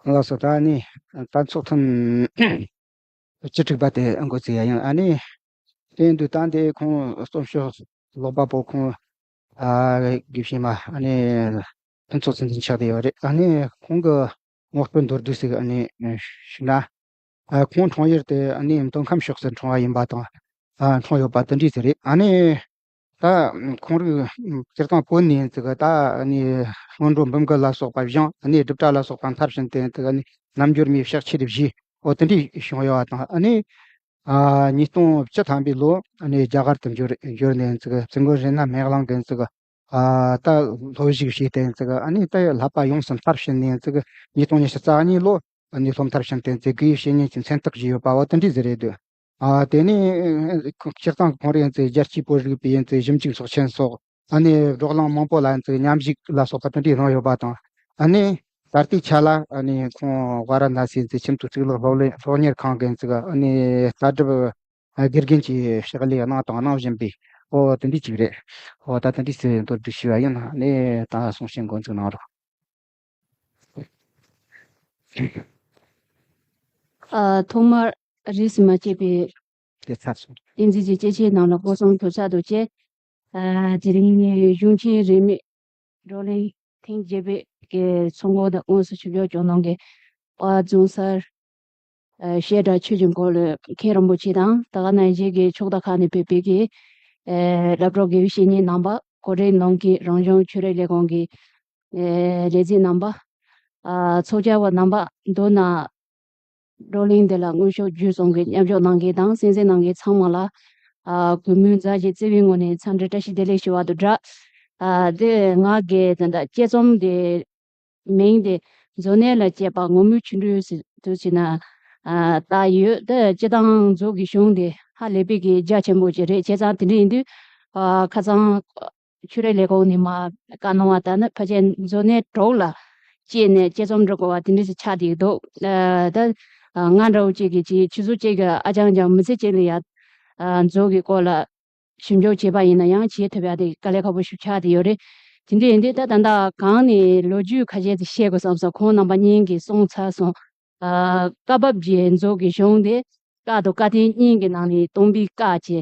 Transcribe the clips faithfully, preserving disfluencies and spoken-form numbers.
ལགས་སོ། ད་ནི་ད་ཚོགས་ཐེངས་བཅུ་དྲུག་པ་དེ་འགོ་བཙུགས་ཡ་ཡིན། ཨ་ནི་དེ་ཡིན་དུས་ད་འདི་ཁོང་རྩོམ་ཤོག་ཀློག་པ་པོ་ཁོང་ཨ་དགེ་བཤེས་མ་ཨ་ནི་ཕུན་ཚོགས་ཚེ་བརྟན་ཆགས་བསྡད་ཡོད་རེད། ཨ་ནི་ཁོང་གི་ངོ་སྤྲོད་མདོར་བསྡུས་ཤིག་ཨ་ནི་ཞུས་ན། ཨ་ཁོང་འཁྲུངས་ཡུལ་དེ་ཨ་ནི་མདོ་ཁམས་ཕྱོགས་སུ་འཁྲུངས་པ་ཡིན་པ་དང་། ཨ་འཁྲུངས་ཡོད་པ་དེ་འདྲས་ཟིག་རེད། ཨ་ནི་ད་ཁོང་རང་སྤྱིར་བཏང་བོད་ནས་ཡིན་ཙི་གི་ད་ཨ་ནི་སྔོན་འགྲོ་འབུམ་དགུ་ལ་སོགས་པ་བཞེངས། ཨ་ནི་སྒྲུབ་གྲྭ་ལ་སོགས་པ་མཐར་ཕྱིན་ཏེ་ཡིན་ཙི་གི་ཨ་ནི་རྣལ་འབྱོར་མའི་ཕྱག་ཕྱིར་བཞེས། འོ་དེ་འདྲས་བྱུང་ཡོད་པ་དང་། ཨ་ནི་ཨ་ཉིས་སྟོང་བཅུ་ཐམ་པའི་ལོ་ཨ་ནི་རྒྱ་གར་དུ་འབྱོར་འབྱོར་ནས་ཡིན་ཙི་གི་བཙུན་མོ་རི་ན་མེ་གླང་གི་ཡིན་ཙི་གི་ཨ་ད་སློབ་ཞུགས་བྱས་ཏེ་ཡིན་ཙི་གི་ཨ་ནི་ད་བསླབ་པ་ཡོངས་སུ་མཐར་ཕྱིན་ནས་ཡིན་ཙི་གི་ཉིས་སྟོང་ཉི་ཤུ་རྩ་གཉིས་ལོ་ཨ་ནི་སློབ་མཐར་ཕྱིན་ཏེ་ཡིན་ཙི་དགེ་བའི་བཤེས་གཉེན་གྱི་མཚན་རྟགས་བཞེས་ཡོད་པ་འོ་དེ་འདྲས་ཟིག་རེད་འདུག། ཨ་དེ་ནས་སྤྱིར་བཏང་ཁོང་རང་ཡིན་ཙི་རྒྱལ་གཅེས་པོ་རིག་པའི་ཡིན་ཙི་ཞིབ་འཇུག་ཚོགས་ཆེན་སོགས་ཨ་ནི་བགྲོ་གླེང་མང་པོ་ལ་ཡིན་ཙི་མཉམ་ཞུགས་ལ་སོགས་པ་དེ་འདྲས་གནང་ཡོད་པ་དང་། ཨ་ནི་ད་ལྟའི་ཆ་ལ་ཨ་ནི་ཁོང་ཝཱ་ར་ཎ་སི་ཡིན་ཙི་ཁྱིམ་དུ་གཙུག་ལག་སློབ་གཉེར་ཁང་གི་ཡིན་ཙི་གི་ཨ་ནི་ལྟ་གྲུབ་ཨ་དགེ་རྒན་གྱི་ཕྱག་ལས་གནང་དང་གནང་བཞིན་པའི་ཨོ་དེ་འདྲས་ཅིག་རེད། ཨོ་ད་དེ་འདྲས་སེ་མདོར་བསྡུས་ཞུས་པ་ཡིན། ཨ་ནི་ད་གསུང་བཤད་འགོ་འཛུགས་གནང་རོགས། ཨ་ཐོག་མར་རིས་སུ་མ་ཆད་པའི་དེ་ཚར་སོང་། བསྟན་འཛིན་གྱི་སྐྱེས་ཆེན་རྣམས་ལ་སྐུ་གསུང་ཐུགས་ཚབ་ཏུ་བཅས། ཨ་དེ་རིང་གཞུང་ཆེན་རིས་མེད་བགྲོ་གླེང་ཐེངས་བརྒྱད་པའི་གི་ཚོགས་འགོ་དང་དངོས་སུ་ཆིབས་བསྒྱུར་བསྐྱངས་གནང་མཁན་དཔལ་རྫོང་སར་ཨ་བཤད་གྲྭ་ཆོས་ཀྱི་འཁོར་ལོའི་མཁན་རིན་པོ་ཆེ་དང་། ད་ག་ནང་བཞིན་གྱི་ཕྱོགས་མཐའ་ཁག་ནས་ཕེབས་པའི་གི་ཨ་སློབ་གྲོགས་དགེ་བའི་བཤེས་གཉེན་རྣམ་པ། ཀོ་ཊེ་ནང་གི་རང་གཞུང་ཆོས་རིག་ལས་ཁུངས་ཀྱི་ཨ་ལས་བྱེད་རྣམ་པ། ཨ་ཚོགས་བཅར་བ་རྣམ་པ། མདོར་ན་བགྲོ་གླེང་འདི་ལ་དངོས་ཤུགས་བརྒྱུད་གསུམ་གྱི་མཉམ་ཞུགས་གནང་མཁན་དང་། གསན་གཟིགས་གནང་མཁན་ཚང་མ་ལ་ཨ་གུས་མོས་མཛའ་ཞིང་བརྩེ་བའི་ངོས་ནས་འཚམས་འདྲི་བཀྲ་ཤིས་བདེ་ལེགས་ཞུ་བ་དང་སྦྲགས། ཨ་དེ་ང་གི་ད་ལྟ་དཔྱད་རྩོམ་དེ་མིང་དེ་མཛོ་ནད་ལ་དཔྱད་པ་ངོ་མའི་ཆོ་འཕྲུལ་ཟེར་དུ་བྱས་ན་ཨ་བཏགས་ཡོད། དེ་སྤྱིར་བཏང་མཛོ་གི་གཞུང་དེ་ཧ་ལས་པའི་གི་རྒྱ་ཆེན་པོ་ཅིག་རེད། བྱས་ཙང་དེ་འདྲ་ཡིན་དུས་ཨ་ཁ་སང་ཆོས་རིག་ལས་ཁུངས་ནས་མར་བཀའ་གནང་བ་ལྟར་ན་ཕལ་ཆེར་མཛོ་ནད་དྲུག་ལ་དཔྱད་ནས་དཔྱད་རྩོམ་འབྲི་དགོས་པ་དེ་འདྲ་ཞིག་ཆགས་བསྡད་འདུག། ཨ་ད་ང་འདྲ་བོ་གཅིག་གིས་ཅིག་ཆུ་ཚོད་གཅིག་གི་ཨ་ཅང་ཅང་མི་ཚེ་གཅིག་ལ་ཡ་ཨ་མཛོ་གི་སྐོར་ལ་ཞིབ་འཇུག་བྱས་པ་ཡིན་ན་ཡང་བྱེད་ཐུབ་ཡ་དེ་དཀའ་ལས་ཁག་པོ་ཞིག་ཆགས་བསྡད་ཡོད་རེད། དེ་འདྲ་ཡིན་དུས་ད་ད་ལྟ་གང་ནས་ལོ་རྒྱུས་ཁ་ཤས་ཅིག་བཤད་དགོས་བསམ་སོང་། ཁོང་རྣམ་པ་གཉིས་ཀྱིས་གསུངས་ཚར་སོང་། ཨ་བཀའ་བབས་ཀྱི་མཛོ་གི་གཞུང་དེ་བཀའ་དང་བཀའ་བསྟན་གཉིས་ཀྱི་ནང་ནས་སྟོང་པའི་བཀའ་བཅས་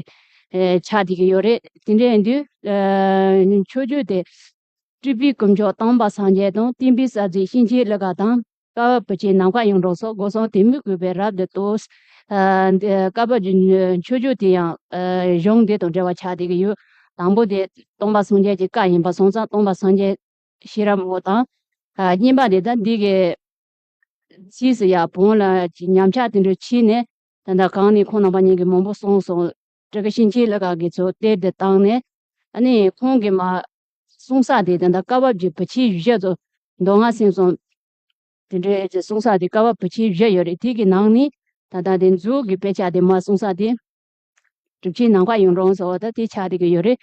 ཨེ་ཆགས་བསྡད་ཀྱི་ཡོད་རེད། དེ་འདྲ་ཡིན་དུས་ཨ་མཆོད་བརྗོད་དེ་སྤྲུལ་པའི་སྐུ་མཆོག་སྟོན་པ་སངས་རྒྱས་དང་། བསྟན་པའི་ས་འཛིན་གཤིན་རྗེའི་གླུ་གར་དང་། བཀའ་བབས་བུ་ཆེན་ནམ་མཁའ་གཡུང་དྲུང་སོགས་སྒོ་གསུམ་དད་མོས་གུས་པས་རབ་ཏུ་བསྟོད། ཨ་འདི་བཀའ་བབས་ཀྱི་མཆོད་བརྗོད་དེ་ཡང་ཨ་གཞུང་འདི་དང་འབྲེལ་བ་ཆགས་བསྡད་ཀྱི་ཡོད། དང་པོ་དེ་སྟོན་པ་སངས་རྒྱས་ཀྱི་བཀའ་ཡིན་པ་སོང་ཙང་སྟོན་པ་སངས་རྒྱས་ཤེས་རབ་འོད་དང་། ཨ་གཉིས་པ་དེ་ད་འདི་གི་ཕྱིས་སུ་ཡང་བོན་ལ་ཉམས་ཆག་དེ་འདྲ་ཕྱིན་ནས་ད་ལྟ་གང་ནས་ཁོང་རྣམ་པ་གཉིས་ཀྱིས་མང་པོ་གསུངས་སོང་། སྤྲུལ་སྐུ་གཤིན་རྗེའི་གླུ་གར་གྱིས་ཚུར་གཏེར་དུ་བཏང་ནས་ཨ་ནི་ཁོང་གིས་མར་གསུང་ས་དེ་ད་ལྟ་བཀའ་བབས་ཀྱི་བུ་ཆེན་བཞི་ཚོ་མདོ་སྔགས་སེམས་གསུམ་དེ་འདྲའི་གསུང་ས་དེ་བཀའ་བབས་བུ་ཆེན་བཞི་ཡོད་རེད། དེ་གི་ནང་ནས་ད་ལྟ་དེ་མཛོ་གི་དཔེ་ཆ་དེ་མར་གསུང་ས་དེ་གྲུབ་ཆེན་ནམ་མཁའ་གཡུང་དྲུང་ཟེར་བ་ད་དེ་ཆགས་བསྡད་ཀྱི་ཡོད་རེད།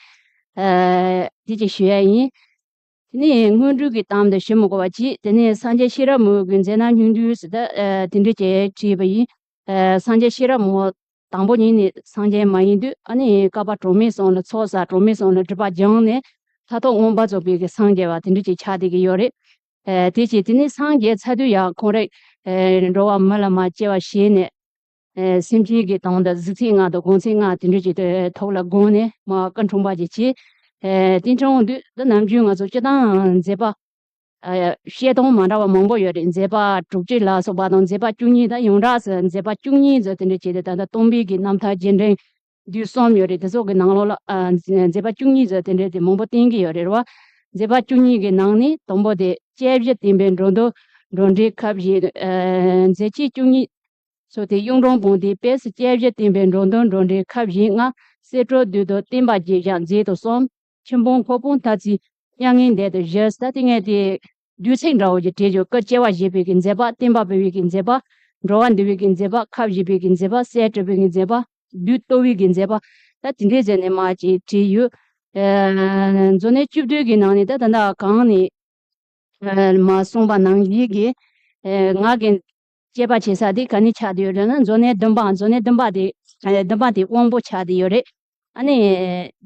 ཨ་དེ་ཅིག་ཞུ་ཡ་ཡིན། དེ་ནས་སྔོན་འགྲོའི་གི་གཏམ་དེ་ཞུ་མི་དགོས་པ་བྱས། དེ་ནས་སངས་རྒྱས་ཤེས་རབ་འོད་ཀྱི་མཛད་རྣམ་སྙིང་བསྡུས་ཟེར་ད་ཨ་དེ་འདྲ་ཅིག་བྲིས་པ་ཡིན། ཨ་སངས་རྒྱས་ཤེས་རབ་འོད་དང་པོ་ཉིད་ནས་སངས་རྒྱས་མ་ཡིན་དུས་ཨ་ནི་བསྐལ་པ་གྲངས་མེད་གསུམ་ལ་ཚོགས་བསགས། གྲངས་མེད་གསུམ་ལ་སྒྲིབ་པ་སྦྱངས་ནས་མཐར་ཐུག་མངོན་པར་རྫོགས་པའི་གི་སངས་རྒྱས་པ་དེ་འདྲ་ཅིག་ཆགས་བསྡད་ཀྱི་ཡོད་རེད། ཨ་དེ་བྱས་དེ་ནས་སངས་རྒྱས་ཚར་དུས་ཡང་ཁོང་རང་ཨ་འགྲོ་བ་མི་ལ་མར་སྐྱེ་བ་བཞེས་ནས། ཨེ་སེམས་ཅན་གྱི་དོན་དུ་གཟུགས་ཚད་ལྔ་དང་གོང་ཚད་ལྔ་དེ་འདྲ་ཅིག་ཏུ་ཐོག་ལ་བསྒོམས་ནས་མར་སྐུ་འཁྲུངས་པ་ཅིག་བྱས། ཨེ་དེ་འཁྲུངས་དུས་འདི་ནམ་རྒྱུན་ང་ཚོ་སྤྱིར་བཏང་མཛད་པ་ཨ་བཤད་སྟངས་མ་འདྲ་བ་མང་པོ་ཡོད་རེད། མཛད་པ་དྲུག་ཅུ་ལ་སོགས་པ་དང་མཛད་པ་བཅུ་གཉིས། ད་ཡོངས་གྲགས་སུ་མཛད་པ་བཅུ་གཉིས་ཙམ་དེ་འདྲ་བྱས་ཏེ་ད་ལྟ་སྟོན་པའི་གི་རྣམ་ཐར་རྒྱས་འབྲིང་བསྡུས་གསུམ་ཡོད་རེད། དེ་ཚོ་གི་ནང་ལོགས་ལ་ཨ་མཛད་པ་བཅུ་གཉིས་ཙམ་དེ་འདྲ་དེ་མང་པོ་བསྟན་གྱི་ཡོད་རེད་བ། མཛད་པ་བཅུ་གཉིས་ཀྱི་ནང་ནས་དང་པོ་དེ་དཔྱད་བཞི་བསྟན་པའི་འགྲོ་དོན་འགྲོ་འགྲེལ་ཁ་བཞི། ཨ་མཛད་རྗེས་བཅུ་གཉིས། སོ་དེ་གཡུང་དྲུང་བོན་དེ་དཔལ་སྲས་དཔྱད་བཞི་བསྟན་པའི་འགྲོ་དོན་འགྲོ་འགྲེལ་ཁ་བཞི་ལྔ། གསེར་ཁྲོ་བསྡུས་དང་བསྟན་པ་རྒྱས་བཞག་མཛད་དུ་གསུམ། ཆོས་འབུམ་ཁོག་དཔོན་ཐ་ཚིག་མྱ་ངན་འདས་དང་བཞི། ད་དེ་ངས་དེ་བསྡུས་ཚིག་འདྲ་བོ་ཅིག་བྲིས་བྱུང་། སྐུ་སྐྱེ་བ་བཞེས་པའི་གི་མཛད་པ། བསྟན་པ་འབུལ་བའི་གི་མཛད་པ། འགྲོ་བ་འདུལ་བའི་གི་མཛད་པ། ཁ་བཞེས་པའི་གི་མཛད་པ། གསེར་བྲིས་པའི་གི་མཛད་པ། བདུད་གཏོར་བའི་གི་མཛད་པ། ད་དེ་འདྲའི་མཛད་ནས་མར་ཅིག་བྲིས་ཡོད། ཨ་མཛོ་ནད་བཅུ་བདུན་གྱི་ནང་ནས་ད་ད་ལྟ་གང་ནས་ཨ་མར་གསུངས་པ་ནང་བཞིན་གྱི་ཨ་ང་གི་དཔྱད་པ་བྱེད་ས་དེ་ག་ནས་ཆགས་བསྡད་ཡོད་ལབ་ན། མཛོ་ནད་བདུན་པ། མཛོ་ནད་བདུན་པ་དེ་ཨ་བདུན་པ་དེ་དབང་པོ་ཆགས་བསྡད་ཡོད་རེད། ཨ་ནི་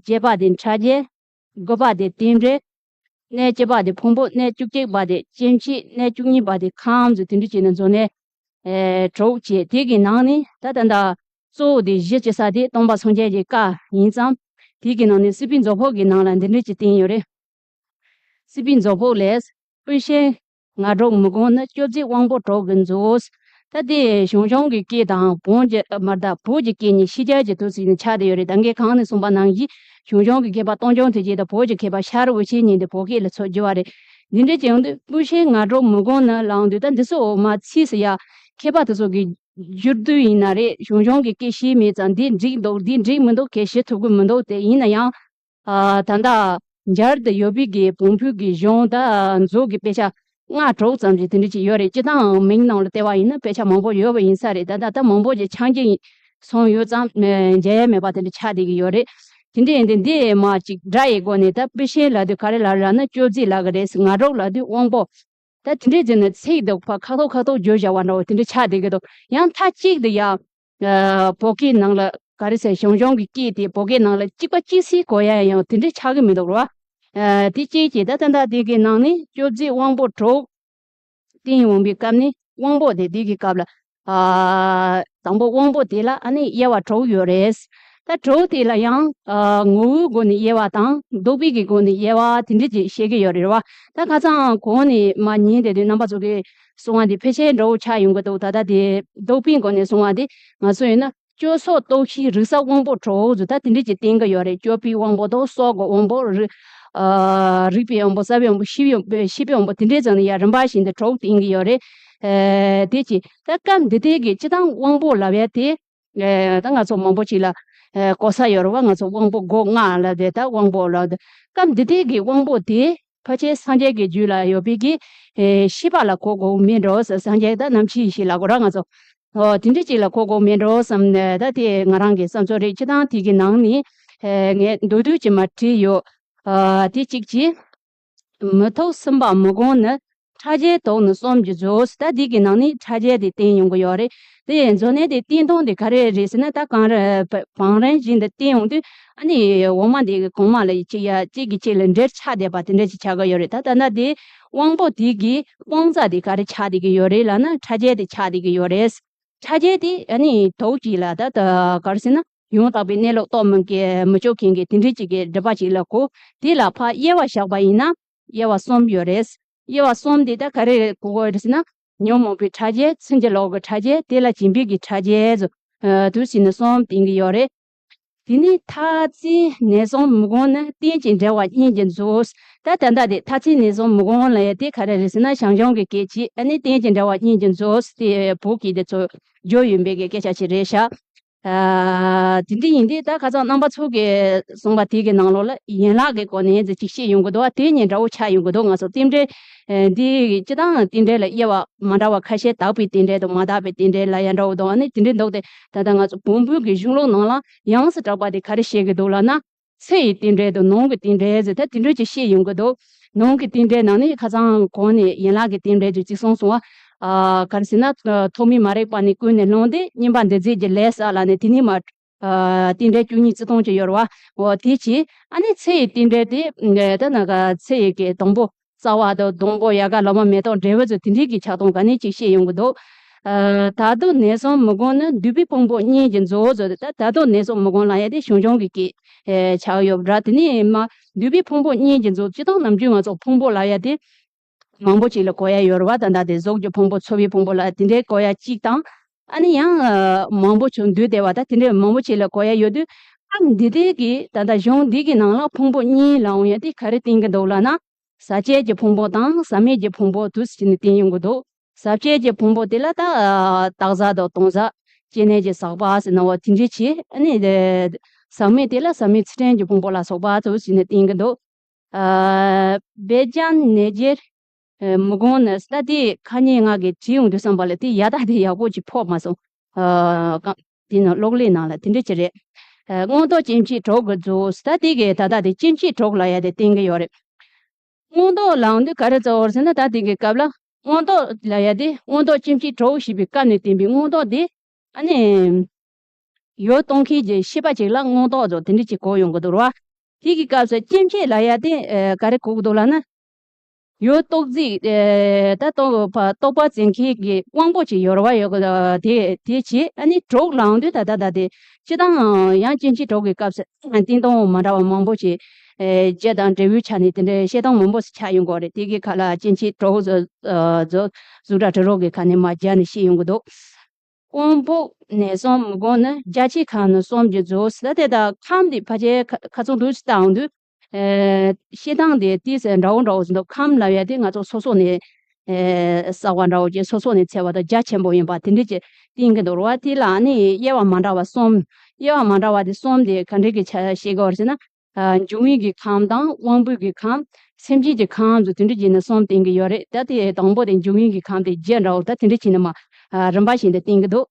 བརྒྱད་པ་དེ་ཕྲ་རྒྱས། དགུ་པ་དེ་རྟེན་འབྲེལ། གནས་བཅུ་པ་དེ་ཕུང་པོ། གནས་བཅུ་གཅིག་པ་དེ་སྐྱེ་མཆེད། གནས་བཅུ་གཉིས་པ་དེ་ཁམས་ཟེར་དེ་འདྲ་བྱས་ནས་མཛོད་ནས་ཨེ་དྲུག་བྱས། དེ་གི་ནང་ནས་ད་ད་ལྟ་གཙོ་བོ་དེ་གཞི་ཅི་ས་དེ་སྟོང་པ་སངས་རྒྱས་ཀྱི་བཀའ་ཡིན་ཙང་། དེ་གི་ནང་ནས་སྲིད་པའི་མཛོད་ཕུགས་ཀྱི་ནང་ལ་འདི་འདྲ་ཅིག་བསྟན་ཡོད་རེད། སྲིད་པའི་མཛོད་ཕུགས་ལས། སྤུན་ཤེས་ང་དྲུག་མི་དགོངས་ནི། བཅོ་བརྒྱད་དབང་པོ་དྲུག་གི་མཛོད། ད་དེ་ཞང་ཞུང་གི་སྐད་དང་བོན་གྱི་མར་ད་བོད་ཀྱི་སྐད་གཉིས་ཕྱི་རྒྱལ་གྱི་དུས་སུ་ཡིན་ཆགས་བསྡད་ཡོད་རེད། ད་གིན་གོང་ནས་གསུངས་པ་ནང་བཞིན་ཞང་ཞུང་གི་མཁས་པ་སྟོང་རྐྱང་ཐུགས་རྗེ་དང་བོད་ཀྱི་མཁས་པ་ཤར་འུ་ཆེན་གཉིས་དེ་བོད་སྐད་ལ་ཚུར་བསྒྱུར་བ་རེད། འདི་འདྲ་བྱས་ཡོང་དུས་སྤུན་ཤེས་ང་དྲུག་མི་དགོངས་ནི་ལབ་ཡོང་དུས། ད་འདི་ཚོ་འོ་མ་ཚིག་ཟེར་ཡ་མཁས་པ་དེ་ཚོ་གི་བསྒྱུར་དུས་ཡིན་ན་རེད། ཞང་ཞུང་གི་སྐད་ཤེས་མེད་ཙང་འདི་འགྲིག་འདུག་འདི་འགྲིག་མི་འདུག་གལ་ཞིབ་ཐུབ་ཀྱི་མི་འདུག་དེ་ཡིན་ན་ཡང་། ཨ། ད་ལྟ་མཇལ་དུ་ཡོད་པའི་གི་བོན་པོའི་གི་གཞུང་དང་མཛོད་ཀྱི་དཔེ་ཆ་ལྔ་དྲུག་ཙམ་ཞིག་དེ་འདྲ་ཅིག་ཡོད་རེད། སྤྱིར་བཏང་མིང་ནང་ལ་བལྟས་པ་ཡིན་ན་དཔེ་ཆ་མང་པོ་ཡོད་པ་ཡིན་ས་རེད། ད་ལྟ་ད་མང་པོ་ཞིག་ཆག་འཇིག་སོང་ཡོད་ཙང་མཇལ་ཡ་མེད་པ་དེ་འདྲ་ཆགས་བསྡད་ཀྱི་ཡོད་རེད། དེ་འདྲ་ཡིན་དུས་འདི་མ་ཅིག་སྒྲ་ཡི་སྒོ་ནས་ད་སྤུན་ཤེས་ལབ་དུས་ག་རེ་ལབ་རེད་ལབ་ན་བཅོ་བརྒྱད་ལབ་གི་རེད། ང་དྲུག་ལབ་དུས་དབང་པོ། ད་དེ་འདྲའི་རྗེས་ནས་ཚིག་འདི་ཕར་ཁ་ཐོག་ཁ་ཐོག་བརྗོད་བཞག་པ་འདྲ་བོ་དེ་འདྲ་ཆགས་བསྡད་ཀྱི་འདུག་ཡང་མཐའ་གཅིག་ཏུ་ཡང་། ཨ། བོད་སྐད་ནང་ལ་ག་རེ་ཟེར། ཞང་ཞུང་གི་སྐད་དེ་བོད་སྐད་ནང་ལ་གཅིག་པ་གཅིག་སེ་གོ་ཡ་ཡང་དེ་འདྲ་ཆགས་ཀྱི་མི་འདུག་ར། ཨ། དེ་གཅིག་གིས་ད་ད་ལྟ་དེ་གའི་ནང་ནས་བཅོ་བརྒྱད་དབང་པོ་དྲུག་བསྟན་འོང་བའི་སྐབས་ནས་དབང་པོ་དེ་དེ་གི་སྐབས་ལ། ཨ། དང་པོ་དབང་པོ་དེ་ལ་ཨ་ནི་དབྱེ་བ་དྲུག་ཡོད་རེད། ད་དྲུག་དེ་ལ་ཡང་། ཨ། ངོ་བོའི་སྒོ་ནས་དབྱེ་བ་དང་ལྡོག་པའི་གི་སྒོ་ནས་དབྱེ་བ་དེ་འདྲ་ཅིག་བཤད་ཀྱི་ཡོད་རེད་བ། ད་ཁ་སང་གོང་ནས་མ་ཉན་བསྡད་དུས་རྣམ་པ་ཚོ་གིས་གསུང་བ་འདི་ཕལ་ཆེར་འདྲ་བོ་ཆགས་ཡོང་གི་འདུག་ད་ལྟ་དེ་ལྡོག་པའི་སྒོ་ནས་གསུང་བ་འདི་ང་ཚོ་ཡིན་ན་སྤྱོད་ཚོགས་གཏོགས་ཤིང་རིག་གསར་དབང་པོ་དྲུག་ཟེར་ད་དེ་འདྲ་ཅིག་བསྟན་གྱི་ཡོད་རེད། སྤྱོད་པའི་དབང་པོ་དང་སྲོག་གི་དབང་པོ། རིག་ཨ། རིག་པའི་དབང་པོ། རྩ་བའི་དབང་པོ། ཤེས་པའི་དབང་པོ། ཤེས་པའི་དབང་པོ་དེ་འདྲའི་ཚོ་ནི་ཡང་རིམ་པ་བཞིན་དུ་དྲུག་བསྟན་གྱི་ཡོད་རེད། ཨ། དེ་ཅི་ད་སྐབས་འདི་དེ་གི་སྤྱིར་བཏང་དབང་པོ་ལབ་ཡ་དེ། ཨ། ད་ང་ཚོ་མང་པོ་ཅིག་ལ་ཨ་གོ་ས་ཡོད་རེད་བ། ང་ཚོ་དབང་པོ་སྒོ་ལྔ་ལབ་དེ་ད་དབང་པོ་ལབ་དེ། སྐབས་འདི་དེ་གི་དབང་པོ་དེ་ཕལ་ཆེར་སངས་རྒྱས་ཀྱི་རྒྱུད་ལ་ཡོད་པའི་གི་ཨ་ཤེས་པ་ལ་གོ་དགོས་མིན་འགྲོ། སངས་རྒྱས་ད་རྣམ་མཁྱེན་ཡེ་ཤེས་ལབ་དགོས་ར་ང་ཚོ། ཨོ། དེ་འདྲ་ཅིག་ལ་གོ་དགོས་མིན་འགྲོ་བསམ་ནས་ད་དེ་ང་རང་གི་བསམ་ཚུལ་རེད། སྤྱིར་བཏང་དེ་གི་ནང་ནས་ཨ་ངས་མདོར་བསྡུས་ཅིག་མར་བྲིས་ཡོད། ཨ། དེ་གཅིག་གིས། མི་ཐོབ་སེམས་དཔའ་མི་དགོངས་ནི། ཕྲ་རྒྱས་དོགས་ནི་གསུམ་གྱིས་རྫོགས། ད་འདི་གི་ནང་ནས་ཕྲ་རྒྱས་དེ་བསྟན་ཡོང་གི་ཡོད་རེད། དེ་མཛོད་ནས་དེ་བསྟན་སྟངས་དེ་ག་རེ་རེད་ཟེར་ན། ད་གང་རེ་བང་རིམ་བཞིན་དུ་བསྟན་ཡོང་དུས་ཨ་ནི་འོག་མ་འདི་གི་གོང་མ་ལ་གཅིག་ཡ་གཅིག་གིས་གཅིག་ལ་འབྲེལ་ཆགས་བསྡད་པ་དེ་འདྲ་ཅིག་ཆགས་ཀྱི་ཡོད་རེད། ད་ད་ལྟ་དེ་དབང་པོ་དེ་གི་དབང་རྩ་དེ་ག་རེ་ཆགས་བསྡད་ཀྱི་ཡོད་རེད་ལབ་ན་ཕྲ་རྒྱས་དེ་ཆགས་བསྡད་ཀྱི་ཡོད་རེད། ཕྲ་རྒྱས་དེ་ཨ་ནི་དོགས་གཅིག་ལ་ད་ད་ག་རེ་ཟེར་ན། ཡང་དག་པའི་གནས་ལུགས་རྟོགས་མི་མཁན་མི་ཆོག་མཁན་གྱི་དེ་འདྲའི་ཅིག་གི་སྒྲུབ་པ་ཅིག་ལ་གོ། དེ་ལ་ཕར་དབྱེ་བ་བཞག་པ་ཡིན་ན་དབྱེ་བ་གསུམ་ཡོད་རེད། དབྱེ་བ་གསུམ་དེ་ད་ག་རེ་གོ་དགོས་རེད་ཟེར་ན། ཉོན་མོངས་པའི་ཕྲ་རྒྱས། ཚིམ་བྱ་ལོག་གི་ཕྲ་རྒྱས། དེ་ལ་སྦྱིན་པའི་གི་ཕྲ་རྒྱས་སོགས། ཨ། དུ་ཟིན་ནས་གསུམ་བསྟན་གྱི་ཡོད་རེད། དེ་ནས་མཐར་ཚིག་ནད་གསུམ་མི་དགོངས་ནི། རྟེན་ཅིང་འབྲེལ་བ་གཉིས་ཀྱིས་རྫོགས། ད་ད་ལྟ་དེ་མཐར་ཚིག་ནད་གསུམ་མི་དགོངས་ལབ་ཡ་དེ་ག་རེ་རེད་ཟེར་ན། ཞང་ཞུང་གི་སྐད་ཀྱིས་ཨ་ནི་རྟེན་ཅིང་འབྲེལ་བ་གཉིས་ཀྱིས་རྫོགས་ཟེར་དེ་བོད་སྐད་དེ་ཚོ་བསྒྱུར་ཡོད་པའི་གི་སྐད་ཆ་ཞིག་རེད་ཤག་ཨ། དེ་འདྲ་ཡིན་དུས་ད་ཁ་སང་རྣམ་པ་ཚོ་གིས་གསུངས་པ་དེ་གི་ནང་ལོགས་ལ་ཡན་ལག་གི་སྒོ་ནས་ཅིག་བཤད་ཡོང་གི་འདུག་དེ་གཉིས་འདྲ་བོ་ཆགས་ཡོང་གི་འདུག་ང་ཚོ་རྟེན་འབྲེལ་ཨ་འདི་སྤྱིར་བཏང་རྟེན་འབྲེལ་ལ་དབྱེ་བ་མ་འདྲ་བ་ཁ་ཤས། དག་པའི་རྟེན་འབྲེལ་དང་མ་དག་པའི་རྟེན་འབྲེལ་ལབ་ཡ་འདྲ་བོ་དང་། ཨ་ནི་དེ་འདྲ་འདུག་སྟེ། ད་ལྟ་ང་ཚོ་བོན་པོའི་གི་གཞུང་ལུགས་ནང་ལ་ཡོངས་སུ་གྲགས་པ་དེ་ག་རེ་བཤད་ཀྱི་འདུག་ལབ་ན། ཚེ་ཡི་རྟེན་འབྲེལ་དང་ནང་གི་རྟེན་འབྲེལ་ཟེར་ད་དེ་འདྲ་ཅིག་བཤད་ཡོང་གི་འདུག་ནང་གི་རྟེན་འབྲེལ་ནང་ནས་ཁ་སང་གོང་ནས་ཡན་ལག་གི་རྟེན་འབྲེལ་དུ་གཅིག་གསུངས་སོང་བ། ཨ། ག་རེ་ཟེར་ན། ཐོག་མའི་མ་རིག་པ་ནས་ཀུན་ནས་བསླངས་ཏེ། བསྙེན་པ་འདི་མཛད་ཀྱི་ལས་བསགས་ལབ་ནས་དེ་ནས་མར། ཨ། རྟེན་འབྲེལ་བཅུ་གཉིས་བརྩི་སྟངས་ཅིག་ཡོད་རེད་བ། འོ་དེ་བྱས། ཨ་ནི་ཚེ་ཡི་རྟེན་འབྲེལ་དེ་ད་ནང་ག་ཚེ་ཡི་གི་སྡོང་པོ། རྩ་བ་དང་སྡོང་པོ། ཡལ་ག་ལོ་མ་མེ་ཏོག་འབྲས་བུ་ཚོ་དེ་འདྲའི་གི་ཆགས་སྟངས་ག་ནས་ཅིག་བཤད་ཡོང་གི་འདུག་ཨ། ད་དུང་ནད་གསུམ་མི་དགོངས་ནི། འདུས་པའི་ཕུང་པོ་གཉིས་ཀྱིས་རྫོགས་ཟེར་ཏེ། ད་ད་དུང་ནད་གསུམ་མི་དགོངས་ལབ་ཡ་དེ་ཞང་ཞུང་གི་སྐད་ཆགས་ཡོད་ར། དེ་ནས་མ་འདུས་པའི་ཕུང་པོ་གཉིས་ཀྱིས་རྫོགས། སྤྱིར་བཏང་ནམ་རྒྱུན་ང་ཚོ་ཕུང་པོ་ལབ་ཡ་དེ་མང་པོ་ཅིག་ལ་གོ་ཡ་ཡོད་རེད་བ། ད་ལྟ་དེ་གཟུགས་ཀྱི་ཕུང་པོ། ཚོར་བའི་ཕུང་པོ་ལ་དེ་འདྲའི་གོ་ཡ་གཅིག་དང་། ཨ་ནི་ཡང་མང་པོ་ཅིག་འདུས་བསྡད་པ་ད་དེ་འདྲའི་མང་པོ་ཅིག་ལ་གོ་ཡ་ཡོད་དུས། ཨ། འདི་དེ་གི་ད་ལྟ་གཞུང་འདི་གི་ནང་ལ་ཕུང་པོ་གཉིས་ལབ་ཡོང་ཡ་དེ་ག་རེ་བསྟན་གྱི་འདུག་ལབ་ན། ཟག་བཅས་ཀྱི་ཕུང་པོ་དང་ཟག་མེད་ཀྱི་ཕུང་པོ་དུ་ཟེར་ནས་བསྟན་ཡོང་གི་འདུག་ཟག་བཅས་ཀྱི་ཕུང་པོ་དེ་ལ་ད་བཏགས་ཟག་དང་སྟོང་ཟག། སྐྱེ་གནས་ཀྱི་ཟག་པ་ཟེར་ན་འོ་དེ་འདྲ་བྱས། ཨ་ནི་ཟག་མེད་དེ་ལ་ཟག་མེད་ཚུལ་ཁྲིམས་ཀྱི་ཕུང་པོ་ལ་སོགས་པ་དུ་ཟེར་ནས་བསྟན་གྱི་འདུག་ཨ། བེ་ཅན་ནད་བརྒྱད་མི་དགོངས་ནི། ད་དེ་ཁ་ཉིན་ང་གིས་བྲིས་ཡོང་དུས་ཙམ་པ་ལ་དེ་ཡ་ད་དེ་ཡག་པོ་ཅིག་ཕོག་མ་སོང་། ཨ། གང་དེ་ནི་གློག་ཀླད་ནང་ལ་དེ་འདྲ་ཅིག་རེད། ཨ། མངོན་རྟོགས་སྐྱེ་མཆེད་དྲུག་གིས་རྫོགས། ད་དེ་གི་ད་ལྟ་དེ་སྐྱེ་མཆེད་དྲུག་ལབ་ཡ་དེ་བསྟན་གྱི་ཡོད་རེད། མངོན་རྟོགས་ལབ་ཡོང་དུས་ག་རེ་རྩ་བ་རེད་ཟེར་ན། ད་དེ་གི་སྐབས་ལ་མངོན་རྟོགས་ལབ་ཡ་དེ་མངོན་རྟོགས་སྐྱེ་མཆེད་དྲུག་ཞེས་པའི་བཀའ་ནས་བསྟན་པའི་མངོན་རྟོགས་དེ། ཨ་ནི་ཡུལ་སྟོང་ཁེལ་གྱི་ཤེས་པ་ཅིག་ལ་མངོན་རྟོགས་ཟེར་དེ་འདྲ་ཅིག་གོ་ཡོང་གི་འདུག་ར། དེ་གི་སྐབས་སུ་སྐྱེ་མཆེད་ལབ་ཡ་དེ་ག་རེ་གོ་གི་འདུག་ལབ་ན། ཡོད་རྟོག་རྫིག་ཨེ་ད་རྟོག་པ་རྟོག་པ་འཛིན་མཁན་གྱི་དབང་པོ་ཅིག་ཡོད་རེད་བ། ཡོད་གི་དེ་དེ་བྱས། ཨ་ནི་གྲོགས་ལངས་དུས་ད་ད་ད་དེ་སྤྱིར་བཏང་ཡང་སྐྱེ་འཆི་གྲོགས་ཀྱི་སྐབས་སུ་བསྟན་སྟངས་མ་འདྲ་བ་མང་པོ་ཅིག་ཨེ་བརྒྱད་དང་འབྲས་བུའི་ཆ་ནས་དེ་འདྲའི་བཤད་སྟངས་མང་པོ་ཞིག་ཆགས་ཡོང་གི་རེད། དེ་གི་ཁ་ལ་སྐྱེ་འཆི་གྲོགས་གཟུགས་སྒྲ་དྲི་རོ་གི་ཁ་ནས་མར་སྦྱར་ནས་བཤད་ཡོང་གི་འདུག་དབང་པོ་ནས་གསུམ། སྒོ་ནི་རྒྱ་ཆེ་ཁམས་ནི་གསུམ་གྱིས་རྫོགས། ད་དེ་ད་ཁམས་དེ་ཕལ་ཆེར་ཁ་ཁ་ཚང་དུ་ཅི་བཏང་དུས། ཨེ་བཤད་སྟངས་དེ་ཏིས་འདྲ་བོ་འདྲ་བོ་ཟིན་འདུག་ཁམས་ལབ་ཡ་དེ་ང་ཚོ་སོ་སོ་ནས་ཨེ་གསར་བ་འདྲ་བོ་ཅིག་སོ་སོ་ནས་འཚོལ་བ་དང་རྒྱ་ཆེན་པོ་ཡིན་པ་དེ་འདྲ་ཅིག་བསྟན་གྱི་འདུག་རེད་བ། དེ་ལ་ནི་དབྱེ་བ་མ་འདྲ་བ་གསུམ། དབྱེ་བ་མ་འདྲ་བ་དེ་གསུམ་དེ་ག་འདྲ་གི་ཆ་བཤད་དགོས་རེད་ཟེར་ན། ཨ་འབྱུང་བའི་གི་ཁམས་དང་དབང་པོའི་གི་ཁམས། སེམས་ཅན་གྱི་ཁམས་སུ་དེ་འདྲ་བྱས་ནས་གསུམ་བསྟན་གྱི་ཡོད་རེད། ད་དེ་དང་པོ་དེ་འབྱུང་བའི་གི་ཁམས་དེ་བརྒྱད་འདྲ་བོ་ད་དེ་འདྲ་བྱས་ནས་མ་ཨ་རིམ་པ་བཞིན་དུ་བསྟན་གྱི་འདུག་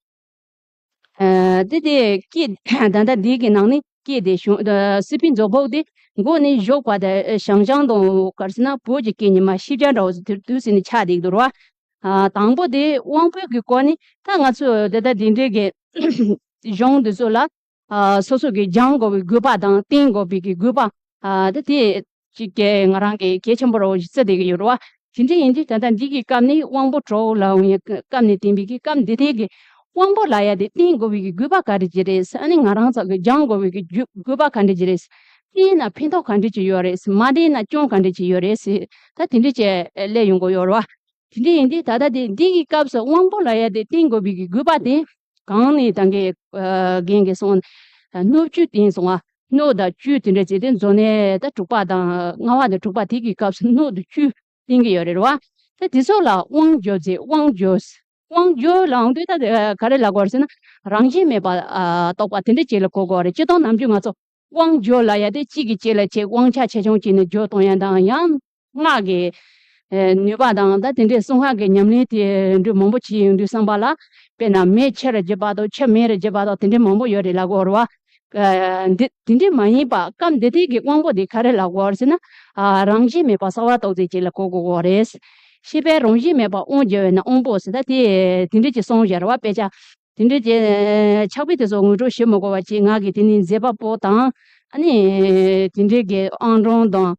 ཨ་དེ་དེ་སྐད་ད་ལྟ་འདི་གི་ནང་ནས་སྐད་དེ་བྱུང་། ཨ་སྲིད་པའི་མཛོ་ཕུག་དེ་མགོ་ནས་གཞོགས་པ་དེ་ཨ་ཞང་ཞང་དང་ག་རེ་ཟེར་ན་བོད་ཀྱི་སྐད་ཉི་མ་ཤེས་བྱ་འདྲ་བོ་ཟེར་དུས་དུས་ཟེར་ནས་ཆགས་བསྡད་ཀྱི་འདུག་རེད་བ། ཨ་དང་པོ་དེ་དབང་པོའི་གི་སྐོར་ནས་ད་ང་ཚོ་དེ་ལྟ་དེ་འདྲའི་གི་གཞུང་འདི་ཚོ་ལ་ཨ་སོ་སོ་གི་སྦྱང་དགོས་པའི་དགོས་པ་དང་བསྟེན་དགོས་པའི་གི་དགོས་པ། ཨ་དེ་དེ་གཅིག་གི་ང་རང་གི་གལ་ཆེན་པོ་རེད་བ་ཞིག་བརྩི་བསྡད་ཀྱི་ཡོད་རེད་བ། དེ་འདྲ་ཡིན་དུས་ད་ལྟ་འདི་གི་སྐབས་ནས་དབང་པོ་གྲོགས་ལ་འོང་ཡ་སྐབས་ནས་བསྟན་པའི་གི་སྐབས་འདི་དེ་གི་དབང་པོ་ལབ་ཡ་དེ་བསྟེན་དགོས་པའི་གི་དགོས་པ་ག་རེ་ཅིག་རེད། ཨ་ནི་ང་རང་ཚོ་གི་སྦྱང་དགོས་པའི་གི་རྒྱུ་དགོས་པ་ག་འདྲ་ཅིག་རེད། བསྟེན་ན་ཕན་ཐོགས་ག་འདྲ་ཅིག་ཡོད་རེད། མ་བསྟེན་ན་སྐྱོན་ག་འདྲ་ཅིག་ཡོད་རེད་ཟེར། ད་དེ་འདྲ་ཅིག་སླེབས་ཡོང་གི་ཡོད་རེད་བ། དེ་འདྲ་ཡིན་དུས་ད་ལྟ་དེ་འདི་གི་སྐབས་སུ་དབང་པོ་ལབ་ཡ་དེ་བསྟེན་དགོས་པའི་གི་དགོས་པ་དེ་གང་ནས་ད་གིན་ཨ་རྒན་གྱིས་གསུངས། སྣོད་བཅུད་བསྟེན་སོང་ང་། སྣོད་དང་བཅུད་དེ་འདྲ་བྱས་ཏེ་མཛོ་ནས་ད་དྲུག་པ་དང་ལྔ་པ་དང་དྲུག་པ་དེ་གི་སྐབས་སུ་སྣོད་དང་བཅུད་བསྟེན་གྱི་ཡོད་རེད་བ། ད་དེ་ཚོ་ལ་དབང་སྦྱོར་ཟེར། དབང་སྦྱོར། དབང་སྦྱོར་ལབ་དུས་ད་ག་རེ་ལབ་དགོས་རེད་ཟེར་ན་རང་བཞིན་མེད་པ་ཨ་རྟོགས་པ་དེ་འདྲ་ཅིག་ལ་གོ་དགོས་རེད། སྤྱིར་བཏང་ནམ་རྒྱུན་ང་ཚོ་དབང་སྦྱོར་ལབ་ཡ་དེ་གཅིག་གིས་གཅིག་ལ་བྱས་དབང་ཆ་ཆེ་ཆུང་བྱས་ནས་སྦྱོར་གཏོང་ཡ་དང་ཡང་སྔགས་ཀྱི་ཨེ་ནུས་པ་དང་ད་དེ་འདྲའི་གསང་སྔགས་ཀྱི་ཉམས་ལེན་དེ་འདྲ་མང་པོ་བྱས་ཡོང་དུས་བསམ་པ་ལ། དཔེར་ན་མེ་ཆུར་འཇིབ་པ་དང་ཆུ་མེར་འཇིབ་པ་དང་དེ་འདྲ་མང་པོ་ཡོད་རེད་ལབ་དགོས་རེད་བ། ཨ་འདི་དེ་འདྲ་མ་ཡིན་པ་སྐབས་འདི་དུས་ཀྱི་དབང་པོ་དེ་ག་རེ་ལབ་དགོས་རེད་ཟེར་ན། ཨ་རང་བཞིན་མེད་པ་གསལ་བ་རྟོགས་ཚུལ་ཅིག་ལ་གོ་དགོས་རེད། ཤེས་པས་རང་བཞིན་མེད་པ་དབང་སྦྱོར་བས་ན་དབང་པོ་ཟེར། ད་དེ་དེ་འདྲ་ཅིག་གསུངས་བཞག་རེད་བ། དཔེ་ཆ་དེ་འདྲའི་རྗེས་ཕྱག་དཔེ་དེ་ཚོ་ངོ་སྤྲོད་ཞུ་མི་དགོས་པ་བྱས། ང་གིས་དེ་ནས་མཛད་པ་པོ་དང་། ཨ་ནི་དེ་འདྲའི་གི་ཨང་གྲངས་དང་།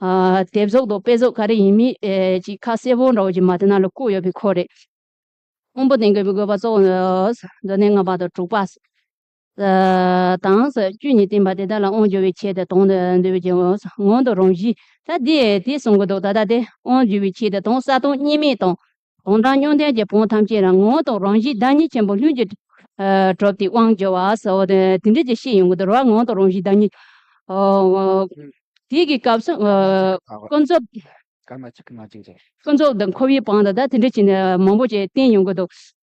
ཨ་དེབ་གཟུགས་དང་དཔེ་གཟུགས་ག་རེ་ཡིན་མིན་ཨེ་ཅིག་ཁ་གསལ་པོ་འདྲ་བོ་ཅིག་མ་དེ་ན་ལ་བཀོད་ཡོད་པའི་ཁོ་རེད། དབང་པོ་བསྟེན་དགོས་པའི་དགོས་པ་གཙོ་བོ་ནི། མཛོ་ནས་ལྔ་པ་དང་དྲུག་པ། ཨ་དང་། བཅུད་ཉིད་བསྟེན་པ་དེ་དག་ལ་དབང་སྦྱོར་བའི་ཆེད་དུ་དོན་དུ་འདོད་པའི་ངང་དུ་རང་བཞིན། ད་དེ་དེ་གསུང་གི་འདུག་ད་ལྟ་དེ་དབང་སྦྱོར་བའི་ཆེད་དུ་དང་གསལ་སྟོང་གཉིས་མེད་དང་། གང་དག་བསྙེན་དོན་གྱི་བོན་ཐམས་ཅད་ལ་ངང་དང་རང་བཞིན་བདག་ཉིད་ཆེན་པོ་ལྷུན་གྱིས་ཨ་གྲུབ་སྟེ་དབང་སྦྱོར་བ་ཟེར་བ་དེ་དེ་འདྲ་ཅིག་བཤད་ཡོང་གི་འདུག་རེད་བ། ངང་དང་རང་བཞིན་བདག་ཉིད། ཨ་དེ་གི་སྐབས་སུ་ཨ་ཀུན་རྫོབ། ཀུན་རྫོབ་དང་འཁོར་བའི་དབང་དུ་ད་དེ་འདྲ་བྱས་ནས་མང་པོ་ཅིག་བསྟན་ཡོང་གི་འདུག་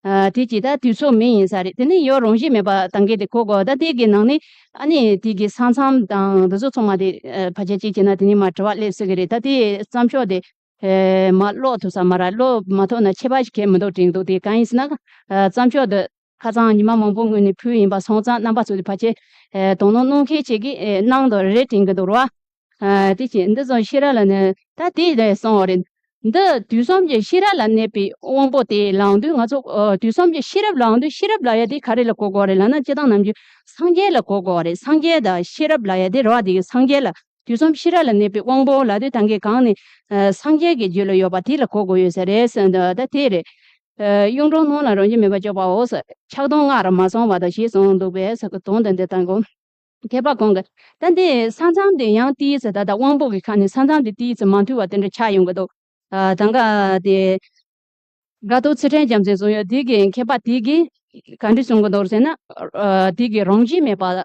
ཨ་དེ་ཅིག་ད་དུས་ཚོད་མེད་ཡིན་ས་རེད། དེ་ནས་ཡང་རང་བཞིན་མེད་པ་ད་གིན་དེ་གོ་དགོས། ད་དེ་གི་ནང་ནས་ཨ་ནི་དེ་གི་ས་མཚམས་དང་འདི་ཚོ་ཚང་མ་དེ་ཨ་ཕལ་ཆེར་གཅིག་བྱས་ན་དེ་ནས་མར་དྲི་བ་སླེབས་སྲིད་ཀྱི་རེད། ད་དེ་བརྩམས་ཆོས་དེ་ཨེ་མར་ཀློག་ཐུབ་ས་མ་རེད། ཀློག་མ་ཐུབ་ན་ཁྱད་པར་ཞིག་གང་ཡང་མི་འདུག་དྲན་འདུག་དེ་གང་ཡིན་ཟེར་ན། ཨ་བརྩམས་ཆོས་དེ་ཁ་སང་ཉི་མ་མང་པོ་སྔོན་ནས་ཕུལ་ཡིན་པ་སོང་ཙང་རྣམ་པ་ཚོ་དེ་ཕལ་ཆེར་ཨེ་དོ་སྣང་གནང་མཁན་ཅིག་གིས་ཨེ་གནང་འདུག་རེད་དྲན་གྱི་འདུག་རེད་བ། ཨ་དེ་བཞིན་འདི་ཚོ་ཤེས་རབ་ལ་ནི་ད་དེ་ལས་གསུངས་པ་རེད། འདི་དུས་གསུམ་གྱི་ཤེས་རབ་ལ་གནས་པའི་དབང་པོ་དེ་ལབ་དུས་ང་ཚོ་ཨ་དུས་གསུམ་གྱི་ཤེས་རབ་ལབ་དུས་ཤེས་རབ་ལབ་ཡ་དེ་ག་རེ་ལ་གོ་དགོས་རེད་ལབ་ན། སྤྱིར་བཏང་ནམ་རྒྱུན་སངས་རྒྱས་ལ་གོ་དགོས་རེད། སངས་རྒྱས་དང་ཤེས་རབ་ལབ་ཡ་དེ་རེད་བ། དེ་གི་སངས་རྒྱས་ལ་དུས་གསུམ་ཤེས་རབ་ལ་གནས་པའི་དབང་པོ་ལབ་དུས་ད་གིན་གང་ནས་ཨ་སངས་རྒྱས་ཀྱི་རྒྱུད་ལ་ཡོད་པ་དེ་ལ་གོ་དགོས་ཡོད་ས་རེད་ཟེར་འདུག་ད་དེ་རེད། ཨ་གཡུང་དྲུང་སྣང་ལ་རང་བཞིན་མེད་པར་སྤྱོད་པའོ་ཟེར། ཆགས་སྡང་ལྔ་རུ་མ་སོང་བ་དང་ཞེས་གསུངས་འདུག་པས་ཟེར་གི་དོན་དེ་འདི་ལྟ་གོ། མཁས་པ་གང་གིས་ད་འདི་ས་མཚམས་དེ་ཡང་ཏིས་ཟེར། ད་ལྟ་དབང་པོ་གི་ཁ་ནས་ས་མཚམས་དེ་ཏིས་ཟེར་མ་མཐུན་པ་དེ་འདྲ་ཆགས་ཡོང་གི་འདུག་ཨ་ད་ག་དེ་དགའ་ཏོག་ཚུལ་ཁྲིམས་རྒྱལ་མཚན་གསུང་ཡོད། དེ་གི་མཁས་པ་དེ་གིས་ག་འདྲ་གསུང་གི་འདུག་ཟེར་ན། ཨ་དེ་གི་རང་བཞིན་མེད་པ་ལ་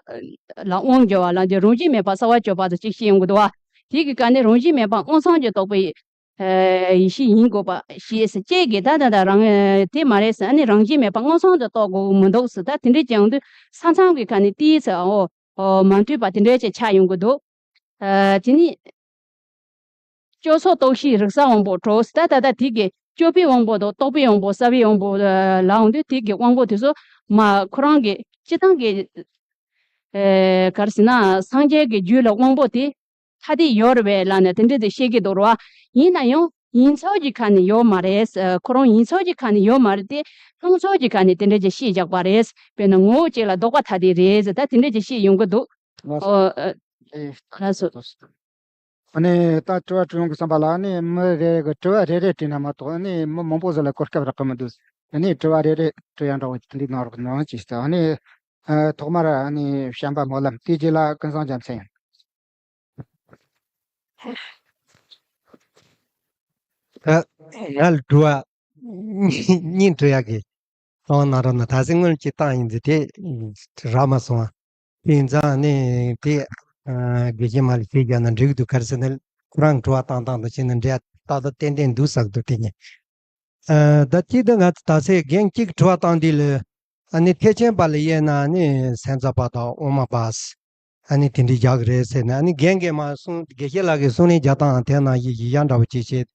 དབང་སྦྱོར་བ་ལ་འདི་རང་བཞིན་མེད་པ་གསལ་བར་གྱུར་པ་དང་གཅིག་བཤད་ཡོང་གི་འདུག་བ། དེ་གི་སྐབས་ནས་རང་བཞིན་མེད་པ་མངོན་སུམ་གྱིས་རྟོགས་པའི་ཨ་ཡེ་ཤེས་ཡིན་དགོས་པ་ཞེས་ཟེར་བཅས་ཀྱི་ད་ད་ད་རང་དེ་མ་རེད་ཟེར། ཨ་ནི་རང་བཞིན་མེད་པ་མངོན་སུམ་དུ་རྟོགས་དགོས་མི་འདུག་ཟེར། ད་དེ་འདྲ་ཅིག་ཡོང་དུས་ས་མཚམས་ཀྱི་ཁ་ནས་ཏིས་ཟེར་འོ་འོ་མ་མཐུན་པ་དེ་འདྲ་ཅིག་ཆགས་ཡོང་གི་འདུག་ཨ་དེ་ནི་སྤྱོད་ཚུལ་རྟོགས་ཤེས་རིག་གསལ་དབང་པོ་གྲོགས་ཟེར། ད་ད་ད་དེ་གི་སྤྱོད་པའི་དབང་པོ་དང་རྟོགས་པའི་དབང་པོ་གསལ་བའི་དབང་པོ་ལ་ཡོང་དུས་དེ་གི་དབང་པོ་དེ་ཚོ་མ་ཁོ་རང་གི་སྤྱིར་བཏང་གི་ཨེ་ག་རེ་ཟེར་ན་སངས་རྒྱས་ཀྱི་རྒྱུད་ལ་དབང་པོ་དེ་ཐ་དད་ཡོད་རེད་པས་ལབ་ནས་དེ་འདྲ་དེ་བཤད་ཀྱི་འདུག་རེད་བ། ཡིན་ན་ཡང་ཡིན་ཚུལ་གྱི་ཁ་ནས་ཡོད་མ་རེད། ཁོ་རང་ཡིན་ཚུལ་གྱི་ཁ་ནས་ཡོད་མ་རེད་དེ། སྣང་ཚུལ་གྱི་ཁ་ནས་དེ་འདྲ་ཅིག་བཤད་བཞག་པ་རེད། དཔེར་ན་ངོ་བོ་གཅིག་ལ་ལྡོག་པ་ཐ་དད་རེད་ཟེར། ད་དེ་འདྲ་ཅིག་བཤད་ཡོང་གི་འདུག་ལགས་སོ། ཨོ་ཨ་ལགས་སོ། ཨ་ནི་ད་དྲི་བ་དྲི་ཡོང་གི་བསམ་པ་ལ། ཨ་ནི་མི་རེ་གི་དྲི་བ་རེ་རེ་དྲིས་ན་མ་གཏོགས། ཨ་ནི་མི་མང་པོ་ཟིག་ལ་གོ་སྐབས་རག་གི་མི་འདུག་ཨ་ནི་དྲི་བ་རེ་རེ་དྲི་ཡ་འདྲ་བོ་དེ་འདྲ་གནང་རོགས་གནང་ཅིག་ཟེར། ཨ་ནི་ཨ་ཐོག་མར་ཨ་ནི་བྱམས་པ་སྨོན་ལམ། དེའི་རྗེས་ལ་ཀུན་བཟང་རྒྱལ་མཚན་ཡིན། ད་ང་ལ་དྲི་བ་གཉིས་དྲི་ཡག་གི་གསང་བ་གནང་རོགས་གནང་། ད་གཟོད་སྔོན་གྱི་བཏང་ཡིན་ཟེར་དེ་རག་མ་སོང་བ། དེ་ཡིན་ཙང་ནི་དེ་ཨ་དགེ་བཤེས་མ་ལ་ཞུས་རྒྱག་ན་འགྲིག་གི་འདུག་ག་རེ་ཟེར་ན། ཁོ་རང་དྲི་བ་བཏང་སྟངས་དང་བྱས་ན་འདྲ་ཏག་ཏག་ཏན་ཏན་འདུག་བསམ་གི་འདུག་དེ་ནི། ཨ་ད་གཅིག་ད་ང་ད་ཚེ་རྒན་གཅིག་དྲི་བ་བཏང་དུས་ལ། ཨ་ནི་ཐེག་ཆེན་པ་ལ་དབྱེ་ན་ཨ་ནི་སེམས་ཙམ་པ་དང་དབུ་མ་པ། ཨ་ནི་དེ་འདྲའི་རྒྱག་གི་རེད་ཟེར་ནས། ཨ་ནི་རྒན་གྱིས་མ་གསུང་། དགེ་བཤེས་ལགས་ཀྱིས་གསུང་ལན་རྒྱག་སྟངས་དེ་ནང་བཞིན་ཡི་ཡ་འདྲ་བོ་ཅིག་བྱས།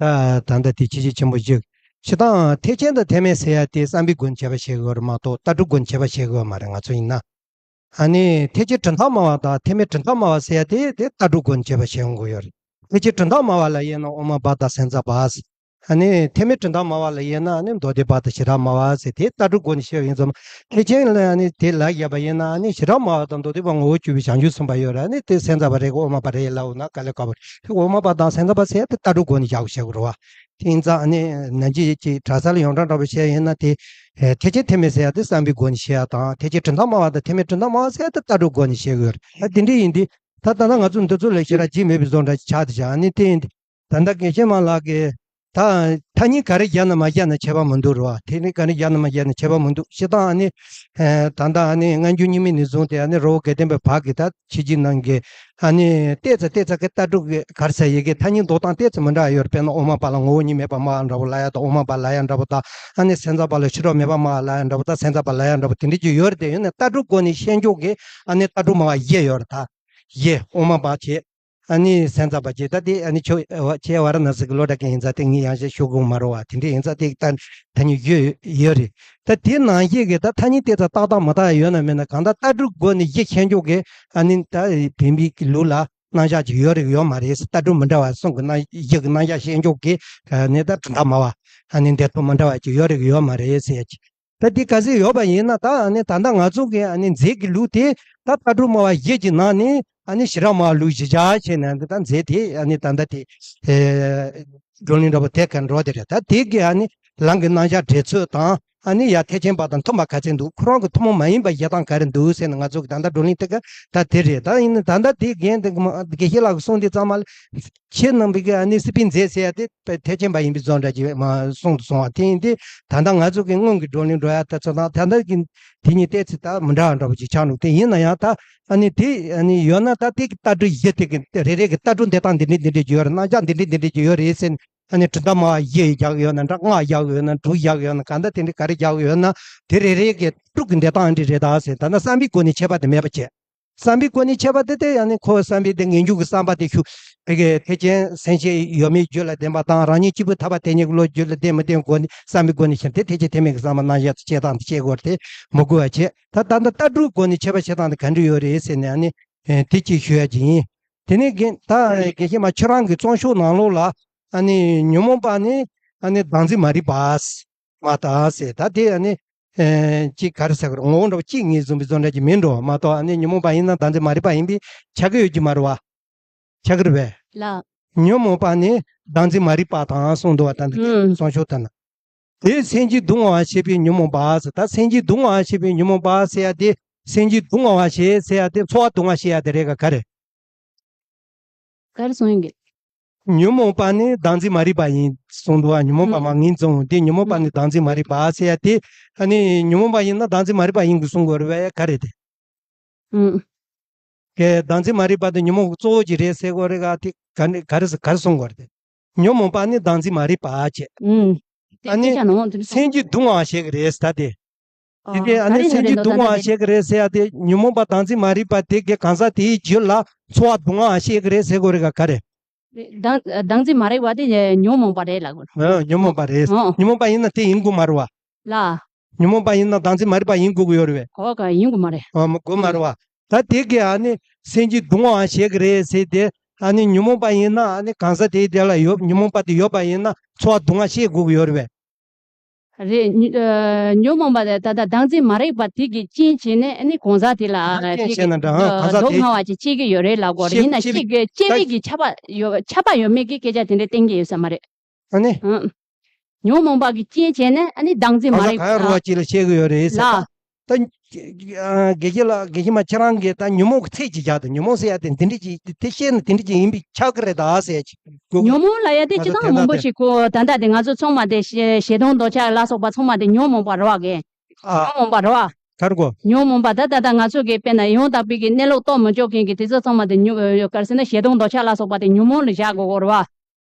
ད་ད་ལྟ་དེ་ཁྱད་ཆོས་ཆེན་པོ་ཞིག་བྱེད་སྟངས། ཐེག་ཆེན་དང་ཐེག་དམན་ཟེར་ཡ་དེ་བསམ་པའི་སྒོ་ནས་བྱས་པ་བྱེད་དགོས་རེད་མ་གཏོགས། ལྟ་གྲུབ་སྒོ་ནས་བྱས་པ་བྱེད་དགོས་མ་རེད། ང་ཚོ་ཡིན་ན། ཨ་ནི་ཐེག་ཆེན་གྲུབ་མཐའ་སྨྲ་བ་དང་ཐེག་དམན་གྲུབ་མཐའ་སྨྲ་བ་ཟེར་ཡ་དེ་དེ་ལྟ་གྲུབ་སྒོ་ནས་བྱས་པ་བྱེད་དགོས་ཡོད་རེད། ཐེག་ཆེན་གྲུབ་མཐའ་སྨྲ་བ་ལ་དབྱེ་ན་དབུ་མ་པ་དང་སེམས་ཙམ་པ། ཨ་ནི་ཐེག་དམན་གྲུབ་མཐའ་སྨྲ་བ་ལ་དབྱེ་ན་ཨ་ནི་མདོ་སྡེ་པ་དང་ཞི་རགས་སྨྲ་བ་ཟེར་དེ་ལྟ་གྲུབ་སྒོ་ནས་བཤད་པ་ཡིན་ཙང་། ཐེག་ཆེན་ལ་ཨ་ནི་དེ་ལ་བཞག་པ་ཡིན་ན། ཨ་ནི་ཞི་རགས་སྨྲ་བ་དང་མདོ་སྡེ་པ་ངོ་བོ་བཅུ་པའི་བྱང་ཆུབ་སེམས་དཔའ་ཡོད་རེད། ཨ་ནི་དེ་སེམས་ཙམ་པ་རེད་གི་དབུ་མ་པ་རེད་ལབ་ན་དཀའ་ལས་ཁག་པོ་རེད། དེ་དབུ་མ་པ་དང་སེམས་ཙམ་པ་ཟེར་དེ་ལྟ་གྲུབ་སྒོ་ནས་བཞག་དགོས་བྱེད་དགོས་རེད་བ། དེ་ཡིན་ཙང་ཨ་ནི་ནམ་རྒྱུན་ཅིག་གྲྭ་ས་ལ་ཡོངས་གྲགས་འདྲ་པོ་བཤད་ཡིན་ན། དེ་ཨེ་ཐེག་ཆེན་ཐེག་དམན་ཟེར་ཡ་དེ་བསམ་པའི་སྒོ་ནས་བཤད་ཡ་དང་། ཐེག་ཆེན་གྲུབ་མཐའ་སྨྲ་བ་དང་ཐེག་དམན་གྲུབ་མཐའ་སྨྲ་བ་ཟེར་ཡ་དེ་ལྟ་གྲུབ་སྒོ་ནས་བཤད་དགོས་རེད། ཨ་དེ་འདྲ་ཡིན་དུས། ད་ད་ལྟ་ང་ཚོ་འདི་ཚོ་ལ་ཞེ་དྲག་བརྗེད་མེད་པའི་བཟོ་འདྲ་ཅིག་ཆགས་བསྡད་ཤག་ཨ་ནི་དེ་ཡིན་དུས། ད་ལྟ་དགེ་བཤེས་མ་ལགས་ཀྱིས་ད་ཐ་སྙད་ག་རེ་བཞག་ན་མ་བཞག་ན་ཁྱད་པར་མི་འདུག་རེད་བ། ཐ་སྙད་ག་རེ་བཞག་ན་མ་བཞག་ན་ཁྱད་པར་མི་འདུག་བྱེད་སྟངས། ཨ་ནི་ཨེ་ད་ལྟ་ཨ་ནི་སྔ་འགྱུར་རྙིང་མའི་ནས་བཟུང་སྟེ། ཨ་ནི་རི་བོ་དགེ་ལྡན་པའི་བར་གྱི་ད་ཕྱི་རྒྱལ་ནང་གི་ཨ་ནི་ཏོག་ཙམ་ཏོག་ཙམ་གྱི་ལྟ་གྲུབ་ཀྱི་ག་རེ་ཟེར་ཡ་གི་ཐ་སྙད་འདོགས་སྟངས་ཏོག་ཙམ་མི་འདྲ་བ་ཡོད་རེད། དཔེར་ན་དབུ་མ་པ་ལ་ངོ་བོ་ཉིད་མེད་པར་སྨྲ་བ་འདྲ་བོ་ལབ་ཡ་དང་། དབུ་མ་པ་ལབ་ཡ་འདྲ་བོ་དང་། ཨ་ནི་སེམས་ཙམ་པ་ལ་ཕྱི་རོལ་མེད་པར་སྨྲ་བ་ལབ་ཡ་འདྲ་བོ་དང་། སེམས་ཙམ་པ་ལབ་ཡ་འདྲ་བོ་དེ་འདྲ་ཅིག་ཡོད་རེད། དེ་ཡིན་ན་ལྟ་གྲུབ་སྒོ་ནས་བཤད་ཕྱོགས་ཀྱི་ཨ་ནི་ལྟ་གྲུབ་སྨྲ་བ་བཞི་ཡོད་རེད། ད་བཞི། དབུ་མ་པ་བྱས། ཨ་ནི་སེམས་ཙམ་པ་བྱས། ད་དེ་ཨ་ནི་ཁྱོད་ཁྱེད་ཝཱ་ར་ཎ་སི་གི་ལོ་འདྲ་གི་ཡིན་ཙང་དེ་ངས་ཡང་བཤད་ཤོད་དགོས་མ་རེད་བ། དེ་འདྲ་ཡིན་ཙང་དེ་ད་ཐ་སྙད་ཡོད་ཡོད་རེད། ད་དེ་ནང་བཞིན་གྱི་ད་ཐ་སྙད་དེ་ད་ཏག་ཏག་མ་ཏག་ཡོད་ན་མེད་ན། གང་ལྟར་ལྟ་གྲུབ་སྒོ་ནས་བཞི་བཤད་ཕྱོགས་ཀྱི་ཨ་ནི་ད་བོད་པའི་གི་ལུགས་ལ་རྣམ་གཞག་ཅིག་ཡོད་རེད་ཡོད་མ་རེད། ལྟ་གྲུབ་མི་འདྲ་བ་གསུམ་གྱི་རྣམ་བཞི་གི་རྣམ་གཞག་བཤད་ཕྱོགས་ཀྱི་ཨ་ནི་ད་གྲུབ་མཐའ་སྨྲ་བ། ཨ་ནི་འདོད་སྟངས་མི་འདྲ་བ་ཅིག་ཡོད་རེད་ཡོད་མ་རེད་ཟེར་ཡ་ཅིག་ད་འདི་ག་ཚོད་ཡོད་པ་ཡིན་ན། ད་ཨ་ནི་ད་ལྟ་ང་ཚོ་གི་ཨ་ནི་མཛད་ཀྱི་ལུགས་དེ། ད་ལྟ་གྲུབ་སྨྲ་བ་བཞི་གི་ནང་ནས་ཨ་ནི་ཞི་རགས་སྨྲ་བ་ལུགས་གཞི་བཞག་བྱས་ནས་འདི་ལྟར་མཛད་དེ། ཨ་ནི་ད་ལྟ་དེ་ཨེ་བགྲོ་གླེང་འདྲ་པོ་དེ་ག་འགྲོ་དེ་རེད། ད་དེ་གི་ཨ་ནི་ལམ་གྱི་རྣམ་གཞག་འགྲེལ་ཚུལ་དང་། ཨ་ནི་ཡ་ཐེག་ཆེན་པ་དང་མཐུན་པ་ག་ཚོད་འདུག་ཁོ་རང་གི་ཐུན་མོང་མ་ཡིན་པ་བཞེད་སྟངས་ག་རེ་འདུག་ཟེར་ནས་ང་ཚོ་གི་ད་ལྟ་བགྲོ་གླེང་དེ་ག་ད་དེ་རེད། ད་ཡིན་ན་ད་ལྟ་དེ་རྒན་དེ་དགེ་བཤེས་ལགས་ཀྱིས་གསུངས་དེ་ཚང་མ་ལ། ཁྱེད་རྣམ་པས་ཀྱི་ཨ་ནི་སྲིད་པའི་མཛད་ཟེར་ཡ་དེ་ཐེག་ཆེན་པ་ཡིན་པའི་བཟོ་འདྲ་ཅིག་མ་གསུངས་དུ་སོང་བ་དེ་ཡིན་ཏེ། ད་ལྟ་ང་ཚོ་གི་སྔོན་གྱི་བགྲོ་གླེང་འགྲོ་ཡ་ད་ཚོ་དང་ད་ལྟ་གི་དེ་གཉིས་ཏོག་ཙམ་ད་མི་འདྲ་བ་འདྲ་པོ་ཅིག་ཆགས་འདུག་དེ་ཡིན་ན་ཡང་ད་ཨ་ནི་དེ་ཨ་ནི་ཡོད་ན། ད་དེ་གི་ལྟ་གྲུབ་བཞི་དེ་གི་རེ་རེ་གི་ལྟ་གྲུབ་འདི་དང་འདི་འདྲ་འདི་འདྲ་ཅིག་ཡོད་རེད། རྣམ་གཞག་འདི་འདྲ་འདི་འདྲ་ཅིག་ཡོད་རེད་ཟེར་ནས། ཨ་ནི་གྲུབ་མཐའ་སྨྲ་བ་བཞི་རྒྱག་ཡོད་ན་འདྲ། ལྔ་རྒྱག་ཡོད་ན། དྲུག་རྒྱག་ཡོད་ན། གང་ལྟར་དེ་འདྲ་ག་རེ་རྒྱག་ཡོད་ན། དེ་རེ་རེ་གི་ལྟ་གྲུབ་ཀྱི་འགྲེལ་སྟངས་འདི་རེད་ད་ཟེར། ད་ནི་བསམ་པའི་སྒོ་ནས་ཁྱད་པར་དེ་མེད་པ་བྱས། བསམ་པའི་སྒོ་ནས་ཁྱད་པར་དེ་དེ་ཡང་ནི་ཁོ་བསམ་པའི་དེ་ངེས་འབྱུང་གི་བསམ་པ་དེ་ཤུགས་དེ་གའི་ཐེག་ཆེན་སེམས་བསྐྱེད་ཡོད་མེད་རྒྱུད་ལ་ལྡན་པ་དང་། རང་ཉིད་གཅིག་པུ་ཐར་པ་དེ་ཉིད་ཀྱི་བློ་རྒྱུད་ལ་ལྡན་མི་ལྡན་སྒོ་ནས་བསམ་པའི་སྒོ་ནས་ཁྱེར་ཏེ། ཐེག་ཆེན་ཐེག་དམན་གྱི་བསམ་པ་རྣམ་གཞག་ཏུ་དཔྱད་སྟངས་དེ་དཔྱད་དགོས་རེད་དེ་མི་དགོས་པ་བྱས། ད་ད་ལྟ་ལྟ་གྲུབ་སྒོ་ནས་ཁྱད་པར་བྱེད་སྟངས་དེ་ག་འདྲ་ཡོད་རེད་ཟེར་ནས་ཨ་ནི་དེ་གཅིག་ཞུ་ཡ་ཅིག་ཡིན། དེ་ནས་རྒན་ད་དགེ་བཤེས་མ་ཁྱོད་རང་གི་རྩོམ་ཤོག་ནང་ལོགས་ལ་ཨ་ནི་ཉོན་མོངས་པ་ནི་ཨ་ནི་བདག་འཛིན་མ་རིག་པ། མ་དག་ཟེར། ད་དེ་ཨ་ནི་ཨེ་ཅིག་ག་རེ་ཟེར་དགོས་རེད། ངོ་བོ་འདྲ་བོ་གཅིག་ངོས་བཟུང་བའི་བཟོ་འདྲ་ཅིག་མིན་འགྲོ་མ་གཏོགས། ཨ་ནི་ཉོན་མོངས་པ་ཡིན་ན་བདག་འཛིན་མ་རིག་པ་ཡིན་པས་ཆགས་ཀྱི་ཡོད་ཀྱི་མ་རེད་བ། ཆགས་ཀྱི་རེད་པས། ལགས། ཉོན་མོངས་པ་ནི་བདག་འཛིན་མ་རིག་པ་དང་གསུངས་འདུག་བ། ད་འདི་ཨུམ། རྩོམ་ཤོག་དེ་ན། དེ་སེམས་ཀྱིས་སྡུག་བསྔལ་བ་ཞེས་པའི་ཉོན་མོངས་པ་ཟེར། ད་སེམས་ཀྱིས་སྡུག་བསྔལ་བ་ཞེས་པའི་ཉོན་མོངས་པ་ཟེར་ཡ་དེ། སེམས་ཀྱིས་སྡུག་བསྔལ་བ་ཞེས་ཟེར་ཡ་དེ་ཚོར་བ་སྡུག་བསྔལ་ཞེས་ཡ་དེ་རེད་ག་ག་རེད། ག་རེ་གསུངས་ཡིན་གི། ཉོན་མོངས་པ་ནི་བདག་འཛིན་མ་རིག་པ་ཡིན་གསུངས་འདུག་བ། ཉོན་མོངས་པ་ཨུམ། མ་ངེས་འཛིན་དེ་ཉོན་མོངས་པ་ཨུམ། ནི་བདག་འཛིན་མ་རིག་པ་ཟེར་ཡ་དེ། ཨ་ནི་ཉོན་མོངས་པ་ཡིན་ན་བདག་འཛིན་མ་རིག་པ་ཡིན་དགོས་གསུང་དགོས་རེད་པས། ག་རེ་དེ། ཨུམ། གལ་བདག་འཛིན་མ་རིག་པ་དེ་ཉོན་མོངས་ཀྱི་གཙོ་བོ་ཅིག་རེད་ཟེར་དགོས་རེད་ག་དེ་ག་ནི་ག་རེ་ག་རེ་གསུང་དགོས་རེད་དེ། ཉོན་མོངས་པ་ནི་བདག་འཛིན་མ་རིག་པ་བྱས། ཨུམ། དེ་ཨ་ནི་སྐད་ཆ་ནང་དེ་སེམས་ཀྱིས་སྡུག་བསྔལ་བ་ཞིག་རེད་ད་དེ། དེ་དེ་ཨ་ནི་སེམས་ཀྱིས་སྡུག་བསྔལ་བ་ཞིག་རེད་ཟེར་ཡ་དེ། ཉོན་མོངས་པ་བདག་འཛིན་མ་རིག་པ་དེ་གི་གང་ཟག་དེའི་རྒྱུད་ལ་ཚོར་བ་སྡུག་བསྔལ་བ་ཞིག་རེད་ཟེར་དགོས་རེད་ག་ག་རེ། བདག་བདག་འཛིན་མ་རིག་པ་དེ་ཉོན་མོངས་པ་རེད་ལབ་དགོས། ཨ་ཉོན་མོངས་པ་རེད། ཨོ། ཉོན་མོངས་པ་ཡིན་ན་དེ་ཡིན་དགོས་མ་རེད་བ། ལ། ཉོན་མོངས་པ་ཡིན་ན་བདག་འཛིན་མ་རིག་པ་ཡིན་དགོས་ཀྱི་ཡོད་རེད་པས། ཨོ་ག་ཡིན་དགོས་མ་རེད། ཨ་མ་དགོས་མ་རེད་བ། ད་དེ་གི་ཨ་ནི་སེམས་ཀྱིས་སྡུག་བསྔལ་བ་ཞིག་རེད་ཟེར་ཏེ། ཨ་ནི་ཉོན་མོངས་པ་ཡིན་ན་ཨ་ནི་གང་ཟག་དེའི་དེ་ལ་ཡོད་ཉོན་མོངས་པ་དེ་ཡོད་པ་ཡིན་ན་ཚོར་བ་སྡུག་བསྔལ་ཞིག་དགོས་ཀྱི་ཡོད་རེད་པས། རེད། ཉོན་མོངས་པ་དེ་ད་ལྟ་བདག་འཛིན་མ་རིག་པ་དེ་གིས་རྐྱེན་བྱས་ནས་ཨ་ནི་གང་ཟག་དེ་ལ་རྐྱེན་བྱས་ན་འདྲ། ཨ་གང་ཟག་དེ་སྡུག་བསྔལ་བ་ཅིག་སྐྱེ་གི་ཡོད་རེད་ལབ་དགོས་རེད། ཡིན་ན་སྐྱེ་གི་སྐྱེ་བའི་གི་ཁྱབ་པ་ཡོད། ཁྱབ་པ་ཡོད་མེད་ཀྱི་སྐད་ཆ་དེ་འདྲ་གཏན་འཁེལ་ཡོད་ས་མ་རེད། ཨ་ནི། ཨང་། ཉོན་མོངས་པ་གི་རྐྱེན་བྱས་ནས་ཨ་ནི་བདག་འཛིན་མ་རིག་གང་ཟག་གང་ཡང་རུང་བ་ཅིག་ལ་སྐྱེ་གི་ཡོད་རེད་ཟེར། ལ། ད་དགེ་བཤེས་ལགས། དགེ་བཤེས་མ་ཁྱེད་རང་གིས་ད་ཉོན་མོངས་ཀྱི་ཚད་ཅིག་བཞག་དང་། ཉོན་མོངས་ཟེར་ཡ་དེ་འདི་འདྲ་ཅིག་དེ་བཤད་ན་དེ་འདྲ་ཅིག་ཡིན་པས་ཁྱབ་ཀྱི་རེད་ད་ཟེར་ཅིག་གོ་གི། ཉོན་མོངས་ལབ་ཡ་དེ་སྤྱིར་བཏང་མང་པོ་ཞིག་གོ། ད་ལྟ་དེ་ང་ཚོ་ཚང་མ་དེ་ཞེ་ཞེ་སྡང་འདོད་ཆགས་ལ་སོགས་པ་ཚང་མ་དེ་ཉོན་མོངས་པ་རེད་བ་གི། ཨ། ཉོན་མོངས་པ་རེད་བ། ག་རེ་གོ། ཉོན་མོངས་པ་ད་ད་ད་ང་ཚོ་གི་དཔེར་ན་ཡང་དག་པའི་གི་གནས་ལུགས་རྟོགས་མི་ཆོག་མཁན་གྱི་དེ་ཚོ་ཚང་མ་དེ་ཉོན་ག་རེ་ཟེར་ན་ཞེ་སྡང་འདོད་ཆགས་ལ་སོགས་པ་དེ་ཉོན་མོངས་ལ་བཞག་དགོས་གོ་རེད་བ།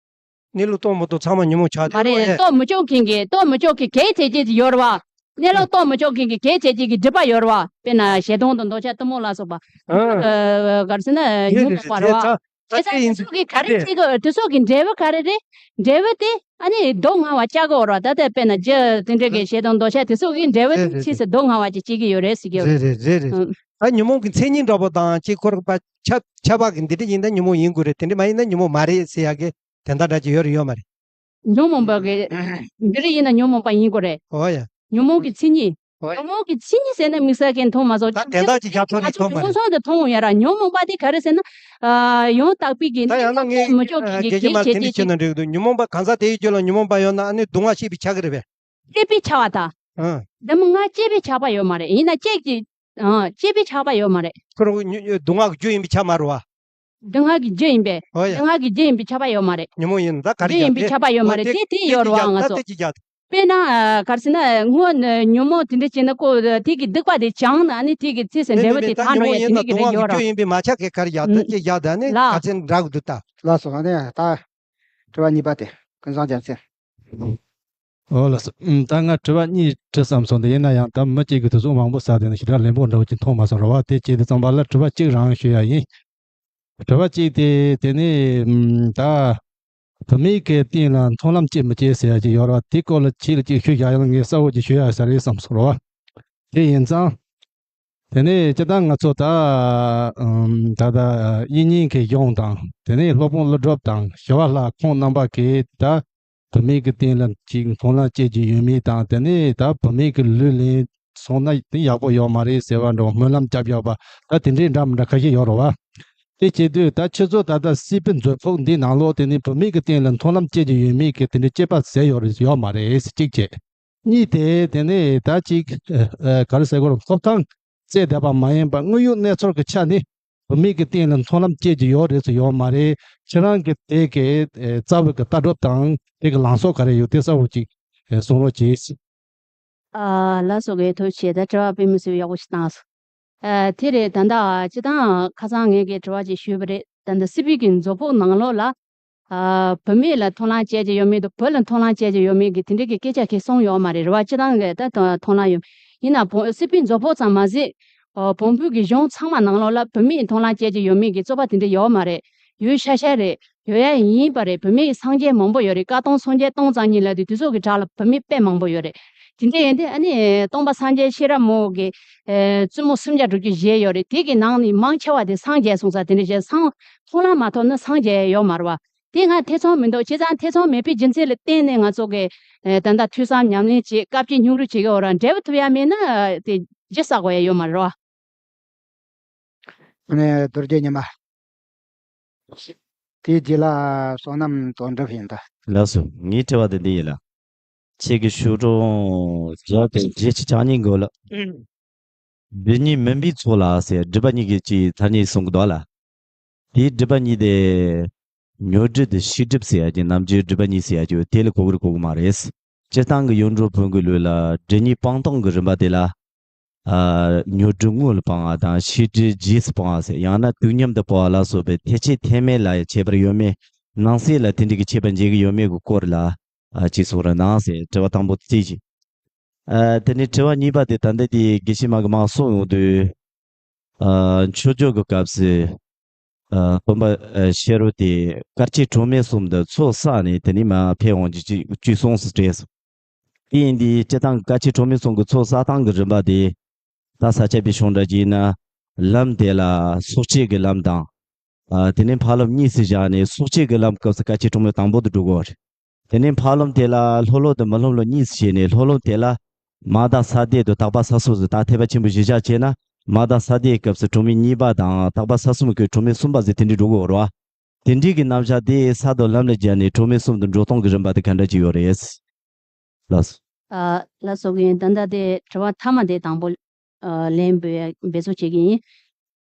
གནས་ལུགས་རྟོགས་མི་ཐུབ་ཚང་མ་ཉོན་མོངས་ཆགས་མ་རེད། ཨེ། རྟོགས་མི་ཆོག་མཁན་གྱི་རྟོགས་མི་ཆོག་མཁན་གལ་ཆེ་ཆེ་ཅིག་ཡོད་རེད་བ། གནས་ལུགས་རྟོགས་མི་ཆོག་མཁན་གྱི་གལ་ཆེ་ཆེ་གི་སྒྲིབ་པ་ཡོད་རེད་བ། དཔེར་ན་ཞེ་སྡང་དང་འདོད་ཆགས་གཏི་མུག་ལ་སོགས་པ། ཨ། ཨ། ག་རེ་ཟེར་ན་རེད་ཉོན་རེད་མོངས་པ་རེད་རེད། བ། ད་ད་དེ་ཚོ་དེ་ཡིན་དུས་དེ་ཚོ་གི་ག་རེ་རེད། བྱེད་དགོས། དེ་ཚོ་གི་འབྲས་བུ་ག་རེ་རེད། འབྲས་བུ་དེ་ཨ་ནི་སྡུག་བསྔལ་བ་བསྐྱལ་དགོས་རེད་བ། ད་ལྟ་དཔེར་ན་རྒྱུ་དེ་འདྲ་གི་ཞེ་སྡང་འདོད་ཆགས་དེ་ཚོ་གི་འབྲས་བུ་རེད་དེ་རེད་ཕྱིས་རེད། སུ་སྡུག་བསྔལ་བ་ཅིག་སྐྱེ་གི་ཡོད་རེད་ཟེར་གྱི་ཡོད་རེད། རེད་རེད་རེད་རེད། ཨང་། ད་ཉོན་མོངས་ཀྱི་མཚན་ཉིད་འདྲ་པོ་དང་གཅིག་ཁོ་རང་པ་ཁྱབ་ཁྱབ་པ་གི་འདི་འདྲ་ཡིན་ན་ཉོན་མོངས་ཡིན་དགོས་རེད། དེ་འདྲ་མ་ཡིན་ན་ཉོན་མོངས་མ་རེད་ཟེར་ཡ་གི་དོན་དག་འདྲ་ཅིག་ཡོད་རེད་ཡོད་མ་རེད། ཉོན་མོངས་པ་གི་འདི་རེད་ཡིན་ན་ཉོན་མོངས་པ་ཡིན་དགོས་རེད། ཨོ་ཡ། ཉོན་མོངས་ཀྱི་མཚན་ཉིད། ཨོ་ཡ། ཉོན་མོངས་ཀྱི་མཚན་ཉིད་ཟེར་ན་དམིགས་བསལ་གྱི་མཐོང་མ་སོང་། ད་དོན་དག་ཅིག་ཁྱབ་ཐོག་ནས་མཐོང་མ་རེད། ང་ཚོ་ཉོན་མོངས་ཟེར་མཐོང་ཡ་ར་ཉོན་མོངས་པ་དེ་ག་རེ་ཟེར་ན། ཨ། ཡང་དག་པའི་གི་ད་ཡང་ན་ངས་མི་ཆོག་གི་གི་དགེ་བཤེས་མ་གལ་ཆེ་དེ་འདྲ་ཅིག་བྱས་ན་འགྲིག་འདུག་ཉོན་མོངས་པ་གང་ཟག་དེའི་རྒྱུད་ལ་ཉོན་མོངས་པ་ཡོད་ན་ཨ་ནི་སྡུག་བསྔལ་ཤེས་པས་ཁྱབ་ཀྱི་རེད་པས། སྐྱེས་པས་ཁྱབ་པ་དང་། ཨང་། འདི་མོ་ང་སྐྱེས་པས་ཁྱབ་པ་ཡོད་མ་རེད། ཡིན་ན་སྐྱེས་ཀྱི། ཨང་། སྐྱེས་པས་ཁྱབ་པ་ཡོད་མ་རེད། ཁོ་རང་ཉོ་སྡུག་བསྔལ་གྱི་རྒྱུ་ཡིན་པས་ཁྱབ་མ་རེད་བ། སྡུག་བསྔལ་གྱི་རྒྱུ་ཡིན་པས། ཨོ་ཡ། སྡུག་བསྔལ་གྱི་རྒྱུ་ཡིན་པས་ཁྱབ་པ་ཡོད་མ་རེད། ཉོན་མོངས་ཡིན་ན་ད་ག་རེ་རྒྱུ་ཡིན་པས་ཡག་ཁྱབ་པ་ཡོད་མ་རེད། ཨོ་དེ་དེ་དེ་ཡོད་རེད་བ། ད་ང་ཚོ་དེ་ཅི་ཡག་དཔེར་ན་ག་རེ་ཟེར་ན་སྔོན་ཉོན་མོངས་དེ་འདྲ་བྱས་ན་ཀོ་དེ་གི་སྡིག་པ་དེ་བྱང་ན་ཨ་ནི་དེ་གི་ཚིག་ཟེར་འབྲས་བུ་དེ་ཐར་འགྲོ་ཡ་དེ་འདྲ་གི་རེད་ཡོད་རེད། ལགས་སོ། ཨ་ནི་ད་དྲི་བ་གཉིས་པ་དེ་ཀུན་བཟང་རྒྱལ་མཚན། ཨོ་ལགས་སོ། ཨུམ། ད་ང་དྲི་བ་གཉིས་དྲི་བསམ་སོང་། དེ་ཡིན་ན་ཡང་ད་མི་གཅིག་གིས་དུས་ཚོད་མང་པོ་ཟ་དེ་ནི་ཞེ་དྲག་ལན་པོ་འདྲ་བོ་ཅིག་མཐོང་མ་སོང་རེད་བ། དེ་བྱས་དུས་ཙམ་པ་ལ་དྲི་བ་གཅིག་རང་ཞུ་ཡ་ཡིན། དྲི་བ་གཅིག་དེ་དེ་ནི་ཨུམ། ད་བུད་མེད་ཀྱི་སྟེང་ལ་མཐོང་ལམ་སྐྱེ་མི་སྐྱེ་ཟེར་ཡ་ཅིག་ཡོད་རེད་བ། དེ་སྐོར་ལ་ཁྱེད་ལ་ཅིག་ཞུ་བཞག་ཡང་ངས་གསལ་བོ་ཅིག་ཞུ་ཡ་ཟེར་རེད་བསམ་སོང་རེད་བ། དེ་ཡིན་ཙང་། དེ་ནས་སྤྱིར་བཏང་ང་ཚོ་ད་ཨམ། ད་ལྟ་དབྱིག་གཉེན་གྱི་གཞུང་དང་དེ་ནས་སློབ་དཔོན་ཀླུ་སྒྲུབ་དང་ཞི་བ་ལྷ་ཁོང་རྣམ་པ་གིས་ད་བུད་མེད་ཀྱི་སྟེང་ལ་ཅིག་མཐོང་ལམ་སྐྱེ་རྒྱུ་ཡོད་མེད་དང་། དེ་ནས་ད་བུད་མེད་ཀྱི་ལུས་ལེན་སོང་ན་དེ་ཡག་པོ་ཡོད་མ་རེད་ཟེར་བ་འདྲ་བོ་སྨོན་ལམ་རྒྱབ་ཡོད་པ་ད་དེ་འདྲའི་འདྲ་མི་འདྲ་ཁ་ཤས་ཡོད་རེད་བ། དེ་བྱེད་དུས་ད་ཁྱེད་ཚོ་ད་ལྟ་སྲིད་པའི་མཛོད་ཕུགས་འདི་ནང་ལོགས་དེ་ནས་བུད་མེད་ཀྱི་སྟེང་ལ་མཐོང་ལམ་སྐྱེ་རྒྱུ་ཡོད་མེད་ཀྱི་དེ་འདྲའི་དཔྱད་པ་ཟེར་ཡོད་རེད་ཡོད་མ་རེད་ཟེར་གཅིག་བྱས། གཉིས་དེ་དེ་ནས་ད་ཅིག་ཨ། ག་རེ་ཟེར་དགོས་རེད། ཐོབ་ཐང་བཙལ་བསྡད་པ་མ་ཡིན་པ་དངོས་ཡོད་གནས་ཚུལ་གྱི་ཆ་ནས་བུད་མེད་ཀྱི་སྟེང་ལ་མཐོང་ལམ་སྐྱེ་རྒྱུ་ཡོད་རེད་ཟེར་ཡོད་མ་རེད། ཁྱེད་རང་གི་དེ་གི་ཨ། རྩ་བའི་གི་ལྟ་གྲུབ་དང་དེ་གི་ལངས་ཕྱོགས་ག་རེ་ཡོད་དེ་གསལ་བོ་ཅིག་ཨ། གསུང་རོགས་གྱིས། ཨ། ལགས་སོ། གི་ཐུགས་རྗེ་ཆེ། ད་དྲི་བ་དཔེ་མི་སྲིད་ཡག་པོ་ཞིག་བཏང་སོང་། ཨ། དེ་རེད། ད་ལྟ་སྤྱིར་བཏང་ཁ་སང་ངས་གི་དྲི་བ་ཅིག་ཞུས་པ་རེད། ད་ལྟ་སྲིད་པའི་གི་མཛོད་ཕུགས་ནང་ལོགས་ལ། ཨ། བུད་མེད་ལ་མཐོང་ལམ་སྐྱེ་རྒྱུ་ཡོད་མེད་དང་། བུ་ལ་མཐོང་ལམ་སྐྱེ་རྒྱུ་ཡོད་མེད་ཀྱི་དེ་འདྲའི་གི་སྐད་ཆ་གང་གསུངས་ཡོད་མ་རེད། རེད་བ། སྤྱིར་བཏང་གི་ད་མཐོང་ལམ་ཡོད། ཡིན་ན་བོ་སྲིད་པའི་མཛོད་ཕུགས་ཙམ་མ་ཟད། ཨ། བོན་པོའི་གི་གཞུང་ཚང་མ་ནང་ལོགས་ལ་བུད་མེད་མཐོང་ལམ་སྐྱེ་རྒྱུ་ཡོད་མེད་ཀྱི་རྩོད་པ་དེ་འདྲ་ཡོད་མ་རེད། ཡོད་ཤག་ཤག་རེད། ཡོད་ཡ་ཡིན་པ་རེད། བུད་མེད་སངས་རྒྱས་མང་པོ་ཡོད་རེད། བཀའ་གདམས་སངས་རྒྱས་སྟོང་རྩ་གཉིས་ལབ་དུས་དེ་ཚོ་གི་གྲས་ལ་བུད་མེད་དཔེ་མང་པོ་ཡོད་རེད། དེ་འདྲ་ཡིན་དུས་ཨ་ནི་སྟོན་པ་སངས་རྒྱས་ཤེས་རབ་མོ་གི་ཨ། བཙུན་མོ་སུམ་བརྒྱ་དྲུག་ཅུ་བཞེས་ཡོད་རེད། དེ་གི་ནང་ནས་མང་ཆེ་བ་དེ་སངས་རྒྱས་སོང་ཙང་དེ་འདྲ་བྱས། སངས་མཐོང་ལམ་མ་ཐོབ་ན་སངས་རྒྱས་ཡོད་མ་རེད་བ། དེ་ང་ཐེ་ཚོམ་མི་འདུག་བྱས་ཙང་ཐེ་ཚོམ་མེད་པའི་རྒྱུ་མཚན་ལ་བརྟེན་ནས་ང་ཚོ་གི་ཨ། ད་ལྟ་ཐོས་བསམ་ཉམས་ལེན་བྱེད། དཀའ་སྤྱད་སྙིང་རུས་བྱེད་ཀྱི་ཡོད་ར། འབྲས་བུ་ཐོབ་ཡ་མེད་ན་དེ་རྒྱུ་བསགས་དགོས་ཡ་ཡོད་མ་རེད་བ། ཨ་ནི་རྡོ་རྗེ་ཉི་མ། དེའི་རྗེས་ལ་བསོད་ནམས་དོན་གྲུབ་ཡིན་ད། ལགས་སོ། ངའི་དྲི་བ་དེ་འདི་ཡིན་ལ། ཁྱེད་ཀྱིས་ཞུ་གྲོང་བརྒྱ་དང་བརྒྱད་ཅུ་གྱ་གཉིས་འགོ་ལ། སྒྲིབ་གཉིས་མུན་པའི་ཚོགས་ལ་ཟེར། སྒྲིབ་པ་གཉིས་ཀྱི་ཅིག་ཐ་སྙད་གསུང་གི་འདུག་ལ། དེའི་སྒྲིབ་པ་གཉིས་དེ། ཉོན་སྒྲིབ་དང་ཤེས་སྒྲིབ་ཟེར་ཡ་གི་རྣམ་འགྱུར། སྒྲིབ་པ་གཉིས་ཟེར་ཡ་གི་དེ་ལ་གོ་གི་རེད་གོ་གི་མ་རེད། སྤྱིར་བཏང་གི་ཡོངས་གྲགས་བོན་གྱི་ལུགས་ལ་སྒྲིབ་གཉིས་སྤང་སྟངས་ཀྱི་རིམ་པ་དེ་ལ། ཨ། ཉོན་སྒྲིབ་དངོས་ལ་སྤང་བ་དང་ཤེས་སྒྲིབ་རྗེས་སུ་སྤང་བ་ཟེར། ཡང་ན་དུས་མཉམ་དུ་སྤང་བ་ལ་སོགས་པའི་ཐེག་ཆེན་ཐེག་དམན་ལ་ཡང་ཁྱད་པར་ཡོད་མེད། ནང་གསེས་ལ་དེ་འདྲ་གི་ཁྱད་པར་འབྱེད་ཀྱི་ཡོད་མེད་ཀྱི་སྐོར་ལ། ཨ། ཅིག་གསུང་རོགས་གནང་ཟེར། དྲི་བ་དང་པོ་དེ་ཅིག་ཨ། དེ་ནས་དྲི་བ་གཉིས་པ་དེ་ད་ལྟ་དེ་དགེ་བཤེས་མ་གི་མ་གསུང་ཡོང་དུས། ཨ། མཆོད་བརྗོད་ཀྱི་སྐབས་སུ། ཨ། སྟོན་པ་ཨ་ཤེས་རབ་དེ་དཀའ་སྤྱད་གྲངས་མེད་གསུམ་དུ་ཚོགས་བསགས་ནས་དེ་ནས་མར་ཕེབས་འོང་རྒྱུ་ཅིག་ཅིག་གསུངས་སུ་བྲིས་སོང་། དེ་ཡིན་དུས་སྤྱིར་བཏང་དཀའ་སྤྱད་གྲངས་མེད་གསུམ་གྱི་ཚོགས་བསགས་སྟངས་ཀྱི་རིམ་པ་དེ། ད་ས་སྐྱ་པའི་གཞུང་འདྲ་ཅིག་ཡིན་ན། ལམ་དེ་ལ་སོགས་ཆོས་ཀྱི་ལམ་དང་། ཨ། དེ་ནས་ཕ་རོལ་གཉིས་སུ་བཞག་ནས་སོགས་ཆོས་ཀྱི་ལམ་སྐབས་སུ་དཀའ་སྤྱད་གྲངས་མེད་དང་པོ་དེ་འགྲོ་དགོས་པ་རེད། དེ་ནས་ཕ་ལོམ་དེ་ལ་ལྷོ་ལོམ་དང་མུ་ལོམ་ལོ་གཉིས་སུ་ཕྱེ་ནས། ལྷོ་ལོམ་དེ་ལ་མ་དང་ས་དེ་དང་དག་པ་ས་གསུམ་ཟེར། ད་ཐེག་པ་ཆེན་པོའི་གཞིར་བཞག་བྱས་ན་མ་དང་ས་དེའི་སྐབས་སུ་གྲངས་མེད་གཉིས་པ་དང་དག་པ་ས་གསུམ་གྱི་གྲངས་མེད་གསུམ་པ་ཟེར་དེ་འདྲའི་འགྲོ་གི་ཡོད་རེད་བ། དེ་འདྲའི་གི་རྣམ་གཞག་དེ་ས་དང་ལམ་ལ་སྦྱར་ནས་གྲངས་མེད་གསུམ་དུ་འགྲོ་སྟངས་ཀྱི་རིམ་པ་དེ་ག་འདྲ་ཅིག་ཡོད་རེད། ལགས་སོ། ཨ། ལགས་སོ། ཡིན། ད་ལྟ་དེ་དྲི་བ་མཐའ་མ་དེ་དང་པོ། ཨ། ལན་འབུལ་ཡ་འབད་རྩོལ་བྱེད་ཀྱི་ཡིན།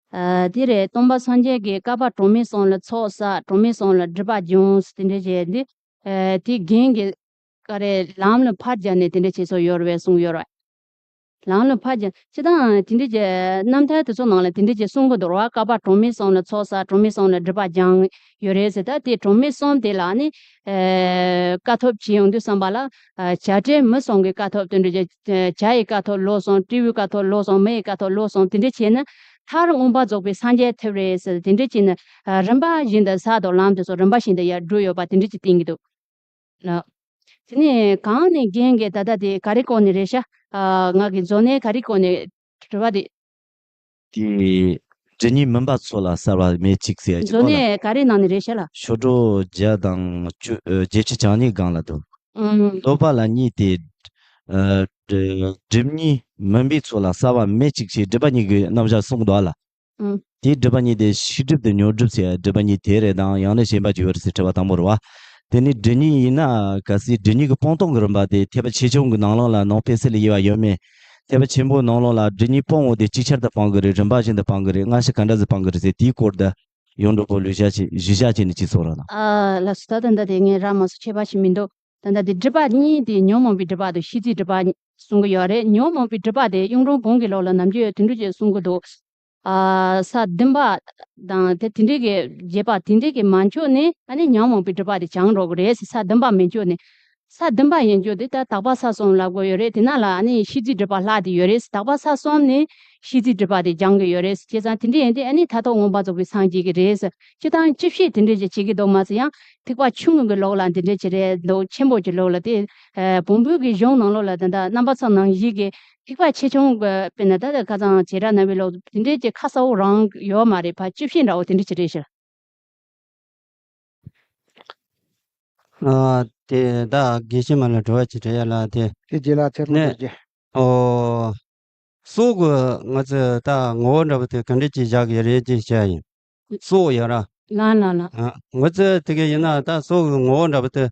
ཨ། དེ་རེད། སྟོན་པ་སངས་རྒྱས་ཀྱིས་བསྐལ་པ་གྲངས་མེད་གསུམ་ལ་ཚོགས་བསགས། གྲངས་མེད་གསུམ་ལ་སྒྲིབ་པ་སྦྱངས་ཟེར་དེ་འདྲ་བྱས་ཏེ། ཨ། དེ་རྒན་གྱིས་ག་རེ་ལམ་ལ་ཕར་སྦྱར་ནས་དེ་འདྲ་བྱས་སོགས་ཡོད་རེད་པས་གསུངས་ཡོད་རེད། ལམ་ལ་ཕར་སྦྱར། སྤྱིར་བཏང་དེ་འདྲ་གྱི་རྣམ་ཐར་དེ་ཚོ་ནང་ལ་དེ་འདྲ་གྱི་གསུང་གི་འདུག་ར། བསྐལ་པ་གྲངས་མེད་གསུམ་ལ་ཚོགས་བསགས། གྲངས་མེད་གསུམ་ལ་སྒྲིབ་པ་སྦྱངས་ཡོད་རེད་ཟེར། ད་དེ་གྲངས་མེད་གསུམ་དེ་ལ་ནི། ཨ། དཀའ་ཐུབ་བྱེད་ཡོང་དུས་ཙམ་པ་ལ། ཨ། བྱ་བྲལ་མུ་གསུམ་གྱི་དཀའ་ཐུབ་དེ་འདྲ་གྱི། ཨ། བྱ་ཡི་དཀའ་ཐུབ་ལོག་སོང་། སྤྲེའུའི་དཀའ་ཐུབ་ལོག་སོང་། མི་ཡི་དཀའ་ཐུབ་ལོག་སོང་། དེ་འདྲ་བྱས་ན་མཐར་མངོན་པར་རྫོགས་པའི་སངས་རྒྱས་ཐོབ་རེད་ཟེར། དེ་འདྲ་བྱས་ན། ཨ། རིམ་པ་བཞིན་དུ་ས་དང་ལམ་དེ་ཚོ་རིམ་པ་བཞིན་དུ་ཡར་བསྒྲུབས་ཡོད་པ་དེ་འདྲ་ཅིག་བསྟན་གྱི་འདུག། ལགས། དེ་ནས་གང་ནས་རྒན་གྱིས་ད་ལྟ་དེ་ག་རེ་སྐོར་ནས་རེད་ཤག། ཨ། ང་གི་མཛོད་ནས་ག་རེ་སྐོར་ནས་དྲི་བ་དེ། དེ་སྒྲིབ་གཉིས་མུན་པ་ཚོགས་ལ་བསལ་བ་མེད་ཅིག་ཟེར་ཡ་ཅིག་མཛོད་སྐོར་ལ། ནས་ག་རེ་ནང་ནས་རེད་ཤག་ལགས། ཤོག་གྲངས་བརྒྱ་དང་བཅུ། ཨ། བརྒྱད་ཅུ་གྱ་གཉིས་སྒང་ལ་འདུག། ཨང་། བསྟོད་པ་ལ་གཉིས་ཏེ། ཨ། སྒྲིབ་གཉིས་མུན་པའི་ཚོགས་ལ་བསལ་བ་མེད་ཅིག་ཅེས་སྒྲིབ་པ་གཉིས་ཀྱི་རྣམ་གཞག་གསུངས་འདུག་ཨ་ལགས། ཨང་། དེའི་སྒྲིབ་པ་གཉིས་དེ་ཤེས་སྒྲིབ་དང་མྱོང་སྒྲིབ་ཟེར་ཡ་སྒྲིབ་པ་གཉིས་དེ་རེད་དམ། ཡང་ན་གཞན་པ་ཅིག་ཡོད་རེད་ཟེར་དྲི་བ་དང་པོ་རེད་བ། དེ་ནས་སྒྲིབ་གཉིས་ཡིན་ན་གལ་སྲིད་སྒྲིབ་གཉིས་ཀྱི་སྤང་སྟངས་ཀྱི་རིམ་པ་དེ་ཐེག་པ་ཆེ་ཆུང་གི་ནང་ལོགས་ལ་ནང་པའི་སྲོལ་ལ་དབྱེ་བ་ཡོད་མེད། ཐེག་པ་ཆེན་པོའི་ནང་ལོགས་ལ་སྒྲིབ་གཉིས་སྤོང་བ་དེ་ཅིག་ཆར་དུ་སྤང་གི་རེད། རིམ་པ་བཞིན་དུ་སྤང་གི་རེད། སྔ་ཕྱི་ག་འདྲ་ཟིག་སྤང་གི་རེད་ཟེར། དེའི་སྐོར་དུ་ཡོངས་གྲགས་པོ་ལུས་བྱ་ཆེ་གཞི་བཞག་བྱས་ནས་ཅིག་གསུང་རོགས་གནང་། ཨ། ལགས་སོ། ད་ད་ལྟ་དེ་ངས་ར་མ་སོ་ཁྱད་པར་ཞིག་མི་འདུག། ད་ལྟ་དེ་སྒྲིབ་པ་གཉིས་དེ་ཉོན་མོངས་པའི་སྒྲིབ་པ་དང་ཤེས་བྱའི་སྒྲིབ་པ་གསུང་གི་ཡོད་རེད། ཉོན་མོངས་པའི་སྒྲིབ་པ་དེ་གཡུང་དྲུང་བོན་གྱི་ལུགས་ལ་ནམ་རྒྱུན་དེ་འདྲ་ཅིག་གསུང་གི་འདུག། ཨ། ས་བདུན་པ་དང་དེ་དེ་འདྲའི་གི་བརྒྱད་པ་དེ་འདྲའི་གི་མ་འཁྱོལ་ནས་ཨ་ནི་ཉོན་མོངས་པའི་སྒྲིབ་པ་དེ་བྱང་འགྲོ་གི་རེད་ཟེར། ས་བདུན་པ་མི་འཁྱོལ་ནས། ས་བདུན་པ་ཡན་འཁྱོལ་དེ་ད་དག་པ་ས་གསུམ་ལབ་དགོས་ཡོད་རེད། དེ་ནང་ལ་ཨ་ནི་ཤེས་བྱའི་སྒྲིབ་པ་ལྷག་བསྡད་ཡོད་རེད། དག་པ་ས་གསུམ་ནས་ཤེས་བྱའི་སྒྲིབ་པ་དེ་སྦྱང་གི་ཡོད་རེད། བྱས་ཙང་དེ་འདྲ་ཡིན་དུས་ཨ་ནི་མཐར་ཐུག་མངོན་པར་རྫོགས་པའི་སངས་རྒྱས་ཀྱི་རེད་ཟེར། སྤྱིར་བཏང་སྤྱི་བཤད་དེ་འདྲ་ཅིག་བྱེད་ཀྱི་འདུག་མ་ཟད། ཡང་ཐེག་པ་ཆུང་ངུ་གི་ལུགས་ལ་འདི་འདྲ་ཅིག་རེད་འདུག། ཆེན་པོ་གྱི་ལུགས་ལ་དེ། ཨ། བོན་པོའི་གི་གཞུང་ནང་ལོགས་ལ་ད་ལྟ་རྣམ་པ་ཚོ་ནང་བཞིན་གྱི་ཐེག་པ་ཆེ་ཆུང་གི་དཔེར་ན་ད་ལྟ་ཁ་སང་བྱེ་བྲག་སྨྲ་བའི་ལུགས་དེ་འདྲའི་ཅིག་ཁ་གསལ་པོ་རང་ཡོད་མ་རེད། ཕར་སྤྱི་བཤད་འདྲ་བོ་དེ་འདྲ་ཅིག་རེད་ཤག། ཨ། དེ་ད་དགེ་བཤེས་མ་ལ་དྲི་བ་ཅིག་དྲི་ཡ་ལ་དེ། དེ་རྗེས་ལ་ཚེ་རིང་ནས་རྒྱལ། ཨོ། སྲོག་གི་ང་ཚོས་ད་ངོ་བོ་འདྲ་པོ་དེ་ག་འདྲ་ཅིག་བཞག་གི་རེད་ཅེས་བཤད་ཡིན། སྲོག་ཡོད་ར། ལགས་ལགས་ལགས། ཨ། ང་ཚོས་དེ་ག་ཡིན་ན་ད་སྲོག་གི་ངོ་བོ་འདྲ་པོ་དེ།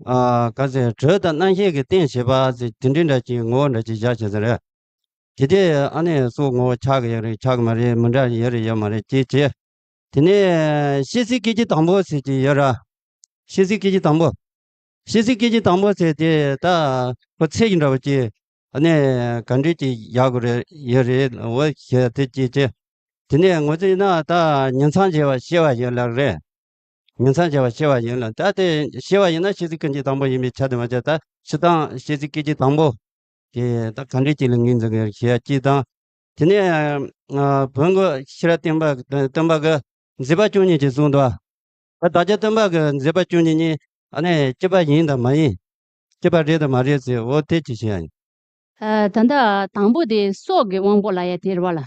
ཨ། ག་ཚོད་དྲོད་དང་རྣམ་ཤེས་ཀྱི་རྟེན་བྱེད་པ་ཟེར་དེ་འདྲའི་འདྲ་ཅིག་ངོ་བོ་འདྲ་ཅིག་བཞག་བྱས་ཟེར་རེད། དེ་དེ་ཨ་ནི་སྲོག་ངོ་བོ་ཆགས་ཀྱི་ཡོད་རེད། ཆགས་ཀྱི་མ་རེད། མི་འདྲ་ཡོད་རེད། ཡོད་མ་རེད་ཅེས་བྱས། དེ་ནས་ཤེས་བྱའི་སྐད་ཅིག་དང་པོ་ཟེར་གྱི་ཡོད་ར། ཤེས་བྱའི་སྐད་ཅིག་དང་པོ། ཤེས་བྱའི་སྐད་ཅིག་དང་པོ་ཟེར་དེ་ད་ཁོ་ཚད་ཀྱི་འདྲ་བོ་ཅིག་ཨ་ནི་ག་འདྲས་ཅིག་ཡག་གི་རེད་ཡོད་རེད་འོ་ཞེས་དེ་ཅིག་ཅེ། དེ་ནས་ངོ་ཚ་ཡིན་ན་ད་ཉིང་མཚམས་བྱས་པ་ཤེས་པ་ཡིན་ལབ་རེད། ཉིང་མཚམས་བྱས་པ་ཤེས་པ་ཡིན་ལབ། ད་དེ་ཤེས་པ་ཡིན་ན་ཤེས་བྱའི་སྐད་ཅིག་དང་པོ་ཡིན་པའི་ཆ་དེ་མ་བྱས། ད་སྤྱིར་བཏང་ཤེས་བྱའི་སྐད་ཅིག་དང་པོ། དེ་ད་ག་འདྲས་ཅིག་ལ་ངོས་འཛིན་དགོས་ཞེས་ཅིག་དང་། དེ་ནས་ཨ་བོན་གྱི་ཤེས་རབ་བསྟན་པ་སྟོན་པ་གི་མཛད་པ་བཅུ་གཉིས་ཅེས་གསུངས་འདུག། ད་བདག་ཅག་སྟོན་པ་གི་མཛད་པ་བཅུ་གཉིས་ནི་ཨ་ནི་གཅིག་པ་ཡིན་དང་མ་ཡིན། གཅིག་པ་རེད་དང་མ་རེད་ཟེར་འོ་དེ་ཅི་བྱེད་ཡ་ཡིན། ཨ། ད་ལྟ་དང་པོ་དེ་སྲོག་གི་དབང་པོ་ལབ་ཡ་དེ་རེད་བ་ལ།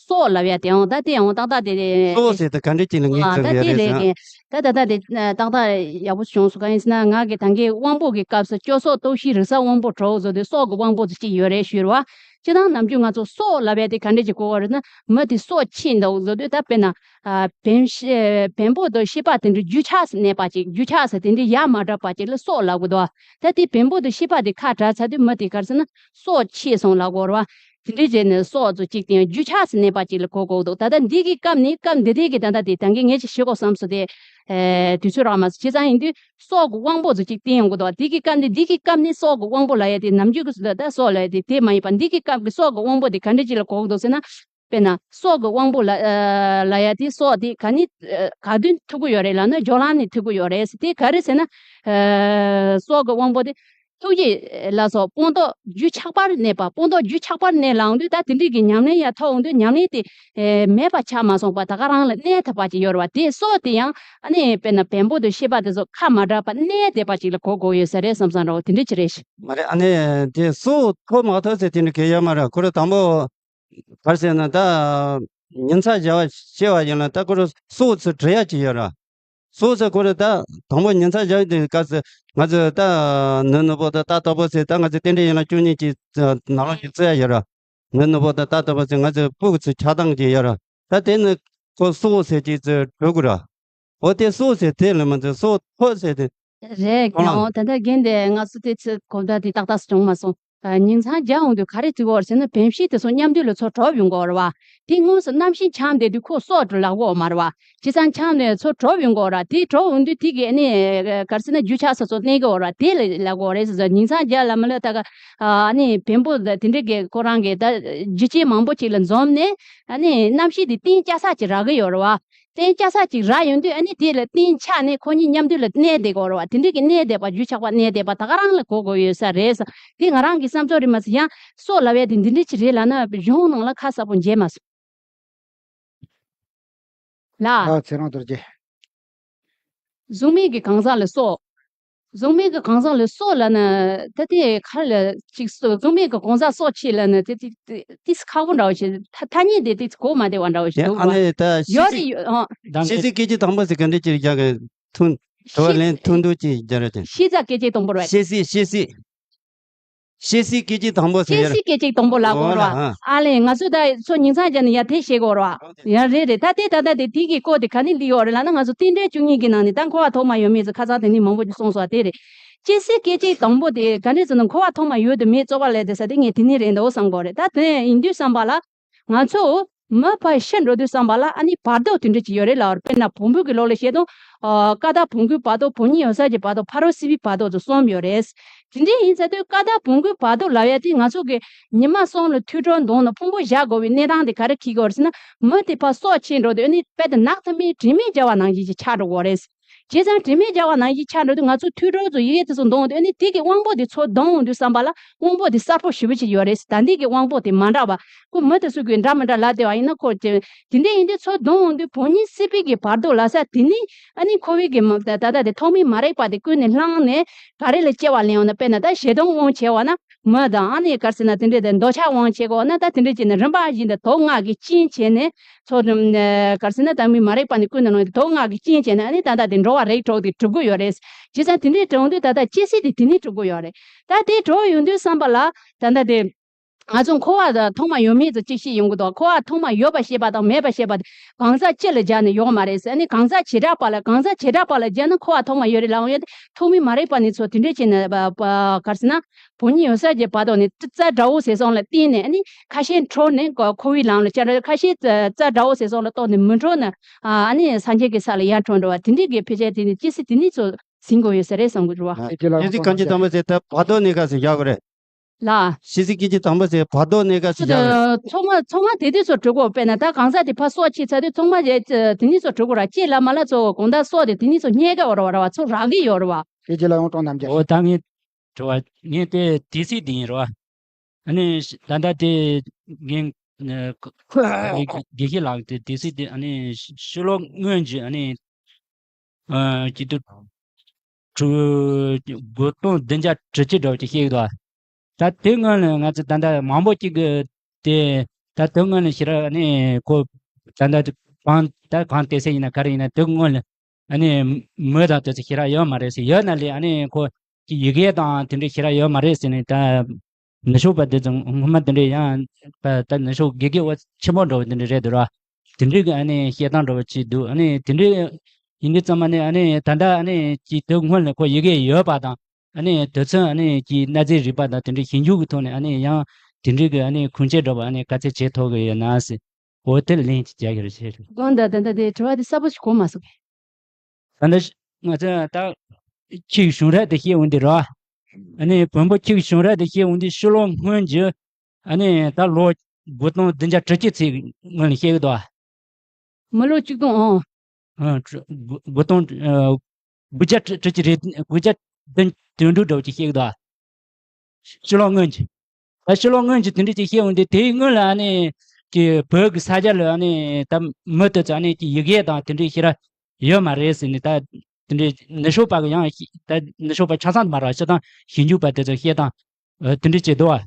སྲོག་ལབ་ཡ་དེ་ཡང་ད་དེ་ཡང་ཏག་ཏག་དེ་རེད། སྲོག་ཟེར་དེ་ག་འདྲས་ཅིག་ལ་ངོས་ཨ། འཛིན་ད་དགོས་དེ་རེད་ལས་ཟེར། ཀྱི་ད་ད་ད་དེ་ཏག་ཏག་ཡག་པོ་བྱུང་སོང་། གང་ཡིན་ཟེར་ན་ང་གི་ད་གིན་དབང་པོ་གི་སྐབས་སུ་སྤྱོད་སྲོག་གཏོད་ཤེས་རིག་གསར་དབང་པོ་གྲོགས་ཟེར་དུས་སྲོག་གི་དབང་པོ་ཅིག་ཡོད་རེད་ཞུས་རེད་བ། སྤྱིར་བཏང་ནམ་རྒྱུན་ང་ཚོ་སྲོག་ལབ་ཡ་དེ་ག་འདྲས་ཅིག་གོ་བ་རེད་ན་མི་དེ་སྲོག་ཆད་འདུག་ཟེར་དུས་ད་དཔེར་ན། ཨ། བེམ་ཤེས་བེམ་པོ་དང་ཤེས་པ་དེ་འདྲ་རྒྱུ་ཆགས་སུ་གནས་པ་ཅིག། རྒྱུ་ཆགས་སུ་དེ་འདྲ་ཡ་མ་བསྒྲགས་པ་ཅིག་ལ་སྲོག་ལབ་དགོས་འདུག། ད་དེ་བེམ་པོ་དང་ཤེས་པ་དེ་ཁ་བྲལ་ཚར་དུས་མི་དེ་ག་རེ་ཟེར་ན་སྲོག་ཆད་སོང་ལབ་དགོས་རེད་བ། དེ་འདྲ་བྱས་ནས་སྲོག་ཚོ་གཅིག་དེ་ཡང་རྒྱུ་ཆགས་སུ་གནས་པ་ཅིག་ལ་གོ་དགོས་འདུག། ད་ལྟ་འདི་གི་སྐབས་ནི་སྐབས་འདི་དེ་གི་ད་ལྟ་དེ་ད་གིན་ངས་ཅིག་ཞུ་དགོས་བསམ་སོང་སྟེ། ཨེ། དུས་ཚོད་རག་མ་སོང་། བྱས་ཙང་ཡིན་དུས་སྲོག་གི་དབང་པོ་ཚོ་གཅིག་བསྟན་ཡོང་གི་འདུག། འདི་གི་སྐབས་ནི་འདི་གི་སྐབས་ནི་སྲོག་གི་དབང་པོ་ལབ་ཡ་དེ་ནམ་རྒྱུན་གི་སྲོག་ལ་ད་སྲོག་ལབ་ཡ་དེ་དེ་མ་ཡིན་པ། འདི་གི་སྐབས་ཀྱི་སྲོག་གི་དབང་པོ་དེ་ག་འདྲ་ཅིག་ལ་གོ་གི་འདུག་ཟེར་ན། དཔེར་ན་སྲོག་གི་དབང་པོ་ལ་ཨ་ལབ་ཡ་དེ་སྲོག་དེ་ག་ནི་ཨ་ག་དུས་ཐུག་གི་ཡོད་རེད་ལབ་ན་སྦྱོར་ལམ་ནས་ཐུག་གི་ཡོད་རེད་ཟེར། དེ་ག་རེ་ཟེར་ན་ཨ་སྲོག་གི་དབང་པོ་དེ་ཐུགས་རྗེ་ལ་སོགས་སྤངས་རྟོགས་རྒྱུད་ཆགས་པར་གནས་པ། སྤངས་རྟོགས་རྒྱུད་ཆགས་པར་གནས་ལ་འོང་དུས་ད་དེ་འདྲའི་གི་ཉམས་ལེན་ཡར་ཐོབ་འོང་དུས་ཉམས་ལེན་དེ་ཨ་མེད་པ་ཆགས་མ་སོང་བར་ད་ག་རང་ལ་གནས་ཐུབ་པ་ཅིག་ཡོད་རེད་བ། དེ་སྲོག་དེ་ཡང་ཨ་ནི་དཔེར་ན་བེམ་པོ་དང་ཤེས་པ་དེ་ཚོ་ཁ་མ་བྲལ་བར་གནས་བསྡད་པ་ཅིག་ལ་གོ་དགོས་ཡོད་ས་རེད་བསམ་བསམ་འདྲ་བོ་དེ་འདྲ་ཅིག་རེད་ཤག། མ་རེད། ཨ་ནི་དེ་སྲོག་ཐོབ་མ་ཐོབ་ཟེར་དེ་འདྲ་གལ་ཡོད་མ་རེད། ཁོ་རང་དང་པོ། ག་རེ་ཟེར་ན་ད། ཉིང་མཚམས་བྱས་པ་ཤེས་པ་ཡིན་ལ་ད་ཁོ་རང་སྲོག་ཚུར་འབྲི་ཡ་ཅིག་ཡོད་ར། སྲོག་ཟེར་ཁོ་རེ་ད་དང་པོ་ཉིན་མཚན་བཞག་དུས་སྐབས་སུ་ང་ཚོ་ད་ནུ་ནུ་པོ་དང་ད་ལྟ་བུ་ཟེར། ད་ང་ཚོ་རྟེན་འབྲེལ་ཡན་ལག་བཅུ་གཉིས་ཀྱི་ནང་ལོགས་ཀྱི་རྩི་ཡ་ཡོད་ར། ནུ་ནུ་པོ་དང་ད་ལྟ་བུ་ཟེར། ང་ཚོ་ཕྲུ་གུ་ཚོ་ཆགས་སྡང་གི་ཡོད་ར། ད་དེ་ནི་ཁོ་སྲོག་ཟེར་གྱི་ཚོ་གྲོལ་དགོས་ར། འོ་དེ་སྲོག་ཟེར་དེ་ལ་མ་ཚོ་སྲོག་ཐོག་ཟེར་དེ། རེད། ཁོང་ལ་ཡང་ད་ལྟ་རྒན་དེ་ང་ཚོ་དེ་ཚོ་གོམ་བརྡ་དེ་ཏག་ཏག་བྱུང་མ་སོང་། ཉིན་མཚན་རྒྱག་འོང་དུས་ག་རེ་བྱེད་དགོས་རེད་ཟེར་ན། བེམ་ཤིང་དེ་ཚོ་མཉམ་དུ་ལ་ཚུར་གྲོལ་ཡོང་དགོས་རེད་བ། དེ་དངོས་སུ་གནམ་ཤིང་འཆང་བསྡད་དུས་ཁོ་སྲོག་ལ་གོ་མ་རེད་བ། བྱས་ཙང་འཆང་ནས་ཚུར་གྲོལ་ཡོང་དགོས་རེད་བ། དེ་གྲོལ་འོང་དུས་དེ་གི་ཨ་ནི་ག་རེ་ཟེར་ན་རྒྱུ་ཆ་སོ་སོ་གནས་དགོས་རེད་བ། དེ་ལ་ལ་གོ་རེད་ཟེར། ཉིན་མཚན་རྒྱག་ལ་མ་ལ་ད་ག་ཨ་ནི་བེམ་པོ་དེ་འདྲ་གི་ཁོ་རང་གི་ད་རྒྱུ་རྐྱེན་མང་པོ་ཅིག་ལ་འཛོམས་ནས་ཨ་ནི་གནམ་ཤིང་དེ་གཏིང་སྐྱ་ས་ཅིག་རག་གི་ཡོད་རེད་བ། གཏིང་སྐྱ་ས་ཅིག་རག་ཡོང་དུས་ཨ་ནི་དེ་ལ་གཏིང་ཆགས་ནས་ཁོ་གཉིས་མཉམ་དུ་ལ་གནས་བསྡད་དགོས་རེད་བ། དེ་འདྲ་གི་གནས་བསྡད་པ་རྒྱུ་ཆགས་པ་གནས་བསྡད་པ་ད་ག་རང་ལ་གོ་དགོས་ཡོད་ས་རེད་ས། དེ་ང་རང་གི་བསམ་ཚོར་རེད་མ་ཟད། ཡང་སྲོག་ལབ་ཡ་དེ་འདི་འདྲ་ཅིག་རེད་ལབ་ན་གཞུང་ནང་ལ་ཁ་གསལ་པོ་མཇལ་མ་སོང་ལ། ཨ་ཚེ་རིང་རྡོ་རྗེ། གཟུགས་མེད་ཀྱི་གང་ཟག་ལ་སྲོག་གཟུགས་མེད་ཀྱི་གང་ཟག་ལ་སྲོག་ལབ་ན་ད་དེ་ག་རེ་ལ་ཅིག་སྲོག་གཟུགས་མེད་ཀྱི་གང་ཟག་སྲོག་ཆད་ལབ་ན་དེ་དེ་དེ་དེ་ཁག་པོ་འདྲ་བོ་ཞིག་ཐ་ཐ་སྙད་དེ་དེ་གོ་མ་བདེ་བ་འདྲ་བོ་ཞིག་ཡ། འདུག་ཨ་བ། ནི་ད་ཤེས་ཡོད་རེད་ཚིག་ཡོད་ཨ། ཤེས་ཚིག་སྐད་ཅིག་དང་པོ་ཟེར་ག་འདྲ་ཅིག་རྒྱག་གི་ཐུང་། དྲི་བ་ཤེས་ལན་ཐུང་ཐུང་ཅིག་རྒྱག་རོགས་བྱེད། ཤེས་ཚིག་སྐད་ཅིག་དང་པོ་རེད། ཤེས་ཚིག་ཤེས་ཚིག་ཤེས་ཚིག་སྐད་ཅིག་དང་པོ་ཟེར་ཤེས་ཡ་ར། ཚིག་སྐད་ཅིག་དང་པོ་ལ་གོ་ར། ཨོ་ལ་ཨ། ཨ་ལས་ང་ཚོ་ད་ཚོ་ཉིན་མཚན་རྒྱབ་ནས་ཡ་དེ་བཤད་གོ་ར། ཡ་རེད་རེད། ད་དེ་ད་ད་དེ་དེ་གི་སྐོར་དེ་ག་ནས་ལི་ཡོད་རེད་ལབ་ན། ང་ཚོ་རྟེན་འབྲེལ་བཅུ་གཉིས་ཀྱི་ནང་ནས་ད་འཁོར་བ་ཐོག་མ་ཡོད་མེད་ཚོ་ཁ་སང་དེ་ནས་མང་པོ་ཅིག་གསུངས་སོང་བ་དེ་རེད། ཤེས་ཚིག་སྐད་ཅིག་དང་པོ་དེ་ག་འདྲས་ཟེར་ན། འཁོར་བ་ཐོག་མ་ཡོད་དུ་མེད་རྩོད་པ་ལས་དེ་ས་དེ་ངས་དེ་ནས་རེད་འདུག་བསམ་གོ་རེད། ད་དེ་ཡིན་དུས་བསམ་པ་ལ། ང་ཚོ་མི་ཕར་ཤི་འགྲོ་དུས་བསམ་པ་ལ་ཨ་ནི་བར་དོ་དེ་འདྲ་ཅིག་ཡོད་རེད་ལབ་པ་རེད། དཔེར་ན་བོང་བུ་གི་ལུགས་ལ་བཤད་དུས། ཨ་ཀ་དག་བོང་གུའི་བར་དོ། བོང་ཉིད་ཡོད་ས་ཀྱི་བར་དོ། ཕ་རོལ་སྲིད་པའི་བར་དོ་དེ་གསུམ་ཡོད་རེད། དེ་འདྲ་ཡིན་ས་དུས་ཀ་དག་བོང་གུའི་བར་དོ་ལབ་ཡ་དེ་ང་ཚོ་གི་ཉི་མ་གསུམ་ལ་ཐོས་གྲོལ་འདོན་ནས་ཕུང་པོ་བཞག་དགོས་པའི་གནས་སྟངས་དེ་ག་རེ་འཁེལ་གྱི་ཡོད་རེད་ཟེར་ན། མི་དེ་ཕར་སྲོག་ཆད་འགྲོ་དུས་ཨ་ནི་དཔེ་དེ་ནགས་ཐིབས་མའི་དྲི་མས་སྦྱར་བ་ནང་བཞིན་ཅིག་ཆགས་འགྲོ་གི་ཡོད་རེད། བྱས་ཙང་དྲི་མས་སྦྱར་བ་ནང་བཞིན་ཆགས་འགྲོ་དུས་ང་ཚོ་ཐོས་གྲོལ་ཚོ་ཡི་གེ་དེ་ཚོ་འདོན་འོང་དུས་ཨ་ནི་དེ་གི་དབང་པོ་དེ་ཚུར་འདོན་འོང་དུས་བསམ་པ་ལ་དབང་པོ་དེ་གསལ་པོ་ཞེ་པོ་ཅིག་ཡོད་རེད། ད་འདི་གི་དབང་པོ་དེ་མ་འདྲ་བ། ཁོ་མི་དེ་ཚོ་གི་འདྲ་མི་འདྲ་ལབ་བསྡད་པ་ཡིན་ན། ཁོ་དེ་དེ་འདྲ་ཡིན་དུས་ཚུར་འདོན་འོང་དུས་བོང་ཉིད་སྲིད་པའི་གི་བར་དོ་ལབ་ས་དེ་ནི་ཨ་ནི་འཁོར་བའི་གི་མ་ད་ད་ད་དེ་ཐོག་མའི་མ་རིག་པ་དེ་ཀུན་ནས་བསླངས་ནས་ག་རེ་ལ་སྐྱེ་བ་ལེན་འོང་ན། དཔེར་ན་ད་ཞེ་སྡང་དབང་བྱས་པ་ན། མི་དང་ཨ་ནི་ག་རེ་ཟེར་ན་དེ་འདྲའི་དེ་འདོད་ཆགས་དབང་བྱེད་དགོས་ན། ད་དེ་འདྲའི་བྱས་ནས་རིམ་པ་བཞིན་དུ་དུག་ལྔ་གིས་རྐྱེན་བྱས་ནས་ཚོ་ག་རེ་ཟེར་ན་ད་མི་མ་རིག་པ་ནི་ཀུན་ནས་ནང་དུག་ལྔ་གིས་རྐྱེན་བྱས་ནས་ཨ་ནི་ད་ལྟ་དེ་འགྲོ་བ་རིགས་དྲུག་དེ་གྲུབ་ཀྱི་ཡོད་རེད། བྱས་ཙང་དེ་འདྲའི་གྲུབ་འོང་དུས་ད་ལྟ་སྐྱེ་སྲིད་དེ་དེ་ནས་གྲུབ་ཀྱི་ཡོད་རེད། ད་དེ་གྲུབ་ཡོང་དུས་བསམ་པ་ལ་ད་ལྟ་དེ་ང་ཚོ་འཁོར་བ་དང་ཐོག་མ་ཡོད་མེད་ཚོ་གཅིག་ཤེས་ཡོང་གི་འདུག་འཁོར་བ་ཐོག་མ་ཡོད་པ་ཤེས་པ་དང་མེད་པ་ཤེས་པ་དེ་གང་ཟག་སྤྱི་ལ་སྦྱར་ནས་ཡོད་མ་རེད་ཟེར། ཨ་ནི་གང་ཟག་བྱེ་བྲག་པ་ལ་གང་ཟག་བྱེ་བྲག་པ་ལ་སྦྱར་ན་འཁོར་བ་ཐོག་མ་ཡོད་རེད་ལབ་ཡོང་ཡོད། ཐོག་མའི་མ་རིག་པ་ནི་ཚོ་དེ་འདྲ་བྱས་ནས་ག་རེ་ཟེར་ན། བོང་ཉིད་ཡོད་ས་ཀྱི་བར་དོ་ནས་རྩ་དགྲ་བོ་ཟེར་སོང་ལ་བརྟེན་ནས་ཨ་ནི་ཁ་ཞེ་འཕྲོ་ནས་འཁོར་བའི་ལམ་ལ་བཅར། ཁ་ཞེ་རྩ་དགྲ་བོ་ཟེར་སོང་ལ་གཏོགས་ནས་མི་འཕྲོ་ན་ཨ་ནི་སངས་རྒྱས་ཀྱི་ས་ལ་ཡར་འཕྲོ་འགྲོ་བ། དེ་འདྲའི་གི་ཕལ་ཆེར་དེ་ནི་སྐྱེ་སྲིད་དེ་ནི་ཚོ་ཟིན་དགོས་ཡོད་ས་རེད་བསམ་གྱི་འདུག་བ། ཨ་ཅེ་ལ་ཡང་ཅིག་གང་ཅི་དམ་པ་ཟེར་ད་བར་དོ་གནས་སྐབས་སུ་བཞག་དགོས་རེད། ལ། ཤེས་ཚིག་སྐད་ཅིག་དང་པོ་ཟེར་བར་དོ་གནས་སྐབས་སུ་བཞག་དགོས་རེད། ཚང་མ་ཚང་མ་དེ་དུས་ཚོ་གྲུབ་དགོས། དཔེར་ན་ད་གང་ཟག་དེ་ཕར་སྲོག་ཆད་ཚར་དུས་ཚང་མ་དེ་ནི་ཚོ་གྲུབ་དགོས་ར། ཅེ་ལ་མ་ལ་ཚོ་གང་ལྟར་སྲོག་དེ་དེ་ནི་ཚོ་རྙེད་ག་འོ་ར་བ་ར་བ་ཚོ་རག་གི་ཡོད་ར་བ། ཨེ་ཅེ་ལ་ཡང་གྲོང་རྣམས་ཀྱི། འོ་ད་ངས་དྲི་བ་ངས་དེ་དེ་སྲིད་དེ་ཡིན་ར་བ། ཨ་ནི་ད་ལྟ་དེ་ངས་དགེ་བཤེས་ལགས་དེ་དེ་སྲིད་དེ་ཨ་ནི་ཕྱི་ལོ་སྔོན་གྱི་ཨ་ནི། ཨ་སྐྱིད་སྡུག་དྲུག་དགུ་སྟོང་བདུན་བརྒྱ་དྲུག་ཅུ་འདྲ་བོ་ཅིག་བཤད་ཀྱི་འདུག་ད་དེ་སྔོན་ལ་ང་ཚོ་ད་ལྟ་མང་པོ་ཅིག་གིས་དེ་ད་དེ་སྔོན་ལ་ཞེ་དྲག་ནི་ཁོ་ད་ལྟ་གང་ད་གང་དེ་སྲིད་ཡིན་ན་ག་རེ་ཡིན་ན་དེ་སྔོན་ལ་ཨ་ནི་མི་དང་དེ་ཚོ་ཞེ་དྲག་ཡོད་མ་རེད་ཟེར། ཡོད་ན་ལས་ཨ་ནི་ཁོ་ཡི་གེ་དང་དེ་འདྲ་ཞེ་དྲག་ཡོད་མ་རེད་ཟེར་ནས། ད་ནུབ་ཕྱོགས་པ་དེ་ཚོ་སྔོན་མ་དེ་འདྲ་ཡང་ད་ནུབ་ཕྱོགས་དགེ་རྒན་བ་ཆེན་པོ་འདྲ་བོ་དེ་འདྲ་རེད་འདུག་ར། དེ་འདྲའི་གི་ཨ་ནི་བཤད་སྟངས་འདྲ་བོ་ཅིག་འདུག་ཨ་ནི་དེ་འདྲའི་ཡིན་དུས་ཙམ་པ་ནི་ཨ་ནི་ད་ལྟ་ཨ་ནི་ཅིག་དེ་སྔོན་ལ་ཁོ་ཡི་གེ་ཡོད་པ་དང་། ཨ་ནི་དེ་ཚོ་ཨ་ནི་ཅིག་གནའ་རྫས་རིག་པ་དང་དེ་འདྲའི་ཞིབ་འཇུག་གི་ཐོག་ནས་ཨ་ནི་ཡང་དེ་འདྲའི་གི་ཨ་ནི་ཁུངས་སྐྱེལ་འདྲ་བོ་ཨ་ནི་ག་ཚད་བྱེད་ཐུབ་གི་ཡོད་ན་ཟེར། འོ་དེ་ལ་ལན་ཅིག་རྒྱག་གི་རེད་ཟེར། དགོངས་དག་ད་ལྟ་དེ་དྲི་བ་དེ་གསལ་པོ་ཞིག་གོ་མ་སོང་། ད་ལྟ་ང་ཚོས་ད་ཁྱི་གཞུང་རབས་དེ་བཤད་འོང་དུས་ར། ཨ་ནི་བོན་པོ་ཁྱི་གཞུང་རབས་དེ་བཤད་འོང་དུས་ཕྱི་ལོ་སྔོན་གྱི་ཨ་ནི་ད་ལོ་དགུ་སྟོང་བདུན་བརྒྱ་དྲུག་ཅུ་ཚེས་སྔོན་ལ་བཤད་གི་འདུག་མི་ལོ་གཅིག་སྟོང་ཨང་། ཨ་དྲུ་དགུ་དགུ་སྟོང་ཨ་དགུ་བརྒྱ་དྲུག་ཅུ་རེད། དགུ་བརྒྱ་བདུན་དོན་དྲུག་འདྲ་བོ་ཅིག་བཤད་གི་འདུག་ཕྱི་ལོ་སྔོན་གྱི། ད་ཕྱི་ལོ་སྔོན་གྱི་དེ་འདྲ་ཅིག་བཤད་འོང་དུས་དེའི་སྔོན་ལ་ཨ་ནི་ཀྱི་བོད་ཀྱི་ས་ཆ་ལ་ཨ་ནི་ད་མི་དེ་ཚོ་ཨ་ནི་ཀྱི་ཡི་གེ་དང་དེ་འདྲའི་ཞེ་དྲག་ཡོད་མ་རེད་ཟེར་ནས། ད་དེ་འདྲའི་ནུབ་ཕྱོགས་པ་གི་ཡང་ད་ནུབ་ཕྱོགས་པ་ཆ་ཚང་དུ་མ་རེད་བ། སྤྱིར་བཏང་ཞིབ་འཇུག་པ་དེ་ཚོ་བཤད་སྟངས་ཨ་དེ་འདྲ་བྱས་འདུག་བ།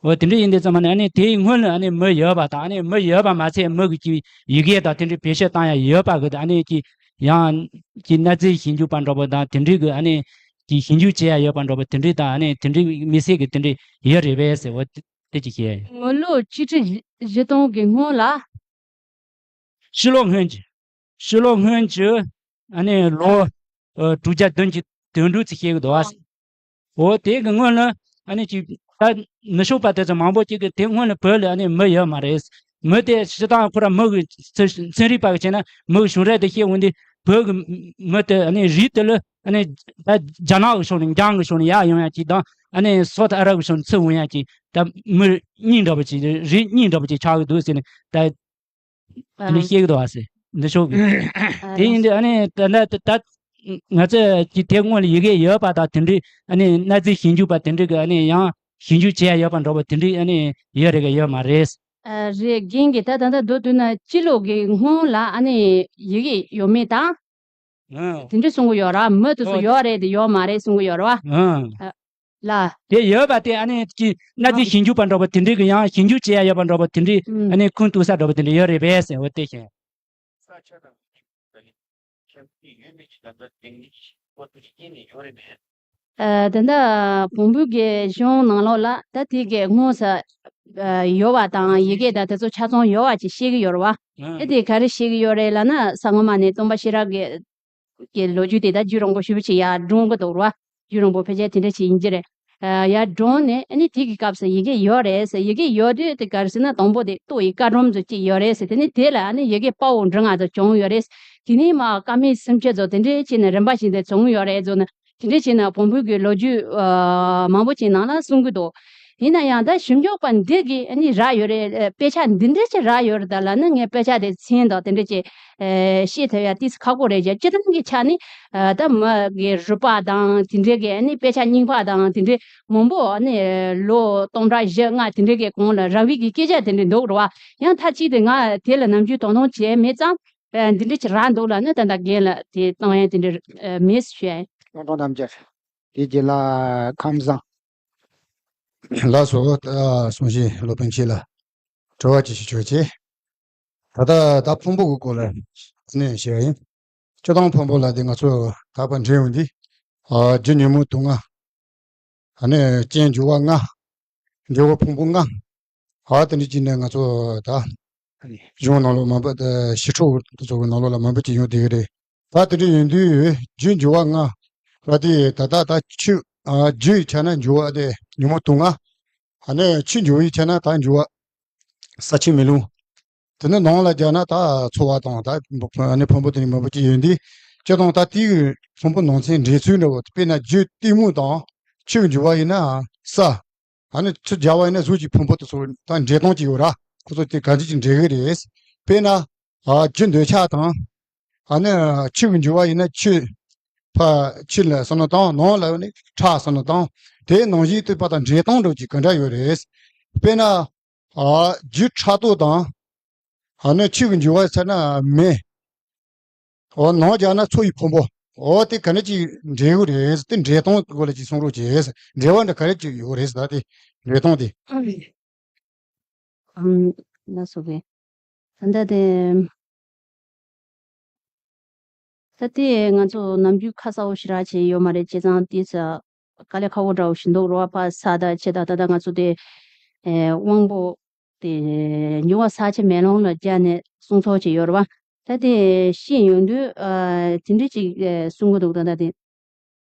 འོ་དེ་འདྲ་ཡིན་དུས་ཙམ་པ་ནི་ཨ་ནི་དེའི་སྔོན་ལ་ཨ་ནི་མི་ཡོད་པ་དང་། ཨ་ནི་མི་ཡོད་པ་མ་ཚད་མི་གི་ཀྱི་ཡི་གེ་དང་དེ་འདྲའི་བེད་སྤྱོད་བཏང་ཡ་ཡོད་པ་གི་ཨ་ནི་ཀྱི་ ཡང་ཅིག་གནའ་རྫས་ཞིབ་འཇུག་པ་འདྲ་པོ་དང་དེ་འདྲའི་གི་ཨ་ནི་ཅིག་ཞིབ་འཇུག་བྱེད་ཡ་ཡོད་པ་འདྲ་པོ་དེ་འདྲའི་དང་ཨ་ནི་དེ་འདྲའི་དམིགས་བསལ་གི་དེ་འདྲའི་ཡོད་རེད་པས་ཟེར་བ་དེ་ཅིག་བཤད་ཡ་ཡིན། ངོ་ལོག་ཆིག་ཁྲི་བཞི་སྟོང་གི་སྔོན་ལ། ཕྱི་ལོ་སྔོན་གྱི། ཕྱི་ལོ་སྔོན་གྱི་ཨ་ནི་ལོ་ཨ་དྲུག་བརྒྱ་བདུན་གྱི་དོན་འགྲུབ་ཙམ་བཤད་གི་འདུག་བ། འོ་དེ་གི་སྔོན་ལ་ཨ་ནི་ཅིག་ད་ནུབ་ཕྱོགས་པ་དེ་ཚོ་མང་པོ་ཅིག་གི་དེ་སྔོན་ལ་བོད་ལ་ཨ་ནི་མི་ཡོད་མ་རེད། མི་དེ་སྤྱིར་བཏང་ཁོ་ར་མི་གི་ཚན་ཚན་རིག་པ་གི་བྱས་ན་མི་གི་བྱུང་རབས་དེ་བཤད་འོང་དུས་བོད་གི་མི་དེ་ཨ་ནི་རིགས་དེ་ལ་ཨ་ནི་ད་རྒྱ་ནག་གི་ཕྱོགས་ནས་འཇང་གི་ཕྱོགས་ནས་ཡར་ཡོང་ཡ་ཅིག་དང་ཨ་ནི་སོ་ཐ་ཨ་རབ་གི་ཕྱོགས་ནས་ཚུར་འོང་ཡ་ཅིག་ད་མི་གཉིས་འདྲ་པོ་ཅིག་རིགས་གཉིས་འདྲ་པོ་ཅིག་ཆགས་གི་འདུག་ཟེར་ནས་ད། དེ་འདྲ་བཤད་གི་འདུག་ཨ་སེ། འདི་ཕྱོགས་ཀྱི། ཨ་དེ་ཡིན་དུས་ཨ་ནི་ད་ལྟ་ད་ད་ང་ཚོས་ཀྱི་དེ་སྔོན་ལ་ཡི་གེ་ཡོད་པ་དང་དེ་འདྲའི་ཨ་ནི་གནའ་རྫས་ཞིབ་འཇུག་པ་དེ་འདྲའི་གི་ཨ་ནི་ཡང་ཞིབ་འཇུག་བྱེད་ཡ་ཡོད་པ་འདྲ་པོ་དེ་འདྲའི་ཨ་ནི་ཡོད་རེད་གི་ཡོད་མ་རེད། ཨ་རེད། རྒན་གྱིས་ད་ད་ལྟ་མདོར་བསྡུས་ན་སྤྱི་ལོ་གི་སྔོན་ལ་ཨ་ནི་ཡི་གེ་ཡོད་མེད་དང་། ཨང་། དེ་འདྲ་གསུང་གི་ཡོད་ར། མི་དེ་ཚོ་ཨོ། ཡོད་རེད་དེ་ཡོད་མ་རེད་གསུང་གི་ཡོད་ར་བ། ཨང་། ཨ། ལ། དེ་ཡོད་པ་དེ་ཨ་ནི་ཀྱི་གནའ་རྫས་ཞིབ་འཇུག་པ་འདྲ་པོ་དེ་འདྲའི་གི་ཡང་ཞིབ་འཇུག་བྱེད་ཡ་ཡོད་པ་འདྲ་པོ་དེ་འདྲའི་ཨ་ནི་ཁུངས་གཏུགས་ས་འདྲ་པོ་དེ་འདྲ་ཡོད་རེད་པས་ཟེར་བ་དེ་བཤད། ཨ་ད་ལྟ་བོན་པོའི་གི་གཞུང་ནང་ལོགས་ལ་ད་དེ་གི་དངོས་སུ་ཡོད་པ་དང་ཡི་གེ་དང་དེ་ཚོ་ཆ་ཚང་ཡོད་པ་ཅིག་བཤད་གི་ཡོད་རེད་བ། ཨ་དེ་ག་རེ་བཤད་གི་ཡོད་རེད་ལབ་ན་ས་སྔོན་མ་ནས་སྟོན་པ་ཤེས་རབ་ཀྱི་གི་ལོ་རྒྱུས་དེ་ད་རྒྱུད་རིང་པོ་ཞེ་པོ་ཅིག་ཡར་སྒྲོན་གི་འདུག་ར། རྒྱུད་རིང་པོ་ཕལ་ཆེར་དེ་འདྲ་ཅིག་ཡིན་གྱི་རེད། ཡར་སྒྲོན་ནས་ཨ་ནི་དེ་གི་སྐབས་སུ་ཡི་གེ་ཡོད་རེད་ཟེར། ཡི་གེ་ཡོད་དུས་དེ་ག་རེ་ཟེར་ན་དང་པོ་དེ་ལྟོ་ཡི་བཀའ་སྒྲོམ་ཚོ་ཅིག་ཡོད་རེད་ཟེར། དེ་ནས་དེ་ལ་ཨ་ནི་ཡི་གེ་དཔའ་བོ་འབྲི་ལྔ་ཚོ་བྱུང་ཡོད་རེད། དེ་ནས་མར་བཀའ་མའི་སུམ་ཅུ་ཚོ་དེ་འདྲའི་ཅིག་ནས་རིམ་པ་བཞིན་དུ་བྱུང་ཡོད་རེད་ཟེར་ན། དེ་འདྲའི་ཅིག་ནས་བོན་པོའི་གི་ལོ་རྒྱུས་མང་པོ་ཅིག་ནང་ལ་གསུང་གི་འདུག་ཡིན་ན་ཡང་ད་ཞིབ་འཇུག་པ་འདི་གིས་ཨ་ནི་རག་ཡོད་རེད། དཔེ་ཆ་འདི་འདྲ་ཅིག་རག་ཡོད་རེད་ད་ལབ་ན་ངས་དཔེ་ཆ་དེ་མཚན་དང་དེ་འདྲ་ཅིག་ཨེ་ཤེས་ཐུབ་ཡ་ཏིས་ཁག་པོ་རེད་ཀྱང་སྤྱིར་བཏང་གི་ཆ་ནས་ཨ་ད་མི་གི་རུས་པ་དང་དེ་འདྲའི་གི་ཨ་ནི་དཔེ་ཆ་རྙིང་པ་དང་དེ་འདྲའི་མང་པོ་ཨ་ནི་ལོ་སྟོང་ཕྲག་བཞི་ལྔ་དེ་འདྲའི་གི་གོང་ལ་རག་པའི་གི་སྐད་ཆ་དེ་འདྲ་འདུག་རེད་བ། ཡང་མཐའ་གཅིག་ཏུ་ང་དེ་ལ་ནམ་རྒྱུན་དོ་སྣང་བྱས་མེད་ཙང་ཨ་འདི་འདྲ་ཅིག་རག་འདུག་ལབ་ན་ད་ལྟ་རྒན་ལ་དེ་གཏོང་ཡ་དེ་འདྲ་ཨ་མེད་ཞུ་ཡ་ཡིན། སྤྱི་ལོ་ཁམས་བཟང་། ལགས་སོ། ད་གསུང་བཤད་སློབ་དཔོན་ཁྱེད་ལ་དྲི་བ་ཅིག་ཞུ་ཆོག་ཅེས། ད་ལྟ་ད་ཕུང་པོ་གི་སྐོར་ལ་ནས་བཤད་ཡིན། སྤྱིར་བཏང་ཕུང་པོ་ལ་དེ་ང་ཚོ་ད་བར་འདྲེན་འོང་དུས། ཨ་རྒྱུ་ཉོན་མོངས་དུག་ལྔ། ཨ་ནི་རྐྱེན་འབྱུང་བ་ལྔ། འབྲས་བུ་ཕུང་པོ་ལྔ། ཨ་དེ་འདྲ་ཅིག་ནས་ང་ཚོ་ད་གཞུང་ནང་ལོགས་མང་པོ་ད་ཞི་ཁྲོ་དེ་ཚོ་གི་ནང་ལོགས་ལ་མང་པོ་ཅིག་ཡོང་བསྡད་ཀྱི་རེད། ད་དེ་འདྲ་ཡིན་དུས་རྒྱུ་འབྱུང་བ་ལྔ་ལ་དེ་ད་ལྟ་ད་ཆོས་ཨ་རྒྱུ་ཡི་ཆ་ན་འབྱུང་བ་དེ་ཉོན་མོངས་དུག་ལྔ། ཨ་ནི་ཆོས་འབྱུང་བའི་ཆ་ན་ད་འབྱུང་བ་ས་ཆུ་མེ་རླུང་། དེ་ནི་ནང་ལ་སྦྱར་ན་ད་ཚོར་བ་དང་ད་ཨ་ནི་ཕུང་པོ་དེ་ནི་མང་པོ་ཅིག་ཡོད་དུས། སྤྱིར་བཏང་ད་དེའི་ཕུང་པོ་ནང་ཚན་འདྲེས་ཚུལ་འདྲ་བོ་དཔེར་ན་རྒྱུ་གཏི་མུག་དང་ཆོས་འབྱུང་བ་ཡིན་ན་ས། ཨ་ནི་ཆུ་སྦྱར་བ་ཡིན་ན་གཟུགས་ཀྱི་ཕུང་པོ་དེ་ཚོ་ད་འདྲེས་སྟངས་ཅིག་ཡོད་ར། ཁོ་ཚོ་དེ་ག་འདྲ་ཅིག་འདྲེས་གི་རེད། དཔེར་ན། ཨ་རྒྱུ་འདོད་ཆགས་དང་། ཨ་ནི་ཆོས་ཀྱི་འབྱུང་བ་ཡིན་ན་ཆོས་ཕ་ཆོས་ལ་བསམ་བློ་བཏང་། ནང་ལ་ནི་ཁྲག་བསམ་བློ་བཏང་། དེའི་ནང་བཞིན་དུ་པ་དང་འདྲེས་སྟངས་འདྲ་ཅིག་ག་འདྲ་ཡོད་རེད། དཔེར་ན། ཨ་རྒྱུ་ཕྲག་དོག་དང་། ཨ་ནི་ཆོས་ཀྱི་འབྱུང་བ་ཟེར་ན་མེ། འོ་ནང་སྦྱར་ན་ཚོར་བའི་ཕུང་པོ། འོ་དེ་ག་འདྲ་ཅིག་འདྲེས་ཡོད་རེད། དེ་འདྲེས་སྟངས་སྐོར་ལ་ཅིག་གསུང་རོགས་བྱེད། འབྲེལ་བ་འདྲ་ག་རེ་ཅིག་ཡོད་རེད་ད་དེ་འདྲེས་སྟངས་དེ། ཨང་། ལགས་སོ་གི། ད་ལྟ་དེ། ད་དེ་ང་ཚོ་ནམ་རྒྱུན་ཁ་གསལ་པོ་ཞེ་དྲག་བྱས་ཡོད་མ་རེད། བྱས་ཙང་དེ་ཚོ་དཀའ་ལས་ཁག་པོ་འདྲ་བོ་ཞིག་འདུག་རེད་བ། ཕ་ས་དང་ཆུ་དང་ད་ལྟ་ང་ཚོ་དེ་ཨེ་དབང་པོ་དེ་འབྱུང་བ་ས་ཆུ་མེ་རླུང་ལ་སྦྱར་ནས་གསུང་ཚོགས་བྱས་ཡོད་རེད་བ། ད་དེ་ཤེས་ཡོང་དུས་ཨ་དེ་འདྲ་ཅིག་ཨེ་གསུང་གི་འདུག་ད་ལྟ་དེ།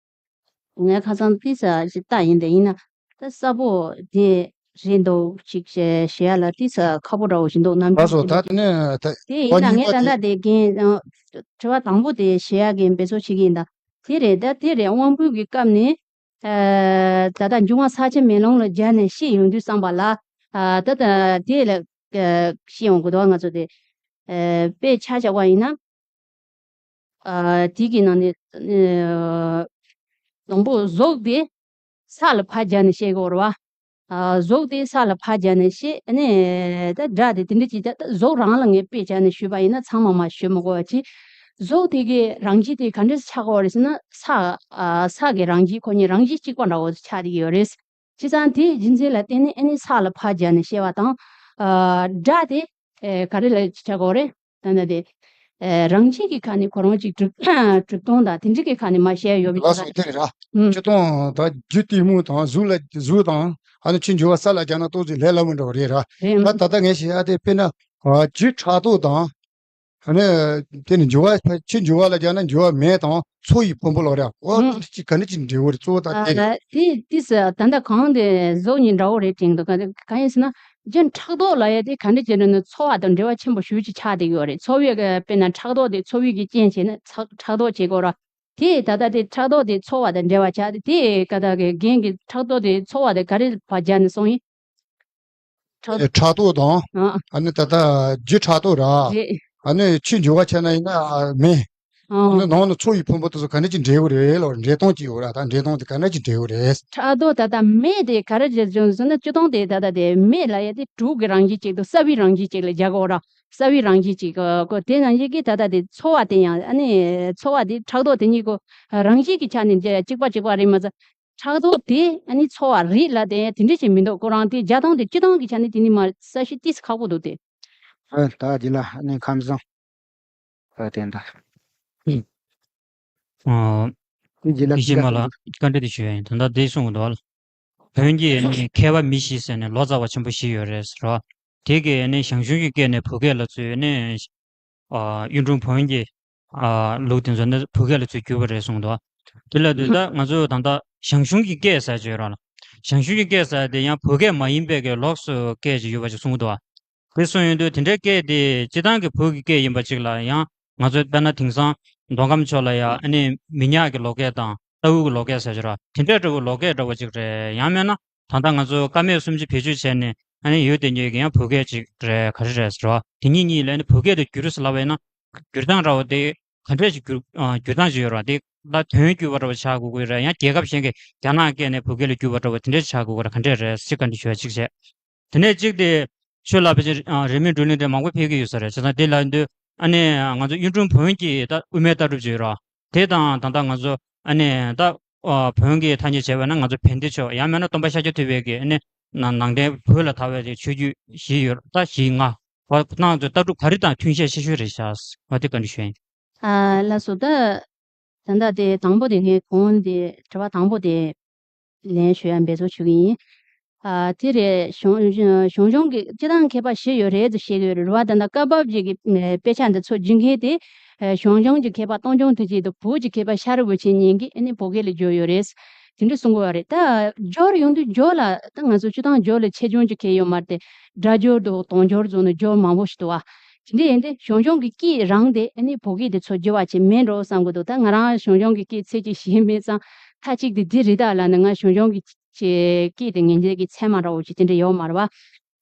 ངས་ཁ་སང་ཏིས་ཞིག་ལྟ་ཡིན་དེ་ཡིན་ན་ད་གསལ་པོ་དེ་རེད་འདུག་ཅིག་ཞེ་ཞེ་ཡ་ལ་ཏིས་ཁག་པོ་འདྲ་བོ་ཞིག་འདུག་ནམ་རྒྱུན་ལགས་སོ། ད་དེ་ནས་ད་དེ་ཡིན་ན་ངས་ད་ལྟ་དེ་རྒན་དྲི་བ་དང་པོ་དེ་ཞེ་ཡ་གི་འབད་རྩོལ་བྱེད་ཀྱི་ཡིན་ད། དེ་རེད་ད་དེ་རེད། དབང་པོ་གི་སྐབས་ནས་ད་ལྟ་འབྱུང་བ་ས་ཆུ་མེ་རླུང་ལ་སྦྱར་ནས་ཤེས་ཡོང་དུས་ཙམ་པ་ལ་ད་ད་དེ་ལ་ཤེས་ཡོང་དགོས་འདུག་ང་ཚོ་དེ་དཔེ་ཆ་བཞག་པ་ཡིན་ན། ཨ་དེ་གི་ནང་ནས་ཨ་དང་པོ་གཟུགས་དེ་ས་ལ་ཕར་སྦྱར་ནས་བཤད་དགོས་རེད་བ། ཨ་གཟུགས་དེ་ས་ལ་ཕར་སྦྱར་ནས་བཤད་ནས་ད་སྒྲ་དེ་དེ་འདྲ་ཅིག་ད་གཟུགས་རང་ལ་ངས་དཔེ་སྦྱར་ནས་ཞུས་པ་ཡིན་ན་ཚང་མ་མ་ཞུ་མི་དགོས་པ་ཅིག་གཟུགས་དེ་གི་རང་བཞིན་དེ་ག་འདྲ་ཆགས་ཀྱི་ཡོད་རེད་ཟེར་ན་ས་ཨ་ས་གི་རང་བཞིན་ཁོ་གཉིས་རང་བཞིན་གཅིག་པ་འདྲ་བོ་ཆགས་བསྡད་ཀྱི་ཡོད་རེད། བྱས་ཙང་དེའི་རྒྱུ་མཚན་ལ་བརྟེན་ནས་ཨ་ནི་ས་ལ་ཕར་སྦྱར་ནས་བཤད་པ་དང་། ཨ་སྒྲ་དེ་ཨེ་ག་རེ་ལ་ཆགས་ཀྱི་ཡོད་རེད། ད་ནི་དེ་ ཨ་རང་བཞིན་གྱི་ཁ་ནས་ཁོ་རང་ཅིག་གྲུབ་གྲུབ་སྟངས་དང་དེ་འདྲ་གི་ཁ་ནས་མར་བཤད་ཡོད་པ་ལགས་སོ། དེ་རེད་ར། ཨུམ། སྤྱིར་བཏང་ད་རྒྱུ་གཏི་མུག་དང་གཟུགས་ལ་གཟུགས་དང་ཨ་ནི་ཕྱི་འགྱུར་བ་ས་ལ་སྦྱར་ན་ཏོག་ཙམ་ལས་སླ་མོ་འདྲ་བོ་རེད་ར། རེད། ད་ད་ལྟ་ངས་བཤད་ཡ་དེ་དཔེར་ན་ཨ་རྒྱུ་ཕྲག་དོག་དང་། ཨ་ནི་དེ་ནི་འགྱུར་བ་ཕྱི་འགྱུར་བ་ལ་སྦྱར་ན་འགྱུར་བ་མེ་དང་མཚོ་ཡི་ཕུང་པོ་ལོ་རེད། ཨོ་ཨུམ། དེ་གཅིག་ག་འདྲ་ཅིག་འབྲེལ་བ་རེད། གཙོ་བོ་ད་ཨ་དེ་རེད། དེ་དེ་ས་ད་ལྟ་གང་དེ་གཟུགས་གཉིས་འདྲ་བོ་རེད་དྲན་འདུག་ག་གང་ཡིན་ཟེར་ན། རྒྱུ་ཕྲག་དོག་ལབ་ཡ་དེ་ག་འདྲ་བྱས་ན་ཚོར་བ་དང་འབྲེལ་བ་ཆེན་པོ་ཞེ་པོ་ཅིག་ཆགས་བསྡད་ཡོད་རེད། ཚོར་བའི་གི་དཔེར་ན་ཕྲག་དོག་དེ་ཚོར་བའི་གི་རྐྱེན་བྱས་ན་ཚ་ཕྲག་དོག་བྱེད་དགོས་ར། དེ་ད་ལྟ་དེ་ཕྲག་དོག་དེ་ཚོར་བ་དང་འབྲེལ་བ་ཆགས་ཏེ་དེ་ཀ་ད་གི་རྒན་གྱི་ཕྲག་དོག་དེ་ཚོར་བ་དེ་ག་རེ་བ་སྦྱར་ནས་གསུངས་ཡིན། ཕྲག་ཨེ་ཕྲག་དོག་དང་། ཨ། ཨ་ནི་ད་ལྟ་རྒྱུ་ཕྲག་དོག་ར། རེད། ཨ་ནི་ཕྱི་འགྱུར་བ་ཆགས་ན་ཡིན་ན་ཨ་མེ། ཨ། ཨ་ནི་ནང་ནས་ཚོར་བའི་ཕུང་པོ་དེ་ཚོ་ག་འདྲ་ཅིག་འབྲེལ་བ་རེད་ལབ་འབྲེལ་སྟངས་ཅིག་ཡོད་ར། ད་འབྲེལ་སྟངས་དེ་ག་འདྲ་ཅིག་འབྲེལ་བ་རེད། ཕྲག་དོག་ད་ལྟ་མེ་དེ་ག་རེ་བྱས་བྱུང་ཟེར་ན་སྤྱིར་བཏང་དེ་ད་ལྟ་དེ་མེ་ལབ་ཡ་དེ་དུག་གི་རང་བཞིན་ཅིག་དང་སྲབ་པའི་རང་བཞིན་ཅིག་ལ་རྒྱག་གོ་ར། སྲབ་པའི་རང་བཞིན་ཅིག་གོ་དེ་རང་བཞིན་གྱི་ད་ལྟ་དེ་ཚོར་བ་དེ་ཡང་ཨ་ནི་ཚོར་བ་དེ་ཕྲག་དོག་དེ་གཉིས་ཀོ་རང་བཞིན་གྱི་ཆ་ནས་གཅིག་པ་གཅིག་པ་རེད་མ་ཟད། ཕྲག་དོག་དེ་ཨ་ནི་ཚོར་བ་རེད་ལབ་དེ་དེ་འདྲ་ཞིག་མི་འདུག་ཁོ་རང་དེ་རྒྱག་སྟངས་དེ་སྤྱིར་བཏང་གི་ཆ་ནས་དེ་ནི་མ་གསལ་བཤད་ཏིས་ཁག་པོ་འདུག་སྟེ། ཨ་ད་རྗེ་ལགས་ཨ་ནི་ཁམས་བཟང་། ཨ་དེ་འདྲ། ཨ། དེ་རྗེ་ལགས་ཡེ་ཤེས་མ་ལགས་བཀའ་འདྲི་དེ་ཞུ་ཡ་ཡིན། ད་ལྟ་དེ་གསུངས་འདུག་བ། བོན་གྱི་ནི་མཁས་པ་མི་བཞི་ཟེར་ནས་ལོ་ཙཱ་བ་ཆེན་པོ་བཞི་ཡོད་རེད་ཟེར་བ། དེ་གི་ནི་ཞང་ཞུང་གི་སྐད་ནས་བོད་སྐད་ལ་བཙུགས་ནས། ཨ་གཡུང་དྲུང་བོན་གྱི་ཨ་ལུགས་དེ་ཚོ་ནི་བོད་སྐད་ལ་ཚུར་བསྒྱུར་བ་རེད་གསུངས་འདུག་དེ་ལ་དུས་ད་ང་ཚོས་ད་ལྟ་ཞང་ཞུང་གི་སྐད་ཟེར་གྱི་ཡོད་ར་ལ། ཞང་ཞུང་གི་སྐད་ཟེར་དེ་ཡང་བོད་སྐད་མ་ཡིན་པའི་གི་ལོགས་སུ་སྐད་ཅིག་ཡོད་པ་ཅིག་གསུངས་འདུག་དེ་གསུངས་ཡོང་དུས་དེ་འདྲའི་སྐད་དེ་སྤྱིར་བཏང་གི་བོད་ཀྱི་སྐད་ཡིན་པ་ཅིག་ལ་ཡང་ང་ཚོས་དཔེར་ན་དེང་སང་མདོ་ཁམས་ཕྱོགས་ལ་ཡང་ཨ་ནི་མི་ཉག་གི་ལོ་སྐད་དང་རྟའུ་གི་ལོ་སྐད་ཟེར་གྱི་ར་དེ་འདྲའི་འདྲ་བོ་ལོ་སྐད་འདྲ་བོ་ཅིག་རེད། ཡང་མིན་ན། ད་ལྟ་ང་ཚོ་ཀ་མད་སུམ་ཅུ་བེད་སྤྱོད་བྱས་ནས་ཨ་ནི་ཡོད་དེ་ཉིད་ཀྱི་ཡང་བོད་སྐད་ཅིག་རེད་ག་རེ་རེད་ཟེར་བ་དེ་གཉིས་གཉིས་ལ་ཨ་ནི་བོད་སྐད་དུ་བསྒྱུར་ཟེར་ལབ་པ་ཡིན་ན་བསྒྱུར་སྟངས་འདྲ་བོ་དེ་ག་འདྲས་ཞིག་བསྒྱུར་ཨ་བསྒྱུར་སྟངས་ཅིག་ཡོད་རེད་བ། དེ་ལ་དོན་བསྒྱུར་བ་འདྲ་བོ་ཆགས་དགོས་ཀྱི་རེད། ཡང་རྒྱལ་ཁབ་གཞན་གྱི་རྒྱ་ནག་སྐད་ནས་བོད་སྐད་ལ་བསྒྱུར་བ་འདྲ་བོ་དེ་འདྲས་ཆགས་དགོས་ཀྱི་རེད། ག་འདྲས་རེད་ཅིག་ག་འདྲས་ཞུ་བ་ཅིག་བྱས། དེ་ནས་གཅིག་དེ་ཆོས་ལ་ཕལ་ཆེར་ཨ་རིས་མེད་བགྲོ་གླེང་དེ་མང་པོ་ཕེབས་ཀྱི་ཡོད་ས་རེད། བྱས་ཙང་དེ་ལ་འདོད་ཨ་ནི་ང་ཚོ་གཡུང་དྲུང་བོན་གྱི་ད་དབུ་མའི་ལྟ་གྲུབ་ཅིག་ཡོད་རེད་བ། དེ་དང་ད་ལྟ་ང་ཚོ་ཨ་ནི་ད་ཨ་བོན་གྱི་ཐ་སྙད་བྱས་པ་ན་ང་ཚོ་བན་དེ་ཆོས་ཡང་མིན་ན་སྟོན་པ་ཤཱཀྱ་ཐུབ་པའི་གི་ཨ་ནི་ནང་ནང་བསྟན་བོད་ལ་དར་བའི་གི་ཆོས་བརྒྱུད་བཞི་ཡོད་ད་བཞི་ལྔ་བ་ནང་ཚོ་ལྟ་གྲུབ་ག་རེ་དང་མཐུན་ཤས་ཆེ་ཤོས་རེད་ཤག་བ་དེ་བཀའ་འདྲི་ཞུ་ཡ་ཡིན། ཨ་ལགས་སོ། ད་ད་ལྟ་དེ་དང་པོ་དེ་ངས་གོང་དེ་དྲི་བ་དང་པོ་དེ་ལན་ཞུ་ཡ་འབད་རྩོལ་ཞུ་གི་ཡིན། ཨ་དེ་རེད། ཞང་ཞང་ཞང་ཞུང་གི་སྤྱིར་བཏང་མཁས་པ་བཞི་ཡོད་རེད་ཟེར་བཤད་ཀྱི་ཡོད་རེད་བ། ད་ལྟ་བཀའ་བབས་ཀྱི་དཔེ་ཆ་འདི་ཚོ་སྦྱིན་མཁན་དེ་ཞང་ཞུང་གི་མཁས་པ་སྟོང་རྐྱང་དེ་གཅིག་དང་བོད་ཀྱི་མཁས་པ་ཤ་རི་བུ་ཆེན་གཉིས་ཀྱིས་ཨ་ནི་བོད་སྐད་ལ་བསྒྱུར་ཡོད་རེད། དེ་འདྲ་གསུང་གི་ཡོད་རེད། ད་སྦྱོར་ཡོང་དུས་སྦྱོར་ལ་ད་ང་ཚོ་སྤྱིར་བཏང་སྦྱོར་ལ་ཆེ་ཆུང་ཅིག་ཁེལ་ཡོད་མ་རེད་དེ། སྒྲ་སྦྱོར་དང་དོན་སྦྱོར་བཟོ་ནས་སྦྱོར་མང་པོ་ཞིག་འདུག་བ། དེ་འདྲ་ཡིན་དུས་ཞང་ཞུང་གི་སྐད་རང་དེ་ཨ་ནི་བོད་སྐད་དེ་ཚོ་བསྒྱུར་བ་བྱས་མེད་འགྲོ་བསམ་གི་འདུག་ད་ང་རང་ཞང་ཞུང་གི་སྐད་ཚད་ཅིག་ཤེས་མེད་ཙང་མཐའ་གཅིག་ཏུ་འདི་རེད་ད་ལབ་ནས་ང་ཞང་ཞུང་གི་སྐད་དེ་ངན་ཇེ་གི་ཚད་མ་འདྲ་བོ་ཅིག་དེ་འདྲ་ཡོད་མ་རེད་བ།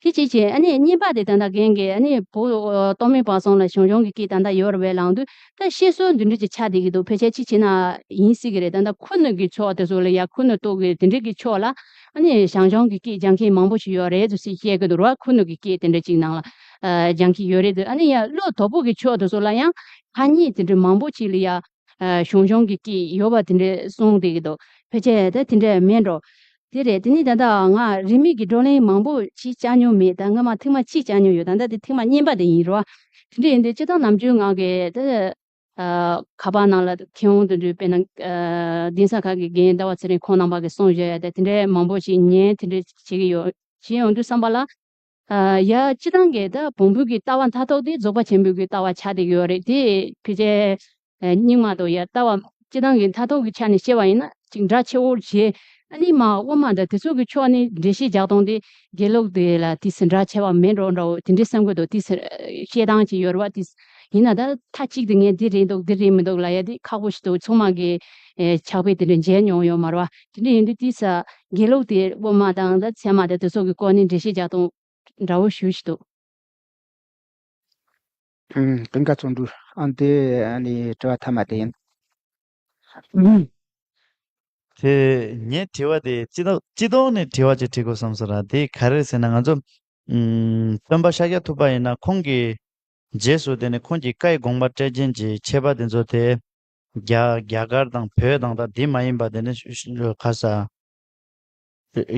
དེ་ཅིག་བྱས་ཨ་ནི་གཉིས་པ་དེ་ད་ལྟ་རྒན་གྱིས་ཨ་ནི་བོད་སྟོད་སྨད་བར་གསུམ་ལ་ཞང་ཞུང་གི་སྐད་ད་ལྟ་ཡོད་རེད་པས་ལབ་དུས་ད་བཤད་སྲོལ་འདི་འདྲ་ཅིག་ཆགས་བསྡད་ཀྱི་འདུག་ཕལ་ཆེར་ཅིག་བྱས་ན་ཡིན་སྲིད་ཀྱི་རེད། ད་ལྟ་ཁུ་ནུ་གི་ཕྱོགས་དེ་ཚོ་ལ་ཡ་ཁུ་ནུ་སྟོད་ཀྱི་དེ་འདྲ་གི་ཕྱོགས་ལ་ཨ་ནི་ཞང་ཞུང་གི་སྐད་སྦྱང་མཁན་མང་པོ་ཞིག་ཡོད་རེད་ཟེར་བཤད་ཀྱི་འདུག་ར། ཁུ་ནུ་གི་སྐད་དེ་འདྲ་ཅིག་ནང་ལ་ཨ་སྦྱང་གི་ཡོད་རེད་འདུག་ཨ་ནི་ཡ་ཀློ་དོག་པོ་གི་ཕྱོགས་དེ་ཚོ་ལ་ཡང་ཐ་སྙད་དེ་འདྲ་མང་པོ་ཅིག་ལ་ཡ་ཨ་ཞང་ཞུང་གི་སྐད་ཡོད་པ་དེ་འདྲ་གསུངས་བསྡད་ཀྱི་འདུག་ཕལ་ཆེར་ད་དེ་འདྲ་མེད་འགྲོ། དེ་རེད། དེ་ནས་ད་ལྟ་ང་རིས་མེད་ཀྱི་བགྲོ་གླེང་མང་པོ་ཅིག་བཅར་མྱོང་མེད། ད་སྔ་མ་ཐེངས་མ་གཅིག་བཅར་མྱོང་ཡོད། ད་ལྟ་དེ་ཐེངས་མ་གཉིས་པ་དེ་ཡིན་རོ། དེ་འདྲ་ཡིན་དུས་སྤྱིར་བཏང་ནམ་རྒྱུན་ང་གི་ད་ཨ་ཁ་པར་ནང་ལ་མཁས་དབང་དེ་འདྲའི་དཔེར་ན་ཨ་གདན་ས་ཁག་གི་རྒན་ཟླ་བ་ཚེ་རིང་ཁོང་རྣམ་པ་གིས་གསུངས་བཞག་ཡ་དེ་དེ་འདྲའི་མང་པོ་ཞིག་ཉན་དེ་འདྲ་བྱེད་ཀྱི་ཡོད། བྱེད་ཡོང་དུས་བསམ་པ་ལ། ཨ་ཡ་སྤྱིར་བཏང་གི་ད་བོན་པོ་གི་ལྟ་བ་མཐར་ཐུག་དེ་རྫོགས་པ་ཆེན་པོའི་གི་ལྟ་བ་ཆགས་བསྡད་ཀྱི་ཡོད་རེད་དེ། ཕལ་ཆེར་ཨ་རྙིང་མ་དང་ཡ་ལྟ་བ་སྤྱིར་བཏང་གི་མཐར་ཐུག་གི་ཆ་ནས་བཤད་པ་ཡིན་ན་ཅིག་འདྲ་ཆེ་བོ་བྱས། ཨ་ནི་མ་དབུ་མ་དང་དེ་ཚོ་གི་ཕྱོགས་ནས་འགྲེལ་བཤད་རྒྱག་སྟངས་དེ་དགེ་ལུགས་དེ་ལ་དེ་སྲིད་འདྲ་ཆེ་བ་མེད་འགྲོ་འདྲ་བོ་དེ་འདྲའི་བསམ་གི་འདུག་དེ་སྲིད་བཤད་སྟངས་ཅིག་ཡོད་རེད་བ། དེ་ཡིན་ན་ད་མཐའ་གཅིག་ཏུ་ངས་འདི་རེད་འདུག་འདི་རེད་མི་འདུག་ལབ་ཡ་དེ་ཁག་པོ་ཞིག་འདུག་ཚང་མ་གི་ཨེ་ཕྱག་དཔེ་དེ་འདྲ་མཇལ་མྱོང་ཡོད་མ་རེད་བ། དེ་འདྲ་ཡིན་དུས་དེ་ས་དགེ་ལུགས་དེ་དབུ་མ་དང་ད་ཚད་མ་དང་དེ་ཚོ་གི་སྐོར་ནས་འགྲེལ་བཤད་རྒྱག་སྟངས་འདྲ་བོ་ཞུ་ཞིག་འདུག་ཨུམ། ཀུན་དགའ་བརྩོན་འགྲུས་ཨ་འདི་ཨ་ནི་དྲི་བ་མཐའ་མ་དེ་ཡིན། ཨུམ། དེ་ངའི་དྲི་བ་དེ་སྤྱི་ལོ་སྤྱི་ལོ་ནས་དྲི་བ་ཅིག་དྲི་དགོས་བསམ་སོང་ར། དེ་ག་རེ་ཟེར་ན་ང་ཚོ་ཨུམ་སྟོན་པ་ཤཱཀྱ་ཐུབ་པ་ཡིན་ན་ཁོང་གི་རྗེས་སུ་དེ་ནི་ཁོང་གི་བཀའི་དགོངས་པ་སྤྲད་མཁན་གྱི་མཆེད་པ་དེ་ཚོ་དེ་རྒྱ་རྒྱ་གར་དང་བོད་དང་ད་དེ་མ་ཡིན་པ་དེ་ནི་ག་ས་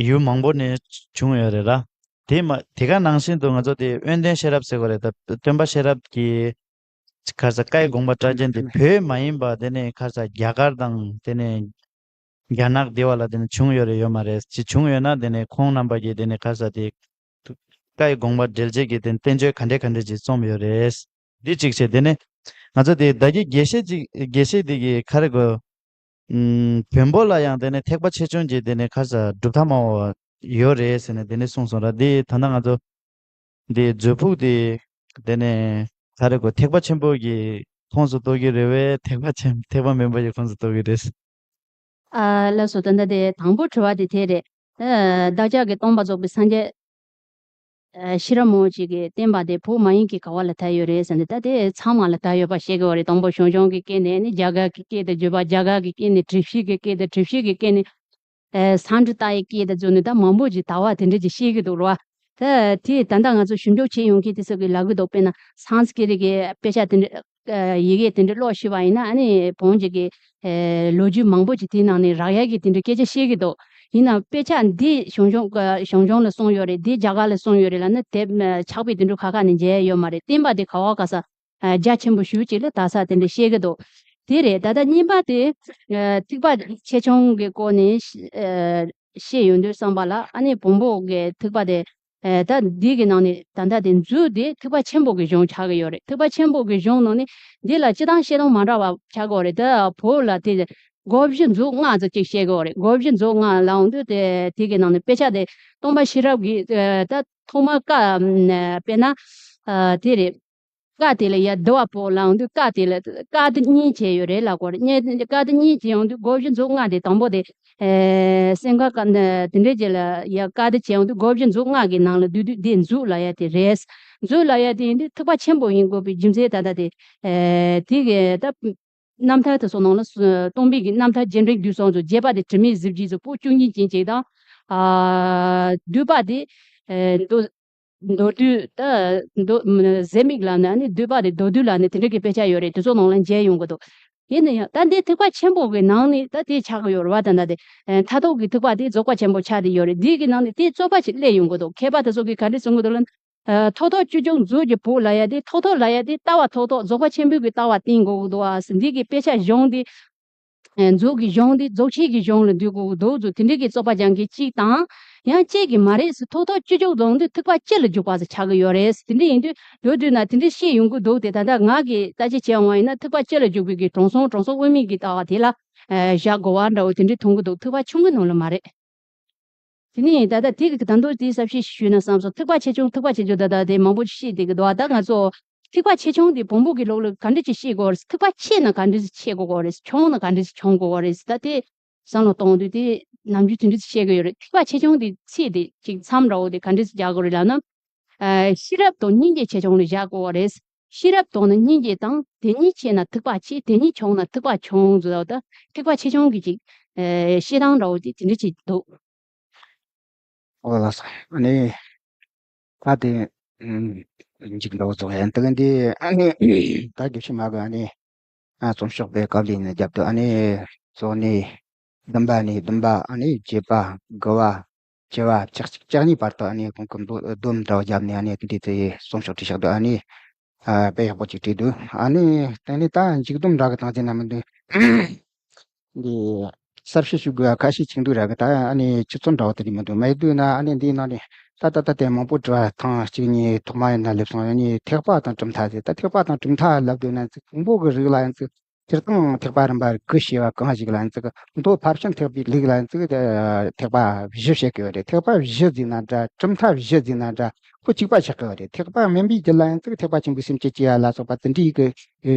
ཡུལ་མང་པོ་ནས་བྱུང་ཡོད་རེད་ར། དེ་མ་དེ་ག་ནང་བཞིན་དུ་ང་ཚོ་དེ་དབོན་ལྡན་ཤེས་རབ་ཟེར་དགོས་རེད། ད་སྟོན་པ་ཤེས་རབ་ཀྱི་ ཁ་ས་བཀའི་དགོངས་པ་གྲགས་ཅན་དེ་བོད་མ་ཡིན་པ་དེ་ནས་ཁ་ས་རྒྱ་གར་དང་དེ་ནས་རྒྱ་ནག་དེ་བ་ལ་དེ་ནས་བྱུང་ཡོད་རེད་ཡོད་མ་རེད། ཅི་བྱུང་ཡོད་ན་དེ་ནས་ཁོང་རྣམ་པ་གིས་དེ་ནས་ཁ་ས་དེ་བཀའི་དགོངས་པ་འགྲེལ་བྱེད་ཀྱི་དེ་ནས་བསྟན་བཅོས་ག་འདྲས་ག་འདྲས་ཅིག་རྩོམ་ཡོད་རེད། འདི་གཅིག་བྱས་དེ་ནས་ང་ཚོ་དེ་ད་གི་དགེ་བཤེས་ཅིག་དགེ་བཤེས་དེ་གི་ཁ་རེ་གོ་ཨུམ། བོན་པོ་ལ་ཡང་དེ་ནས་ཐེག་པ་ཆེ་ཆུང་གི་དེ་ནས་ཁ་ས་གྲུབ་མཐའ་མང་བོ་ཡོད་རེད་ཟེར་ནས་དེ་ནས་གསུངས་སོང་ར། དེ་ད་ལྟ་ང་ཚོ་དེ་མཛོད་ཕུགས་དེ་དེ་ནས་ག་རེ་གོ་ཐེག་པ་ཆེན་པོ་གི་ཁོངས་སུ་གཏོགས་ཀྱི་རེད་བས། ཐེག་པ་ཆེན་ཐེག་པ་དམན་པ་གི་ཁོངས་སུ་གཏོགས་ཀྱི་རེད། ཨ་ལགས་སོ། ད་ལྟ་དེ་དང་པོ་དྲི་བ་དེ་དེ་རེད། ཨ་བདག་ཅག་གི་སྟོང་པ་རྫོགས་པའི་སངས་རྒྱས། ཨ་ཤེས་རབ་མང་པོ་ཅིག་གིས་བསྟན་པ་དེ་བོད་མ་ཡིན་གྱི་ག་བ་ལ་དར་ཡོད་རེད་ཟེར་ནས། ད་དེ་ཚང་མ་ལ་དར་ཡོད་པ་ཤེས་དགོས་པ་རེད། དང་པོ་ཞང་ཞུང་གི་སྐད་ནས་ནི་རྒྱ་གར་གྱི་སྐད་དུ་བརྗོད་པ། རྒྱ་གར་གྱི་སྐད་ནས་གྲུ་བཞི་གི་སྐད་དུ། གྲུ་བཞི་གི་སྐད་ནས་ཨ་སཾ་སྐྲྀ་ཏ་ཡི་སྐད་དུ་བརྗོད་ནས་ད་མང་པོ་ཅིག་དར་བ་དེ་འདྲ་ཅིག་ཤེས་ཀྱི་འདུག་ར། ད་དེ་ད་ལྟ་ང་ཚོ་ཞིབ་འཇུག་བྱེད་ཡོང་མཁན་དེ་ཚོ་གིས་ལབ་ཀྱི་འདུག་དཔེར་ན་སཾ་སྐྲྀ་ཏ་གི་དཔེ་ཆ་དེ་འདྲ་ཨ་ཡི་གེ་དེ་འདྲ་ཀློག་ཤེས་པ་ཡིན་ན། ཨ་ནི་བོན་གྱི་གི་ཨ་ལོ་རྒྱུས་མང་པོ་ཅིག་དེའི་ནང་ནས་རག་ཡ་གི་དེ་འདྲ་སྐད་ཆ་བཤད་ཀྱི་འདུག་ཡིན་ནའང་དཔེ་ཆ་འདི་ཞང་ཞུང་ཞང་ཞུང་ལ་གསུངས་ཡོད་རེད། འདི་རྒྱ་གར་ལ་གསུངས་ཡོད་རེད་ལབ་ན་དེབ་ཕྱག་དཔེ་དེ་འདྲ་ཁ་ཁ་ནས་མཇལ་ཡ་ཡོད་མ་རེད། བསྟན་པ་དེ་ག་བ་ག་ས་ཨ་རྒྱ་ཆེན་པོ་ཞེ་པོ་ཅིག་ལ་དར་ས་དེ་འདྲ་བཤད་ཀྱི་འདུག་དེ་རེད། ད་ལྟ་གཉིས་པ་དེ་ཨ་ཐེག་པ་ཆེ་ཆུང་གི་སྐོར་ནས་ཨ་བཤད་ཡོང་དུས་ཙམ་པ་ལ། ཨ་ནི་བོན་པོ་གི་ཐེག་པ་དེ་ཨ་ད་འདི་གི་ནང་ནས་ད་ལྟ་དེ་མཛོད་དེ་ཐེག་པ་ཆེན་པོ་གི་གཞུང་ཆགས་ཀྱི་ཡོད་རེད། ཐེག་པ་ཆེན་པོ་གི་གཞུང་ནང་ནས་འདི་ལ་སྤྱིར་བཏང་བཤད་སྟངས་མ་འདྲ་བ་ཆགས་ཀྱི་ཡོད་རེད། ད་བོད་ལ་དེ་སྒོ་བཞི་མཛོད་ལྔ་ཟེར་ཅིག་བཤད་ཀྱི་ཡོད་རེད། སྒོ་བཞི་མཛོད་ལྔ་ལབ་ཡོང་དུས་དེ་དེ་གི་ནང་ནས་དཔེ་ཆ་དེ་སྟོན་པ་ཤེས་རབ་ཀྱི་ཨ་ད་ཐོག་མར་བཀའ་ཨ་དཔེར་ན་ཨ་དེ་རེད། བཀའ་དེ་ལ་ཡ་དུ་བ་པོ་ལབ་ཡོང་དུས་བཀའ་དེ་ལ་བཀའ་དེ་གཉིས་བྱས་ཡོད་རེད་ལབ་ཀྱི་ཡོད་རེད། བཀའ་དེ་གཉིས་བྱས་ཡོང་དུས་སྒོ་བཞི་མཛོད་ལྔ་དེ་དང་པོ་དེ་ཨེ་སེམས་ཁ་ཀ་དེ་འདྲས་ཅིག་ལ་ཡ་བཀའ་དེ་བྱས་ཡོང་དུས་སྒོ་བཞི་མཛོད་ལྔ་གི་ནང་ལ་བསྡུས་དུས་དེ་མཛོད་ལབ་ཡ་དེ་རེད། མཛོད་ལབ་ཡ་དེ་ཡིན་དུས་ཐེག་པ་ཆེན་པོ་ཡིན་དགོས་པའི་རྒྱུ་མཚན་ད་ལྟ་དེ་ཨེ་དེ་གི་ད་རྣམ་ཐར་དེ་ཚོ་ནང་ལ་སྟོན་པའི་གི་རྣམ་ཐར་རྒྱས་འབྲིང་བསྡུས་གསུམ་ཚོ། རྒྱས་པ་དེ་དྲི་མེད་གཟི་བརྗིད་ཚོ་པོད་བཅུ་གཉིས་ཅན་ཅིག་དང་། ཨ་བསྡུས་པ་དེ་ཨེ་མདོ་མདོ་བསྡུས། ད་མདོ་ཟེ་མིག་ལབ་ནས། ཨ་ནི་བསྡུས་པ་དེ་མདོ་བསྡུས་ལབ་ནས་དེ་འདྲ་གི་དཔེ་ཆ་ཡོད་རེད། དེ་ཚོ་ནང་ལ་མཇལ་ཡོང་གི་འདུག་ཡིན་ན་ཡང་ད་འདི་ཐེག་པ་ཆེན་པོ་གི་ནང་ནས་ད་དེ་ཆགས་ཀྱི་ཡོད་རེད་བ། ད་ད་དེ་ཨེ་མཐར་ཐུག་གི་ཐེག་པ་དེ་རྫོགས་པ་ཆེན་པོ་ཆགས་བསྡད་ཡོད་རེད། འདི་གི་ནང་ནས་དེ་རྩོད་པ་ཞིག་སླེབས་ཡོང་གི་འདུག་མཁས་པ་དེ་ཚོ་གིས་ག་འདྲས་གསུང་གི་འདུག་ལབ་ན། ཨ་ཐོག་ཐོག་སྤྱི་ལྗོངས་མཛོད་ཀྱི་བོད་ལབ་ཡ་དེ། ཐོག་ཐོག་ལབ་ཡ་དེ་ལྟ་བ་ཐོག་ཐོག་རྫོགས་པ་ཆེན་པོའི་གི་ལྟ་བ་བསྟན་དགོས་ཀྱི་འདུག་ཨ་ཟེར། འདི་གི་དཔེ་ཆ་གཞུང་དེ་ཨ་མཛོད་ཀྱི་གཞུང་དེ་རྫོགས་ཆེན་གྱི་གཞུང་ལ་འདུས་དགོས་ཀྱི་འདུག་ཟེར། དེ་འདྲའི་གི་རྩོད་པ་རྒྱག་མཁན་གཅིག་དང་། ཡང་གཅིག་གིས་མ་རེད་ཟེར། ཐོག་ཐོག་སྤྱི་ལྗོངས་རྫོགས་དུས་ཐེག་པ་སྤྱི་ལ་འཇུག་པ་ཟེར་ཆགས་ཀྱི་ཡོད་རེད་ཟེར། དེ་འདྲ་ཡིན་དུས་མདོར་བསྡུས་ན་དེ་འདྲ་བཤད་ཡོང་གི་འདུག་དེ་ད་ལྟ་ང་གིས་ལྟ་ཅི་བྱས་འོང་ཡིན་ན་ཐེག་པ་སྤྱི་ལ་འཇུག་པའི་གི་དྲང་སྲོང་དྲང་སྲོང་དབུ་མའི་གི་ལྟ་བ་དེ་ལ་ཨ་བཞག་དགོས་པ་འདྲ་བོ་དེ་འདྲ་མཐོང་གི་འདུག་ཐེག་པ་ཆུང་ངུའི་ནང་ལ་མ་རེད། དེ་ནས་ད་ལྟ་དེ་གི་ད་དུང་དེའི་ས་བཤད་ཞུས་ན་བསམ་སོང་། ཐེག་པ་ཆེ་ཆུང་། ཐེག་པ་ཆེ་ཆུང་ད་ལྟ་དེ་མང་པོ་བཤད་བསྡད་ཀྱི་འདུག་ད་ང་ཚོ་ཐེག་པ་ཆེ་ཆུང་དེ་བོན་པོ་གི་ལུགས་ལ་ག་འདྲ་ཅིག་ཤེས་དགོས་རེད། ཐེག་པ་ཆེ་ན་ག་འདྲ་ཅིག་ཤེས་དགོས་རེད། ཆུང་ན་ག་འདྲ་ཅིག་སྦྱང་དགོས་རེད། ད་དེ་བསམ་བློ་གཏོང་དུས་དེ་ནམ་རྒྱུན་དེ་འདྲ་ཅིག་བཤད་ཀྱི་ཡོད་རེད། ཐེག་པ་ཆེ་ཆུང་དེ་ཚིག་དེ་ཅིག་མཚམས་འདྲ་བོ་དེ་ག་འདྲ་ཅིག་རྒྱག་དགོས་རེད་ལབ་ན། ཨ་ཤེས་རབ་དང་སྙིང་རྗེ་ཆེ་ཆུང་ལ་བཞག་དགོས་པ་རེད། ཤེས་རབ་དང་ནི་སྙིང་རྗེ་དང་། དེ་གཉིས་ཆེ་ན་ཐེག་པ་ཆེ། དེ་གཉིས་ཆུང་ན་ཐེག་པ་ཆུང་ཟེར་བ་དང་། ཐེག་པ་ཆེ་ཆུང་གི་ཅིག་ཨ་བཤད་སྟངས་འདྲ་བོ་དེ་དེ་འདྲ་ཅིག་འདུག་ཨོ་ལགས་སོ། ཨ་ནི་ད་དེ་ཨམ་འཇིགས་འདྲ་བོ་ཚོགས་ཡན་དུ་འདི། ཨ་ནི་ད་དགེ་བཤེས་མ་གི་ཨ་ནི་ཨ་རྩོམ་ཤོག་པའི་བཀའ་ལས་ནི་རྒྱབ་ཏུ། ཨ་ནི་སོ་ནི་བདུན་པ་ནས་བདུན་པ། ཨ་ནི་བརྒྱད་པ། དགུ་བ། བཅུ་བ། བཅུ་གཅིག་བཅུ་གཉིས་བར་དུ་ཨ་ནི་ཁོང་གི་མདོ་སྡོམ་འདྲ་བ་བརྒྱབ་ནས། ཨ་ནི་དེ་འདྲའི་ཚེ་རྩོམ་ཤོག་བྲིས་བཞག་འདུག་ཨ་ནི་ཨ་དཔེ་ཡག་པོ་ཅིག་བྲིས་འདུག་ཨ་ནི་དེ་ནས་ད་མཇུག་སྡོམ་འདྲ་གི་སྟངས་ཅིག་ན་མི་འདུག་འདི་གསར་བཤད་ཞུ་དགོས་ཁ་ཤས་ཅིག་འདུག་ར་གི། ད་ཨ་ནི་ཆུ་ཚོད་འདྲ་བ་དེ་རིགས་མི་འདུག་མ་ཡིན་དུས་ན། ཨ་ནི་འདིའི་ནང་ནས་ད་ད་ད་དེ་མང་པོ་དྲི་བ་ཐེངས་གཅིག་གཉིས་ཐོག་མ་ཡིན་ན་སླེབས་སོང་། ཨ་ནི་ཐེག་པ་དང་གྲུབ་མཐའ་ཟེར། ད་ཐེག་པ་དང་གྲུབ་མཐའ་ལབ་དུས་ན་ཅིག་བོན་པོ་གི་རིགས་ལ་ཡང་ཅིག་སྤྱིར་བཏང་ཐེག་པ་རིམ་པ་གི་ཞེས་པ་གང་ཞིག་ལ་ཡང་ཅིག་མདོ་ཕར་ཕྱིན་ཐེག་པའི་ལུགས་ལ་ཡང་ཅིག་ཐེག་པ་བཞི་བཤད་ཀྱི་ཡོད་རེད། ཐེག་པ་བཞི་ཟེར་ན་འདྲ། གྲུབ་མཐའ་བཞི་ཟེར་ན་འདྲ། ཁོ་གཅིག་པ་ཆགས་ཀྱི་ཡོད་རེད། ཐེག་པ་དམན་པའི་རྒྱུད་ལ་ཡང་ཅིག་ཐེག་པ་ཆེན་པོའི་སེམས་བསྐྱེད་ཅེས་ཡ་ལ་སོགས་པ་དེ་འདྲའི་གི་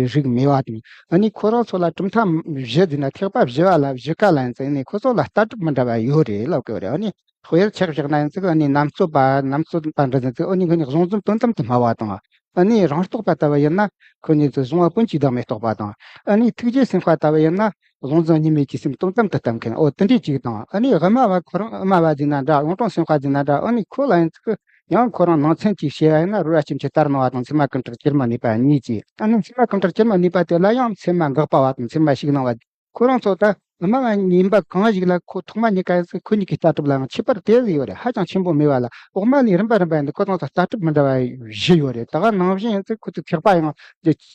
རིགས་མེད་པ་དང་། ཨ་ནི་ཁོ་རང་ཚོ་ལ་གྲུབ་མཐའ་བཞི་ཟེར་ན། ཐེག་པ་བཞི་པ་ལ་བཞི་ཀ་ལ་ཡང་ཅིག་ཨ་ནི་ཁོ་ཚོ་ལ་ལྟ་གྲུབ་མི་འདྲ་བ་ཡོད་རེད་ལབ་ཀྱི་ཡོད་རེད། ཨ་ནི་དཔེར་ཆ་བཞག་ན་ཡང་ཅིག་ཨ་ནི་རྣམ་རྩོད་པ། རྣམ་རྩོད་པ་འདྲ་ཟེར་ཅིག་ཨ་ནི་ཁོ་གཉིས་གཞུང་འཛིན་དོན་དམ་དུ་སྨྲ་བ་དང་། ཨ་ནི་རང་རྟོགས་པ་ལྟ་བུ་ཡིན་ན་ཁོ་གཉིས་ཚོ་གཞུང་བ་སྤུན་གཅིག་བདག་མེད་རྟོགས་པ་དང་། ཨ་ནི་ཐུགས་རྗེ་སེམས་དཔའ་ལྟ་བུ་ཡིན་ན་གཞུང་འཛིན་གཉིས་མེད་ཀྱི་སེམས་དོན་དམ་དུ་བསྟན་མཁན། འོ་དེ་འདྲའི་ཅིག་དང་། ཨ་ནི་སྨྲ་བ་ཁོ་རང་སྨྲ་བ་ཟེར་ན་འདྲ། གཞུང་དྲང་སེམས་དཔའ་ཟེར་ན་འདྲ། ཨ་ནི་ཁོ་ལ་ཡང་ཅིག་ཡང་ཁོ་རང་ནང་ཚན་གཅིག་བཤད་པ་ཡིན་ན་རོལ་བ་སྐྱེ་མཆེད་ལྟར་སྣང་བ་དང་མཚན་མ་ཀུན་བྲལ་སྐྱེར་མ་ནུས་པ་གཉིས་ཀྱིས། ཨ་ནི་མཚན་མ་ཀུན་བྲལ་སྐྱེར་མ་ནུས་པ་དེ་ལ་ཡང་མཚན་མ་འགག་པ་བ་དང་མཚན་མ་ཞིག་སྣང་བ། ཁོ་རང་ཚོ་ད་ སྔ་མ་ཡིན་པ་གང་ཞིག་ལ་ཁོ་ཐོག་མ་གཉིས་ཀ་ཡིན་ཚེ་ཁོ་གཉིས་ཀྱི་ལྟ་གྲུབ་ལའང་ཁྱད་པར་དེ་ཟིག་ཡོད་རེད། ཧ་ཅང་ཆེན་པོ་མེད་པ་ལ། འོག་མ་ནས་རིམ་པ་རིམ་པ་ཡིན་དུས་ཁོ་ཚང་ཚོ་ལྟ་གྲུབ་མི་འདྲ་བ་བཞི་ཡོད་རེད། ད་ག་ནང་བཞིན་ཡིན་ཚེ་ཁོ་ཚོའི་ཐེག་པ་ཡང་།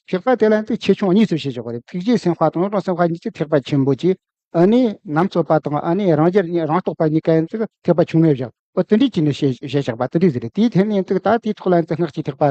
ཐེག་པ་དེ་ལ་ཡིན་ཚེ་ཆེ་ཆུང་གཉིས་སུ་ཕྱེ་ཆོག་གི་རེད། ཐུགས་རྗེའི་སེམས་དཔའ་དང་གཡུང་དྲུང་སེམས་དཔའ་གཉིས་ཀྱི་ཐེག་པ་ཆེན་པོ་གཅིག་ཨ་ནི་རྣམ་རྩོད་པ་དང་ཨ་ནི་རང་རྒྱལ་གཉིས། རང་རྟོགས་པ་གཉིས་ཀ་ཡིན་ཚེ་ཐེག་པ་ཆུང་ངུ་བཞག་འོ་དེ་འདྲའི་གཅིག་ནས་བཤད་བཤད་བཞག་པ་དེ་འདྲའི་ཟིག་རེད། དེའི་ཐད་ནས་ཡིན་ཚེ་ད་དེའི་ཐོག་ལ་ཡིན་ཚེ་སྔགས་ཀྱི་ཐེག་པ་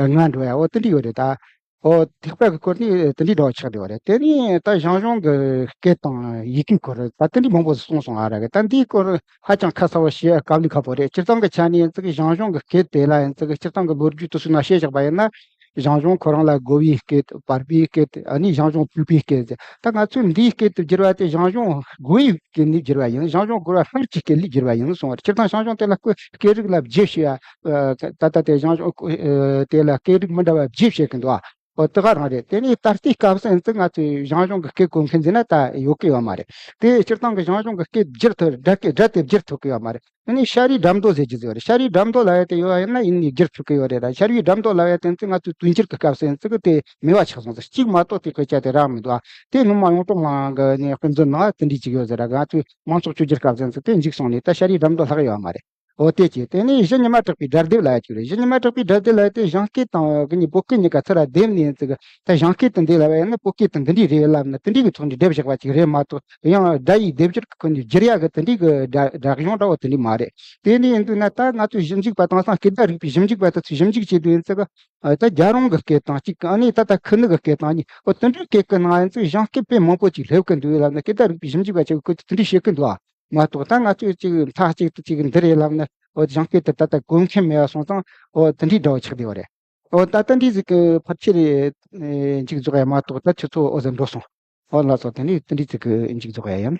ལྔ་འགྲོ་ཡ་འོ་དེ་འདྲ་ཡོད་རེད་ད། ཨོ་ཐེག་པ་གི་སྐོར་ནི་དེ་འདྲའི་འདྲ་བ་ཆགས་བསྡད་པ་རེད། དེ་ནི་ད་ཞང་ཞུང་གི་སྐད་དང་ཡི་གེའི་སྐོར་ད་དེ་འདྲའི་མང་པོ་གསུངས་སོང་ཨ་ར་གི། ད་འདིའི་སྐོར་ཧ་ཅང་ཁ་གསལ་བོ་བཤད་དཀའ་ལས་ཁག་པོ་རེད། སྤྱིར་བཏང་གི་ཆ་ནས་ཡིན་ཙི་གི་ཞང་ཞུང་གི་སྐད་དེ་ལ་ཡིན་ཙི་གི་སྤྱིར་བཏང་གི་ལོ་རྒྱུས་དེ་ཚོ་ནང་བཤད་བཞག་པ་ཡིན་ན། ཞང་ཞུང་ཁོ་རང་ལ་རྒོལ་བའི་སྐད། བར་པའི་སྐད། ཨ་ནི་ཞང་ཞུང་བོད་པའི་སྐད། ད་ང་ཚོས་འདིའི་སྐད་དུ་བསྒྱུར་བ་དེ་ཞང་ཞུང་རྒོལ་བའི་སྐད་ནས་བསྒྱུར་བ་ཡིན། ཞང་ཞུང་རྒོལ་བ་ཧར་གྱི་སྐད་ལས་བསྒྱུར་བ་ཡིན་གསུངས་པ་རེད། སྤྱིར་བཏང་ཞང་ཞུང་དེ་ལ་སྐད་རིགས་ལ་བརྗེ་བྱས། ད་ལྟ་དེ་ཞང་ཞུང་དེ་ལ་སྐད་རིགས་མི་འདྲ་བ་བརྗེ་བྱེད་ཀྱི་འདུག་ཨ། ཨོ་དེ་ག་རང་རེད། དེ་ནས་ད་ལྟའི་སྐབས་སུ་ཡིན་ཙི་ང་ཚོས་ཞང་ཞུང་གི་སྐད་གོ་མཁན་ཟེར་ན་ད་ཡོད་ཀྱི་ཡོད་མ་རེད། དེ་སྤྱིར་བཏང་གི་ཞང་ཞུང་གི་སྐད་བསྒྱུར་ཐུབ་སྒྲ་སྐད་སྒྲ་དེ་བསྒྱུར་ཐུབ་ཀྱི་ཡོད་མ་རེད། དེ་ནས་ཤ་རུས་སྒྲ་མདོ་ཟེར་གྱི་ཟེར་བ་རེད། ཤ་རུས་སྒྲ་མདོ་ལབ་ཡ་དེ་ཡོད་པ་ཡིན་ན་ཡིན་ནའི་བསྒྱུར་ཐུབ་ཀྱི་ཡོད་རེད་ད། ཤ་རུས་སྒྲ་མདོ་ལབ་ཡ་དེ་ཡིན་ཙི་ང་ཚོས་དུས་འགྱུར་གྱི་སྐབས་སུ་ཡིན་ཙི་གི་དེ་མེད་པ་ཆགས་སོང་ཙི་གཅིག་མ་གཏོགས་དེ་སྐད་ཆ་དེ་རག་མི་འདུག་ཨ། དེ་སྔོན་མ་གཡུང་དྲུང་ལ་གི་ནས་དཔེ་མཛོད་ནང་དེ་འདྲའི་ཅིག་ཡོད་ཟེར་ར། ང་ཚོས་མང་ཚོགས་བཅོས་བསྒྱུར་སྐབས་སུ་ཡིན་ཙི་དེ་འཇིག་སོང་ནས་ད་ཤ་རུས་སྒྲ་མདོ་ལྷག་ཡོད་མ་རེད། འོ་དེ་ཅི། དེ་ནས་གཞི་ཉི་མ་གྲགས་པའི་སྒྲ་སྡེབ་ལབ་ཡ་ཅིག་རེད། གཞི་ཉི་མ་གྲགས་པའི་སྒྲ་སྡེབ་ལབ་ཡ་དེ་ཞང་སྐད་དང་གི་ནི་བོད་སྐད་གཉིས་ཀ་ཚུར་ར་སྡེབ་ནས་ཡིན་ཙི་གི་ད་ཞང་སྐད་དུ་འདི་ལབ་ཡ་ཡིན་ན་བོད་སྐད་དུ་འདི་འདྲའི་རེད་ལབ་ན་དེ་འདྲའི་གི་ཐོག་ནས་སྡེབ་བཞག་པ་ཅིག་རེད་མ་གཏོགས། ཡང་སྒྲ་ཡི་སྡེབ་སྦྱོར་གི་ཁོ་ནས་བསྒྱུར་ཡ་གི་དེ་འདྲའི་གི་སྒྲ་སྒྲ་གཞུང་འདྲ་བོ་དེ་འདྲའི་མ་རེད། དེ་འདྲ་ཡིན་དུས་ན་ད་ང་ཚོས་ཞིབ་འཇུག་པ་དེང་སང་སྐད་བརྡ་རིག་པའི་ཞིབ་འཇུག་པ་དེ་ཚོས་ཞིབ་འཇུག་བྱེད་དུས་ཡིན་ཙི་གི་ད་རྒྱལ་རོང་གི་སྐད་དང་གཅིག་གི་ཨ་ནི་ད་ལྟ་ཁུ་ནུ་གི་སྐད་དང་གཉིས། འོ་དེ་འདྲའི་སྐད་ཀྱི་ནང་ཡིན་ཙི་ཞང་སྐད་དཔེ་མང་པོ་ཅིག་སླེབས་གི་འདུག་ལབ་ན་སྐད་བརྡ་རིག་པའི་ཞིབ་འཇུག་པ་ཅིག་གིས་ཁོ་ཚོས་དེ་འདྲའི་བཤད་གི་འདུག་ཨ། མ་གཏོགས་ད་ང་ཚོས་ཅིག་མཐའ་གཅིག་ཏུ་ཅིག་འདི་རེད་ལབ་ན་འོ་ཞང་སྐད་དེ་ད་ལྟ་གོ་མཁན་མེད་པ་སོང་ཙང་འོ་དེ་འདྲའི་འདྲ་བོ་ཆགས་བསྡད་པ་རེད། འོ་ད་ལྟ་འདྲའི་ཟིག་གི་ཕལ་ཆེར་མཇུག་རྫོགས་ཡ་མ་གཏོགས་ད་ཁྱོད་ཚོ་འོ་ཟེར་འགྲོ་སོང་། འོ་ལགས་སོ། དེ་ནས་དེ་འདྲའི་ཟིག་གི་མཇུག་རྫོགས་ཡ་ཡིན།